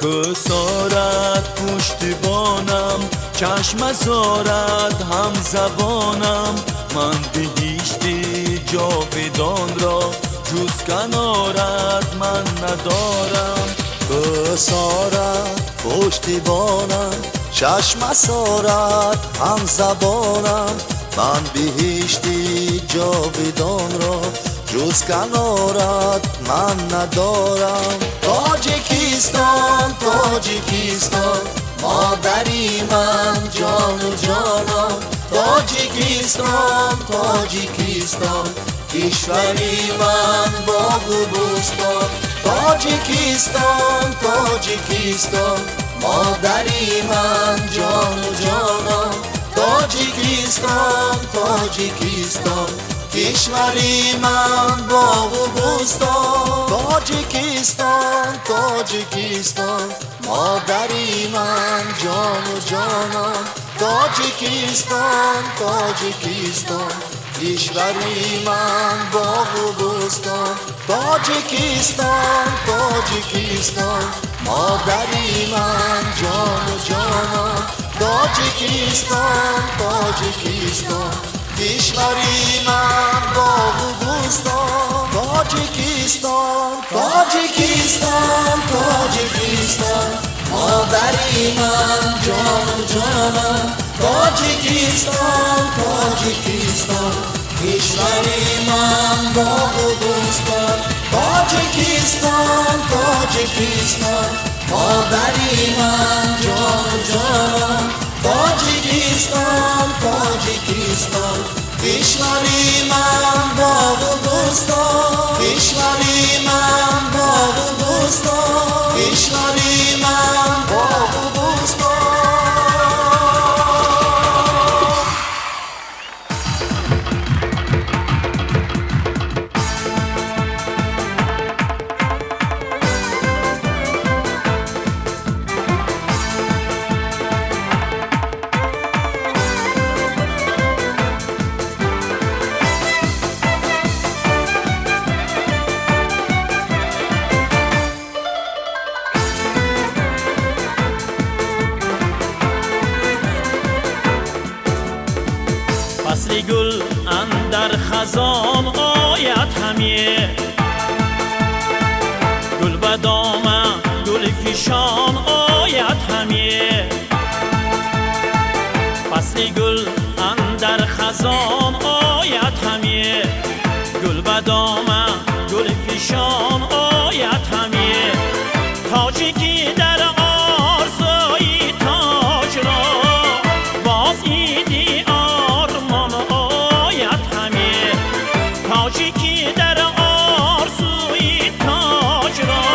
Кӯсорат пуштибонам, чашмасорат ҳамзабонам. Ман биҳишти ҷовидонро ҷуз канорат ман надорам. Кӯсорат пуштибонам, чашмасорат ҳамзабонам. Ман биҳишти ҷовидонро ҷуз канорат ман надорам. Тоҷикистон, Тоҷикистон, модари ман ҷону ҷонон. Тоҷикистон, Тоҷикистон, кишвари ман боғу бӯстон. Тоҷикистон, Тоҷикистон, модари ман ҷону ҷонон. Тоҷикистон, Тоҷикистон, кишвари ман боғу бӯстон. Тоҷикистон, Тоҷикистон, модари ман ҷону ҷонон. Тоҷикистон, Тоҷикистон, кишвари ман боғу бӯстон. Тоҷикистон, Тоҷикистон, модари ман ҷону ҷонон. Тоҷикистон, Тоҷикистон, кишвари ман боғу бӯстон. Тоҷикистон, Тоҷикистон, Тоҷикистон, модари ман ҷону ҷонон. Тоҷикистон, Тоҷикистон, кишвари ман боғу бӯстон. Тоҷикистон, Тоҷикистон, модари ман ҷону ҷонон. Тоҷикистон, Тоҷикистон, кишвари ман боғу бӯстон. Кишвари ман боғу бӯстон. Кишвари ман боғу бӯстон. فصل گل اندر خزان آید همی، گل به دامن گل فشان آید همی. فصل گل اندر خزان آید همی، گل به دامن گل فشان آید همی. تاجیکی در آرزوی تاج را باز ایدی آرمان آید همی. تاجیکی در آرزوی تاج را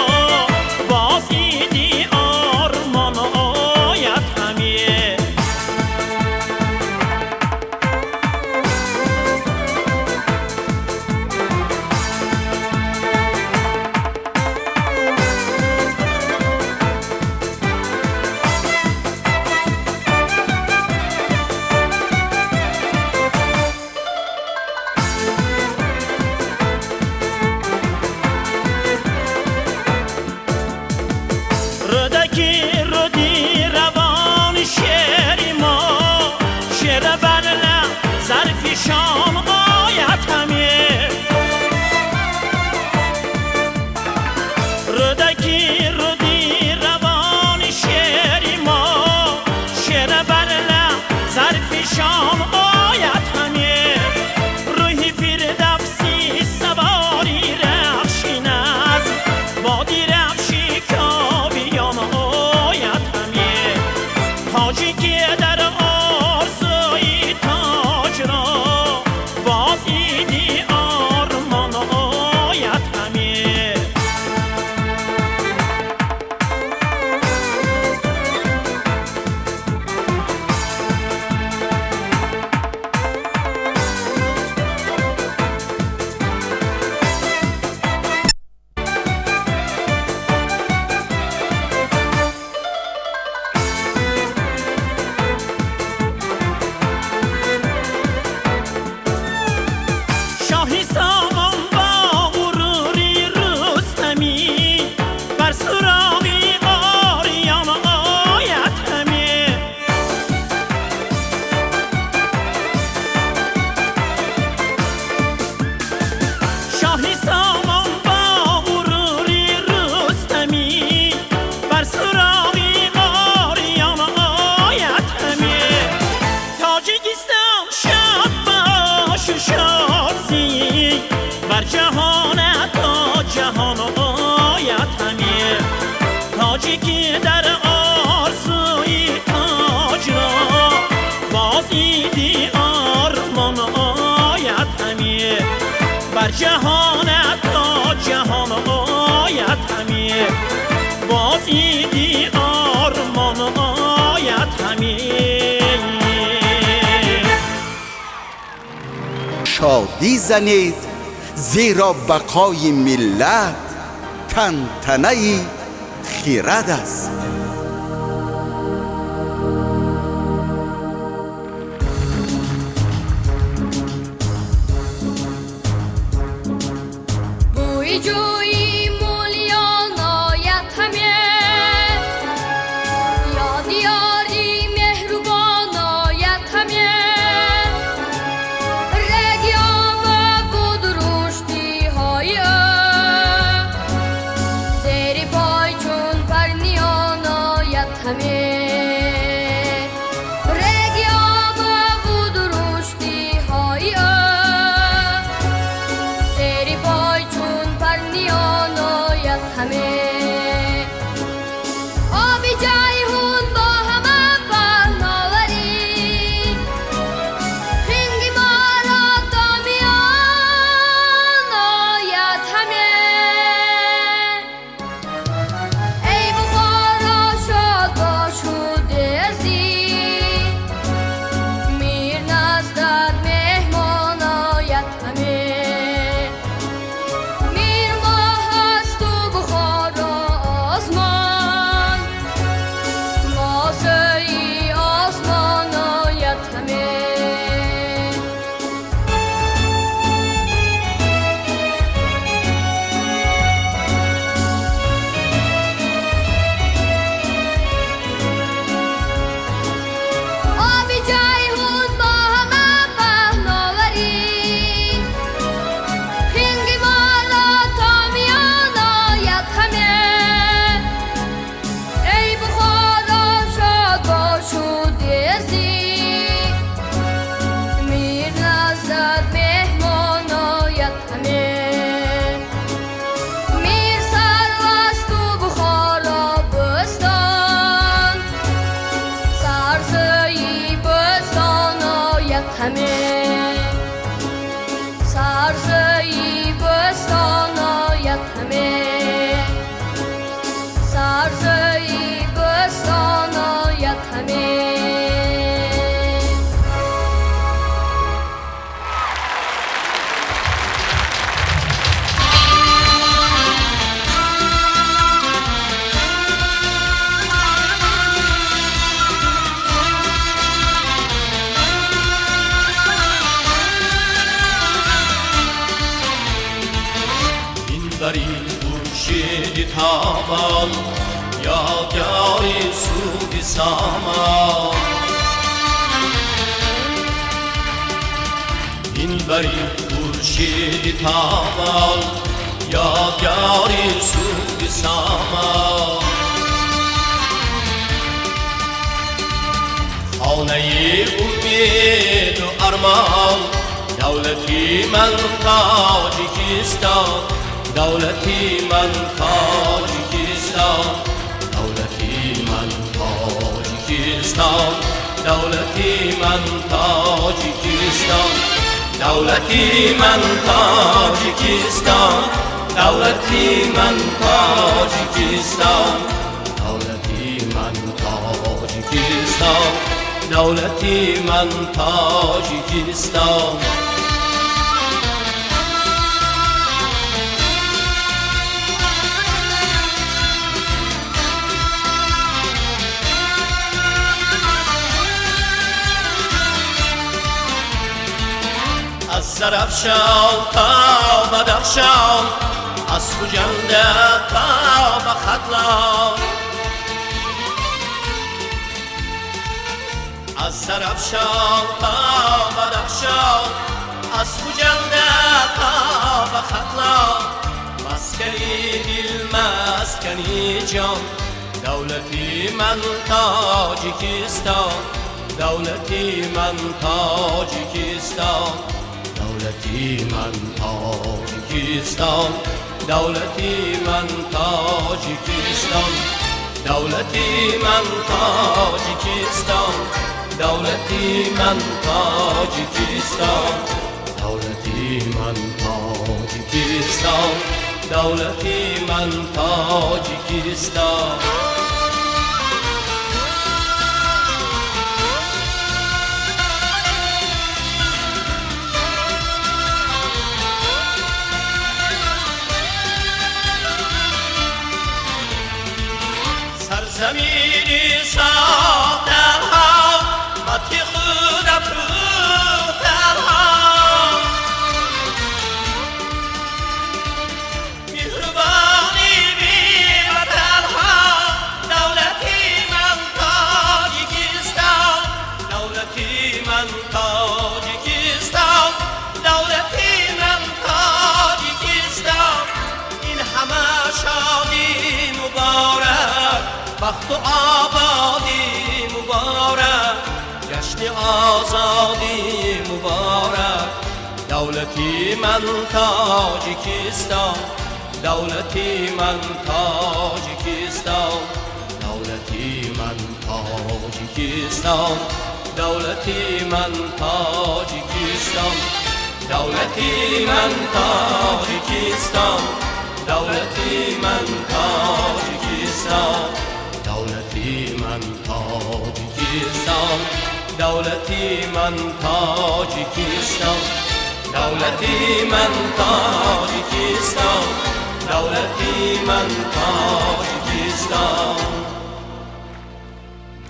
باز ایدی آرمان آید همی. رودکی رودی روان شعر ما، شعر بر لب ظرف شام آید همی. رودکی رودی روان شعر ما، شعر بر لب ظرف شام آید همی. روحی فردوسی سواری رخشین است، وادی رخشی کاویان آید همی. تاجیکی در آرزوی تاج را باز ایدی آرمان آید همی. شاهی سامان با غروری رستمی، بر سراغی آریان آید همی. شاهی سامان با غروری رستمی، بر سراغی آریان آید همی. تاجیکستان شاد باش و شاد زی، بر جهان تا جهان آید همی. تاجیکی در آرزوی تاج را باز ایدی آرمان آید همی. بر جهان تا جهان آید همی، باز ایدی آرمان آید همی. شادی زنید، زیرا بقای ملت تنتنه خیرد است. بوی جوی مولیان آید همی، یاد یاری مهربان آید همی. رگ آب و درشتی های او، زیر پای چون پرنیان آید همی. رگ آب و درشتی های او، زیر Бари хуршеди тобон, ёдгори суди сомон. Ин бари хуршеди тобон, ёдгори суди сомон. Хонаи умеду армон, давлати ман Тоҷикистон, давлати ман Тоҷикистон, давлати ман Тоҷикистон, давлати ман Тоҷикистон, давлати ман Тоҷикистон, давлати ман Тоҷикистон, давлати ман Тоҷикистон, давлати ман Тоҷикистон. Аз Зарафшон то Бадахшон, аз Хуҷанд то ба Хатлон. Аз Зарафшон то Бадахшон, аз Хуҷанд то ба Хатлон. Маскани дил, маскани ҷон, давлати ман Тоҷикистон, давлати ман Тоҷикистон, давлати ман Тоҷикистон, давлати ман Тоҷикистон, давлати ман Тоҷикистон, давлати ман Тоҷикистон, давлати ман Тоҷикистон, давлати ман Тоҷикистон. Сарзамини сохтанҳо, мати худ афрӯхтанҳо, меҳрубони беватанҳо, давлати ман Тоҷикистон, давлати ман Тоҷикистон, давлати ман Тоҷикистон. Ин ҳама шодӣ муборак, бахту ободӣ муборак, ҷашни озодӣ муборак. Давлати ман Тоҷикистон, давлати ман Тоҷикистон, давлати ман Тоҷикистон, давлати ман Тоҷикистон, давлати ман Тоҷикистон, давлати ман Тоҷикистон, давлати ман Тоҷикистон, давлати ман Тоҷикистон, давлати ман Тоҷикистон, давлати ман Тоҷикистон,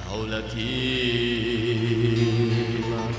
давлати ман.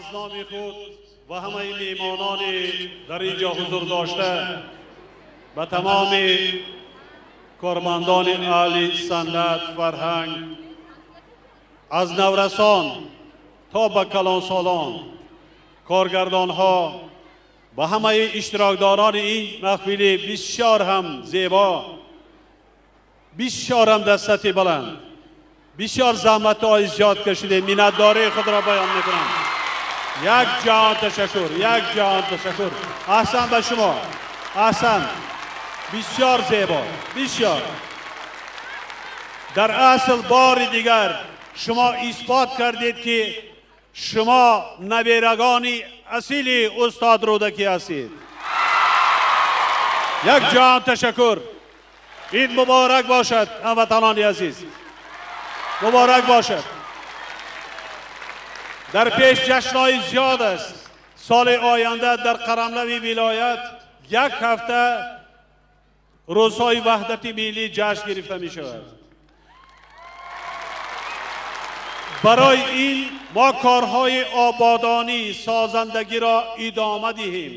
Аз номи худ ва ҳамаи меҳмонони дар ин ҷо ҳузур дошта ба тамоми кормандони аҳли санъат, фарҳанг, аз наврасон то ба калонсолон, коргардонҳо, ба ҳамаи иштирокдорони ин маҳфили бисёр ҳам зебо, бисёр ҳам дар сатҳи баланд, бисёр заҳматҳои зиёд кашидем, миннатдории худро баён мекунам. Як ҷаҳон ташаккур, як ҷаҳон ташаккур. Аҳсан ба шумо, аҳсан. Бисёр зебо, бисёр. Дар асл бори дигар шумо исбот кардед, ки шумо наберагони асили устод Рӯдакӣ ҳастед. Як ҷаҳон ташаккур. Ид муборак бошад, ҳамватанони азиз, муборак бошад. Дар пеш ҷашнҳои зиёд аст. Соли оянда дар қаламрави вилоят як ҳафта рӯзҳои ваҳдати миллӣ ҷашн гирифта мешавад. Барои ин мо корҳои ободонӣ, созандагиро идома диҳем,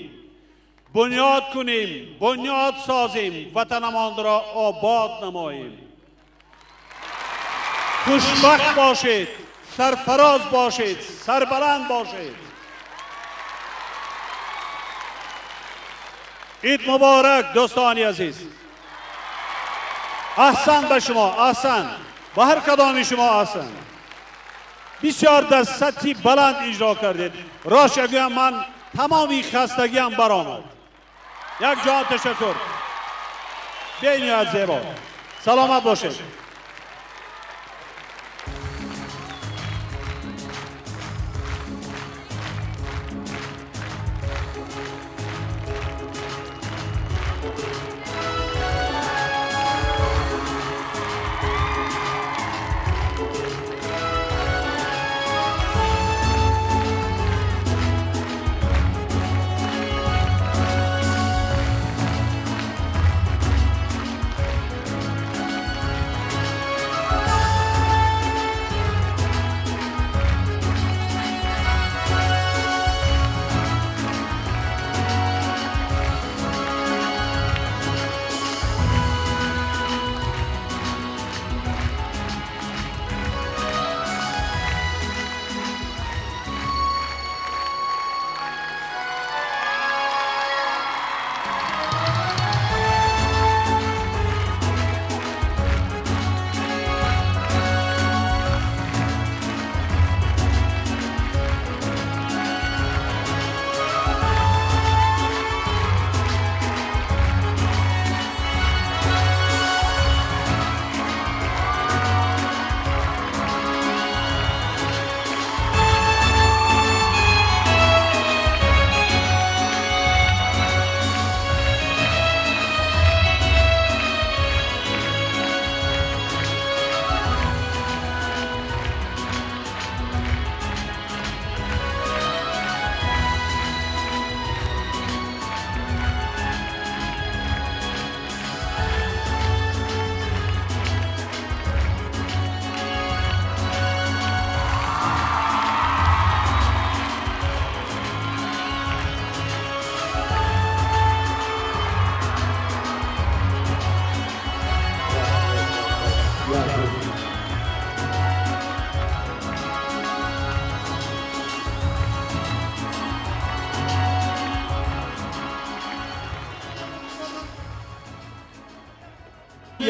бунёд кунем, бунёд созем, ватанамонро обод намоем. Хушбахт бошед, сарфароз бошед, сарбаланд бошед. Ид муборак, дӯстони азиз. Аҳсан ба шумо, аҳсан ба ҳар кадоми шумо, аҳсан. Бисёр дар сатҳи баланд иҷро кардед. Рост гӯям, ман тамоми хастагиам баромад. Як ҷаҳон ташаккур, бениҳоят зебо. Саломат бошед.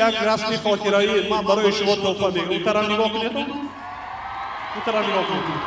Як расми хотираӣ ман барои шумо туҳфа мекунам. Он тараф нигоҳ кунед, он тараф нигоҳ кунед.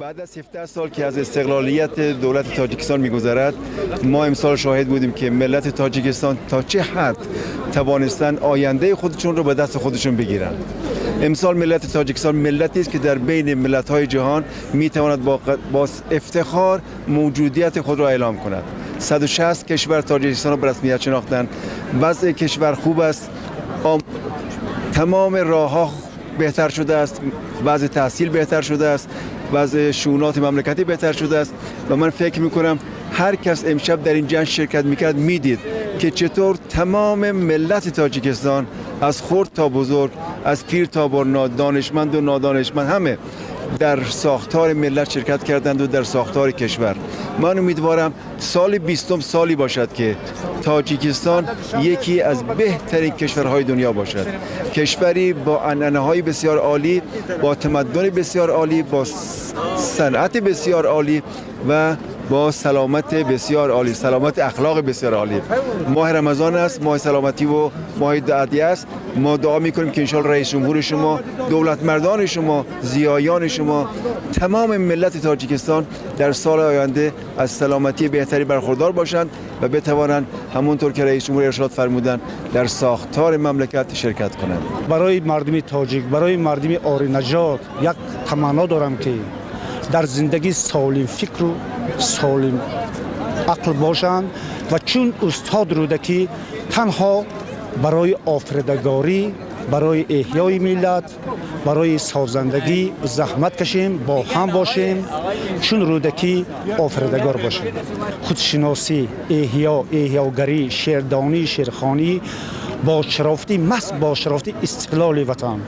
بعد از 17 سال که از استقلالیت دولت تاجیکستان میگذرد، ما امسال شاهد بودیم که ملت تاجیکستان تا چه حد توانستن آینده خودشون رو به دست خودشون بگیرن. امسال ملت تاجیکستان ملتی است که در بین ملت‌های جهان میتواند با افتخار موجودیت خود را اعلام کند. 160 کشور تاجیکستان را به رسمیت شناختند. وضع کشور خوب است، تمام راه‌ها بهتر شده است، وضع تحصیل بهتر شده است، وضع شؤونات مملکتی بهتر شده است و من فکر میکنم هر کس امشب در این جشن شرکت میکرد میدید که چطور تمام ملت تاجیکستان از خرد تا بزرگ، از پیر تا برنا، دانشمند و نادانشمند، همه در ساختار ملت شرکت کردند و در ساختار کشور. من امیدوارم سال 20 سالی باشد که تاجیکستان یکی از بهترین کشورهای دنیا باشد، کشوری با عنعنه‌های بسیار عالی، با تمدن بسیار عالی، با صنعت بسیار عالی و با سلامت بسیار عالی، سلامت اخلاق بسیار عالی. ماه رمضان است، ماه سلامتی و ماه دعایی است. ما دعا میکنیم که انشالله رئیس جمهور شما، دولت مردان شما، زیایان شما، تمام ملت تاجیکستان در سال آینده از سلامتی بهتری برخوردار باشند و بتوانند همونطور که رئیس جمهور ارشاد فرمودند در ساختار مملکت شرکت کنند. برای مردم تاجیک، برای مردم آری نژاد یک تمنا دارم که در زندگی سالم فکر و سالم عقل باشند و چون استاد رودکی تنها برای آفریدگاری، برای احیای ملت، برای سازندگی زحمت کشیم، با هم باشیم، چون رودکی آفریدگار باشیم. خودشناسی، احیا، احیاگری، شعردانی، شعرخوانی، با شرافتی، مست با شرافتی استقلال وطن،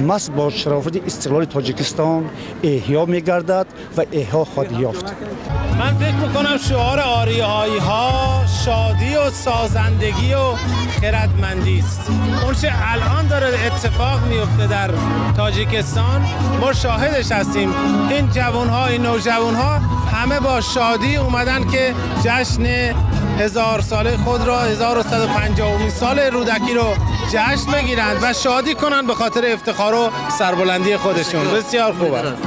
مست با شرافت استقلال تاجیکستان احیا می‌گردد و احیا خواهد یافت. من فکر می‌کنم شعار آریایی ها شادی و سازندگی و خردمندی است. اون چه الان داره اتفاق میفته در تاجیکستان ما شاهدش هستیم. این جوان‌ها، این نوجوان‌ها همه با شادی اومدن که جشن 1000 ساله خود را، 1150 سال رودکی رو جشن بگیرند و شادی کنند به خاطر افتخار و سربلندی خودشون. بسیار خوب است.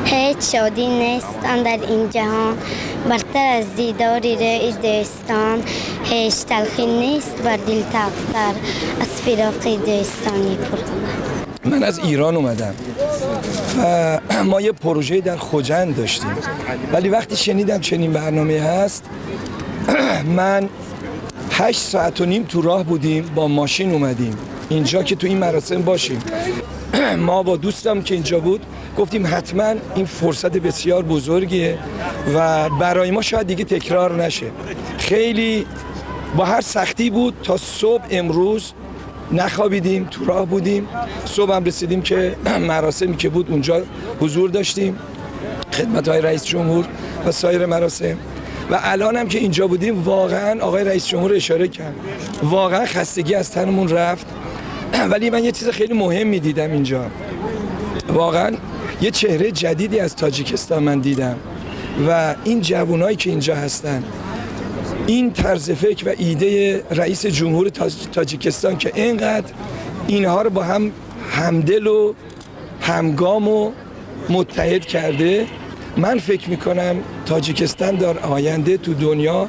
هیچ شادی نیست در این جهان برتر از دیدار روی دوستان، هیچ تلخی نیست بر دل تفتر از فراق دوستانی پر. من از ایران اومدم و ما یه پروژه در خجند داشتیم، ولی وقتی شنیدم چنین برنامه هست، من 8.5 ساعت تو راه بودیم، با ماشین اومدیم اینجا که تو این مراسم باشیم. ما با دوستم که اینجا بود گفتیم حتما این فرصت بسیار بزرگیه و برای ما شاید دیگه تکرار نشه. خیلی با هر سختی بود تا صبح امروز نخوابیدیم، تو راه بودیم. صبح هم رسیدیم که مراسمی که بود اونجا حضور داشتیم، خدمت های رئیس جمهور و سایر مراسم. و الان هم که اینجا بودیم واقعا آقای رئیس جمهور اشاره کرد، واقعا خستگی از تنمون رفت. ولی من یه چیز خیلی مهم میدیدم اینجا، واقعا یه چهره جدیدی از تاجیکستان من دیدم و این جوانایی که اینجا هستن، این طرز فکر و ایده رئیس جمهور تاجیکستان که اینقدر اینها رو با هم همدل و همگام و متحد کرده، من فکر میکنم تاجیکستان در آینده تو دنیا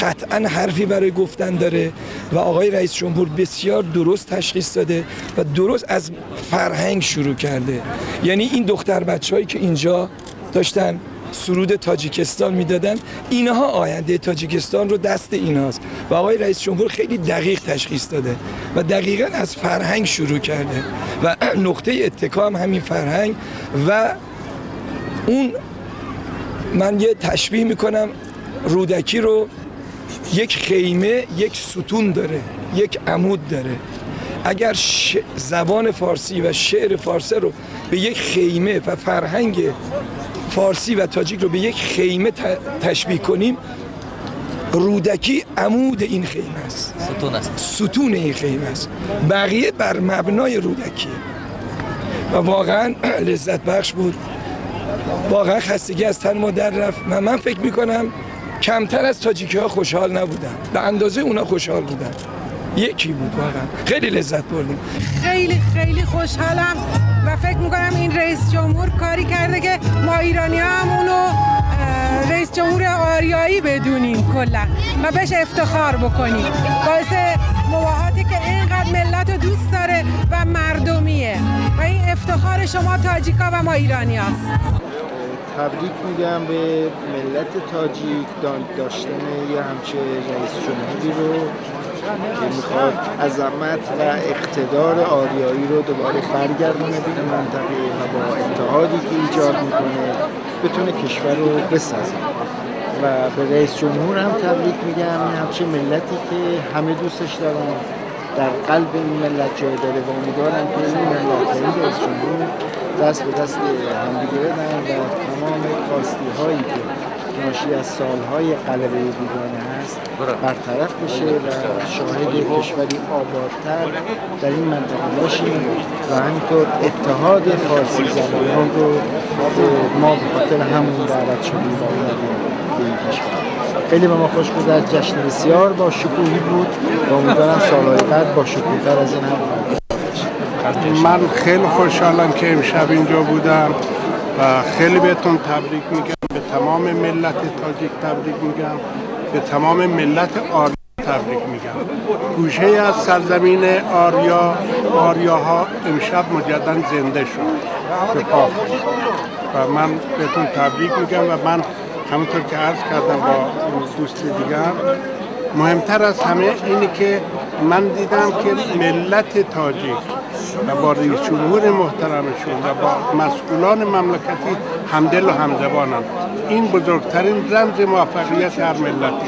قطعا حرفی برای گفتن داره و آقای رئیس جمهور بسیار درست تشخیص داده و درست از فرهنگ شروع کرده. یعنی این دختر بچه‌هایی که اینجا داشتن سرود تاجیکستان میدادن، اینها آینده تاجیکستان رو دست ایناست و آقای رئیس جمهور خیلی دقیق تشخیص داده و دقیقاً از فرهنگ شروع کرده و نقطه اتکا هم همین فرهنگ. و اون من یه تشبیه میکنم رودکی رو، یک خیمه یک ستون داره، یک عمود داره. اگر زبان فارسی و شعر فارسی رو به یک خیمه و فرهنگ فارسی و تاجیک رو به یک خیمه تشبیه کنیم، رودکی عمود این خیمه است، ستون است، ستون این خیمه است، بقیه بر مبنای رودکی. و واقعا لذت بخش بود، واقعا خستگی از تن ما در رفت. من فکر میکنم کمتر از تاجیکی ها خوشحال نبودم، به اندازه اونا خوشحال بودم، یکی بود. واقعا خیلی لذت بردیم، خیلی خیلی خوشحالم و فکر میکنم این رئیس جمهور کاری کرده که ما ایرانی ها هم جمهور آریایی بدونیم کلا و بهش افتخار بکنیم. باعث مواهاتی که اینقدر ملت رو دوست داره و مردمیه و این افتخار شما تاجیکا و ما ایرانی هست. تبریک میگم به ملت تاجیک داشتن یه همچه رئیس جمهوری رو که میخواد عظمت و اقتدار آریایی رو دوباره برگردونه به این منطقه و با اتحادی که ایجاد میکنه بتونه کشور رو بسازه. و به رئیس جمهور هم تبریک میگم، این همچه ملتی که همه دوستش دارن، در قلب این ملت جای داره و امیدوارم که این ملت و این رئیس جمهور دست به دست همدیگه بدن و تمام کاستی هایی که ناشی از سالهای غلبه بیگانه هست برطرف بشه و شاهد کشوری آبادتر در این منطقه باشیم و همینطور اتحاد فارسی زبانان رو ما به خاطر همون دعوت شدیم و اومدیم به این کشور. خیلی به ما خوش گذشت، جشن بسیار با شکوهی بود و امیدوارم سالهای بعد با شکوه‌تر از این هم باشه. من خیلی خوشحالم که امشب اینجا بودم و خیلی بهتون تبریک میگم، به تمام ملت تاجیک تبریک میگم، به تمام ملت آریا تبریک میگم. گوشه از سرزمین آریا، آریاها امشب مجددا زنده شد به پا و من بهتون تبریک میگم. و من همونطور که عرض کردم با دوست دیگم، مهمتر از همه اینه که من دیدم که ملت تاجیک و با رئیس جمهور محترمشون و با مسئولان مملکتی همدل و همزبانند. این بزرگترین رمز موفقیت هر ملتی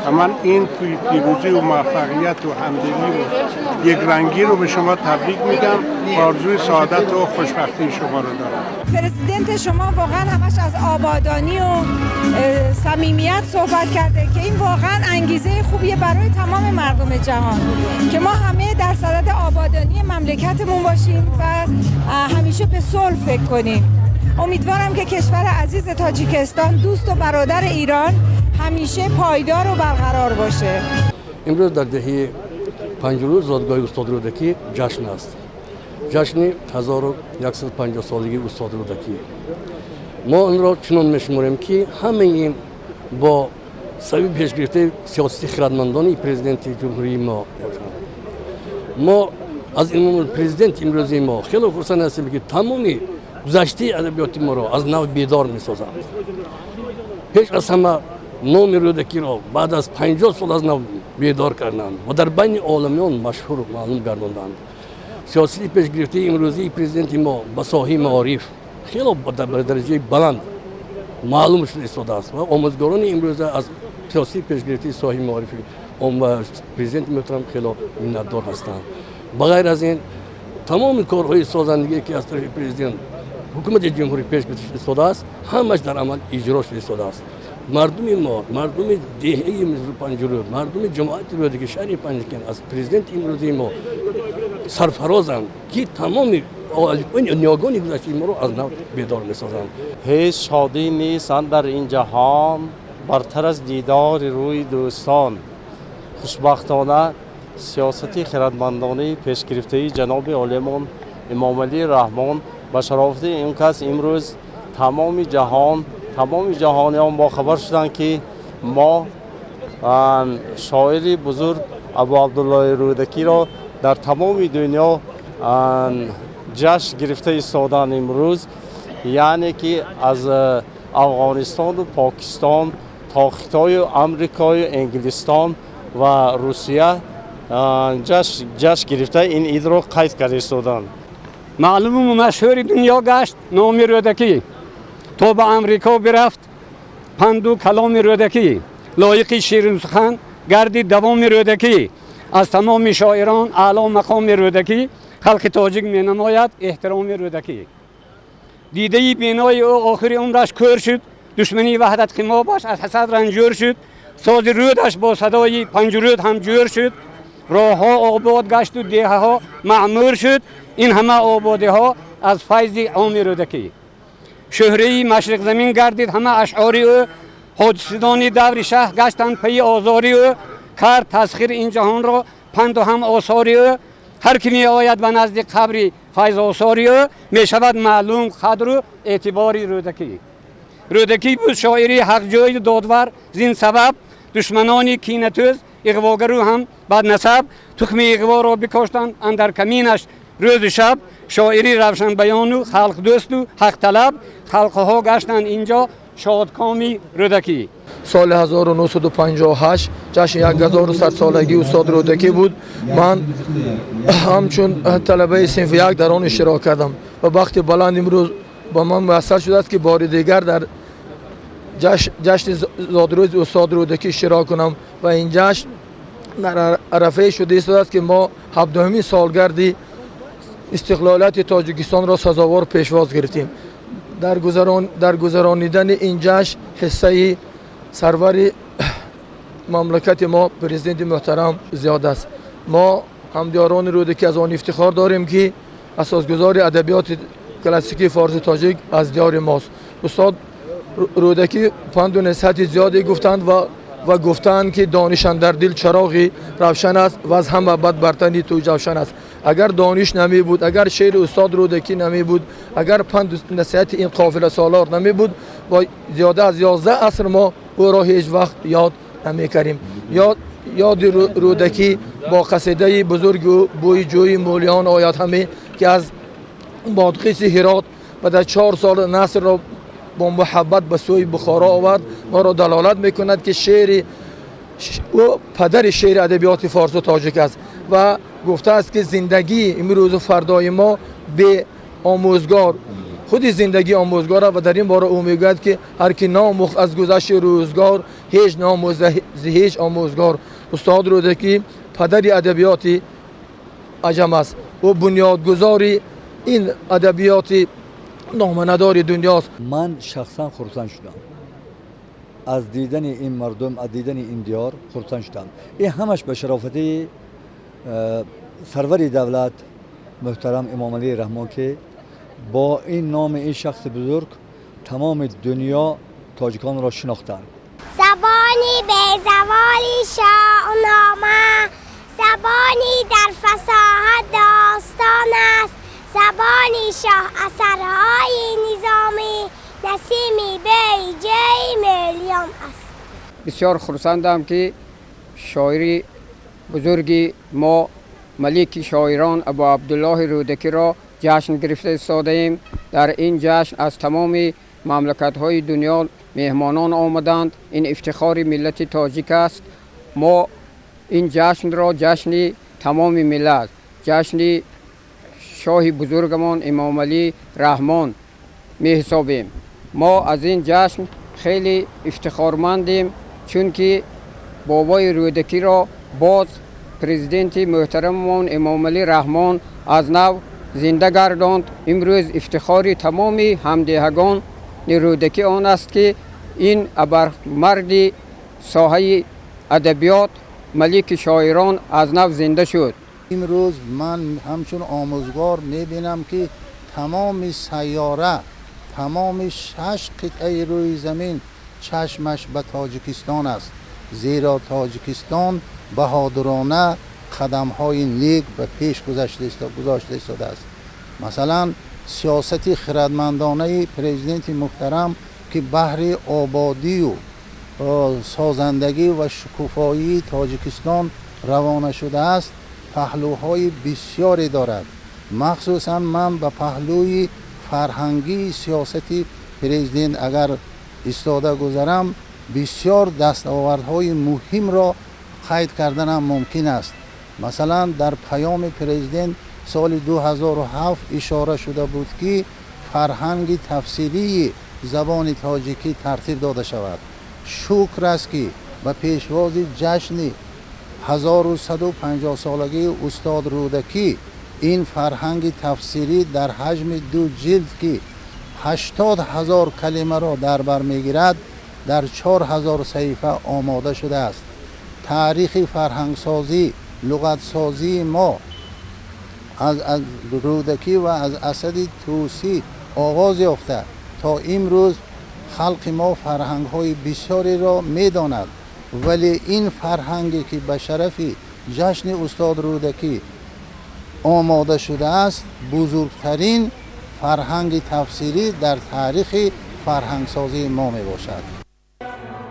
و من این پیروزی و موفقیت و همدلی و یک رنگی رو به شما تبریک میگم. آرزوی سعادت و خوشبختی شما رو دارم. پرزیدنت شما واقعا همش از آبادانی و صمیمیت صحبت کرده که این واقعا انگیزه خوبیه برای تمام مردم جهان که ما همه در صدد آبادانی مملکتمون باشیم و همیشه به صلح فکر کنیم. امیدوارم که کشور عزیز تاجیکستان، دوست و برادر ایران، همیشه پایدار و برقرار باشه. امروز در دهه پنجرود زادگاه استاد رودکی جشن است. جشن 1150 سالگی استاد رودکی. ما آن را چنان میشماریم که همه این با سبب پیش گرفته سیاست خردمندانه پرزیدنت جمهوری ما. ما از این پرزیدنت امروزی ما خیلی خرسند هستیم که تمامی گذشته ادبیات ما را از نو بیدار میسازند. پیش از همه نام رودکی را بعد از 50 سال از نو بیدار کردند و در بین عالمیان مشهور و معلوم گرداندند. سیاست پیش گرفته امروزی پرزیدنت ما به ساحه معارف خیلی در درجه بلند معلوم شده ایستاده است و آموزگاران امروزه از سیاست پیش گرفته ساحه معارف پرزیدنت محترم خیلی منتدار هستند. بغیر از این تمام کارهای سازندگی که از طرف پرزیدنت حکومت جمهوری پیش گرفته ایستاده است همش در عمل اجرا شده ایستاده است. مردم ما، مردم دهه پنجرود، مردم جماعت رودکی شهر پنجکند از پرزیدنت امروزی ما سرفرازند که تمام نیاگان گذشته ما رو از نو بیدار میسازند. هیچ شادی نیست در این جهان برتر از دیدار روی دوستان. خوشبختانه سیاست خردمندانه پیش گرفته جناب عالیمان امام علی رحمان به شرافت این کس امروز تمام جهان، تمام جهانیان با خبر شدند که ما شاعر بزرگ ابو عبدالله رودکی را در تمام دنیا جشن گرفته ایستادن امروز، یعنی که از افغانستان و پاکستان تا خطای و امریکای و انگلستان و روسیه جشن گرفته این عید را قید کرده ایستادن. معلوم و مشهور دنیا گشت نام رودکی، تا به امریکا برفت پند و کلام رودکی، لایق شیرین سخن گردی دوام رودکی، از تمام شاعران اعلی مقام رودکی، خلق تاجیک می نماید احترام رودکی. دیده بینای او آخر عمرش کور شد، دشمنی وحدت خمابش از حسد رنجور شد، ساز رودش با صدای پنجرود هم جور شد، راهها آباد گشت و دیهه ها معمور شد، این همه آبادی ها از فیض عام رودکی. شهره مشرق زمین گردید همه اشعار او، حادثدان دور شه گشتند پی آزاری او، کرد تسخیر این جهان را پند و هم آثار او، هر کی می آید به نزد قبر فیض آثار او، می شود معلوم قدر و اعتبار رودکی. Рӯдакӣ буд шоири ҳақҷӯю додвар, зин сабаб душманони кинатӯз иғвогару ҳам баднасаб тухми иғворо бикоштанд андар каминаш рӯзу шаб. Шоири равшанбаёну халқдӯсту ҳақталаб халқҳо гаштанд инҷо шодкоми Рӯдакӣ. Соли 1958 ҷашни 1100 солагии устод Рӯдакӣ буд. Ман ҳамчун талабаи синфи як дар он иштирок кардам ва бахти баланд имрӯз ба ман муяссар шудааст, ки бори дигар дар ҷашни зодрӯзи устод Рӯдакӣ иштирок кунам ва ин ҷашн дар арафае шуда истодааст, ки мо 17-умин солгарди истиқлолияти Тоҷикистонро сазовор пешвоз гирифтем. Дар гузаронидани ин ҷашн ҳиссаи сарвари мамлакати мо, президенти муҳтарам, зиёд аст. Мо ҳамдиёрони Рӯдакӣ аз он ифтихор дорем, ки асосгузори адабиёти классикии форси тоҷик аз диёри мост. Устод Рӯдакӣ панду насиҳати зиёде гуфтанд ва гуфтанд, ки дониш андар дил чароғи равшан аст ва аз ҳама бад бар тани ту ҷавшан аст. Агар дониш намебуд, агар шеъри устод Рӯдакӣ намебуд, агар панду насиҳати ин қофила солор намебуд, ва зиёда аз 11 аср мо ӯро ҳеҷ вақт ёд намекардем. Ёди Рӯдакӣ бо қасидаи бузургу бӯи ҷӯи мӯлиён ояд ҳаме, ки аз Бодғиси Ҳирот ва дар 4 сол насрро бо муҳаббат ба сӯи Бухоро овард, моро далолат мекунад, ки шеъри ӯ падари шеъри адабиёти форсу тоҷик аст ва гуфтааст, ки зиндагии имрӯзу фардои мо бе омӯзгор, худи зиндагӣ омӯзгор аст. Ва дар ин бора ӯ мегӯяд, ки ҳар ки наомӯхт аз гузашти рӯзгор, ҳеҷ наомӯзад зи ҳеҷ омӯзгор. Устод Рӯдакӣ падари адабиёти аҷам аст. Ӯ бунёдгузори ин адабиёти номанадори дунёст. Ман шахсан хурсанд шудам аз дидани ин мардум, аз дидани ин диёр хурсанд шудам. Ин ҳамаш ба шарофати сарвари давлат муҳтарам Эмомалӣ Раҳмон, ки бо ин номи ин шахси бузург тамоми дунё тоҷиконро шинохтанд. Забони безаволи Шоҳнома, забони дар фасоҳат достон аст, забони шоҳ асарҳои низомӣ, насими беҷои миллион аст. Бисёр хурсандам, ки шоири бузурги мо, малики шоирон Абу Абдуллоҳи Рӯдакиро ҷашн гирифта истодаем. Дар ин ҷашн аз тамоми мамлакатҳои дунё меҳмонон омаданд. Ин ифтихори миллати тоҷик аст. Мо ин ҷашнро ҷашни тамоми миллат, ҷашни шоҳи бузургамон Эмомалӣ Раҳмон меҳисобем. Мо аз ин ҷашн хеле ифтихормандем, чунки бобои Рӯдакиро боз президенти муҳтараммон Эмомалӣ Раҳмон аз нав зинда гардонд. Имрӯз ифтихори тамоми ҳамдеҳагони Рӯдакӣ он аст, ки ин абармарди соҳаи адабиёт, малики шоирон аз нав зинда шуд. Имрӯз ман ҳамчун омӯзгор мебинам, ки тамоми сайёра, тамоми шаш қитъаи рӯи замин чашмаш ба Тоҷикистон аст, зеро Тоҷикистон баҳодурона қадамҳои нек ба пеш гузошта истодааст. Масалан, сиёсати хирадмандонаи президенти муҳтарам, ки баҳри ободию созандагӣ ва шукуфоии Тоҷикистон равона шудааст, паҳлӯҳои бисёре дорад. Махсусан ман ба паҳлӯи фарҳангии сиёсати президент агар истода гузарам, бисёр дастовардҳои муҳимро қайд карданам мумкин аст. Масалан, дар паёми президент соли 2007 ишора шуда буд, ки фарҳанги тафсирии забони тоҷикӣ тартиб дода шавад. Шукр аст, ки ба пешвози ҷашни 1150-солагии устод Рӯдакӣ ин фарҳанги тафсирӣ дар ҳаҷми 2 ҷилд, ки 80 000 калимаро дар бар мегирад, дар 4000 саҳифа омода шудааст. Таърихи фарҳангсозӣ, луғатсозии мо аз Рӯдакӣ ва аз Асади Тӯсӣ оғоз ёфта то имрӯз халқи мо фарҳангҳои бисёреро медонад, вале ин фарҳанге, ки ба шарафи ҷашни устод Рӯдакӣ омода шудааст, бузургтарин фарҳанги тафсирӣ дар таърихи فرهنگسازی ما می باشد.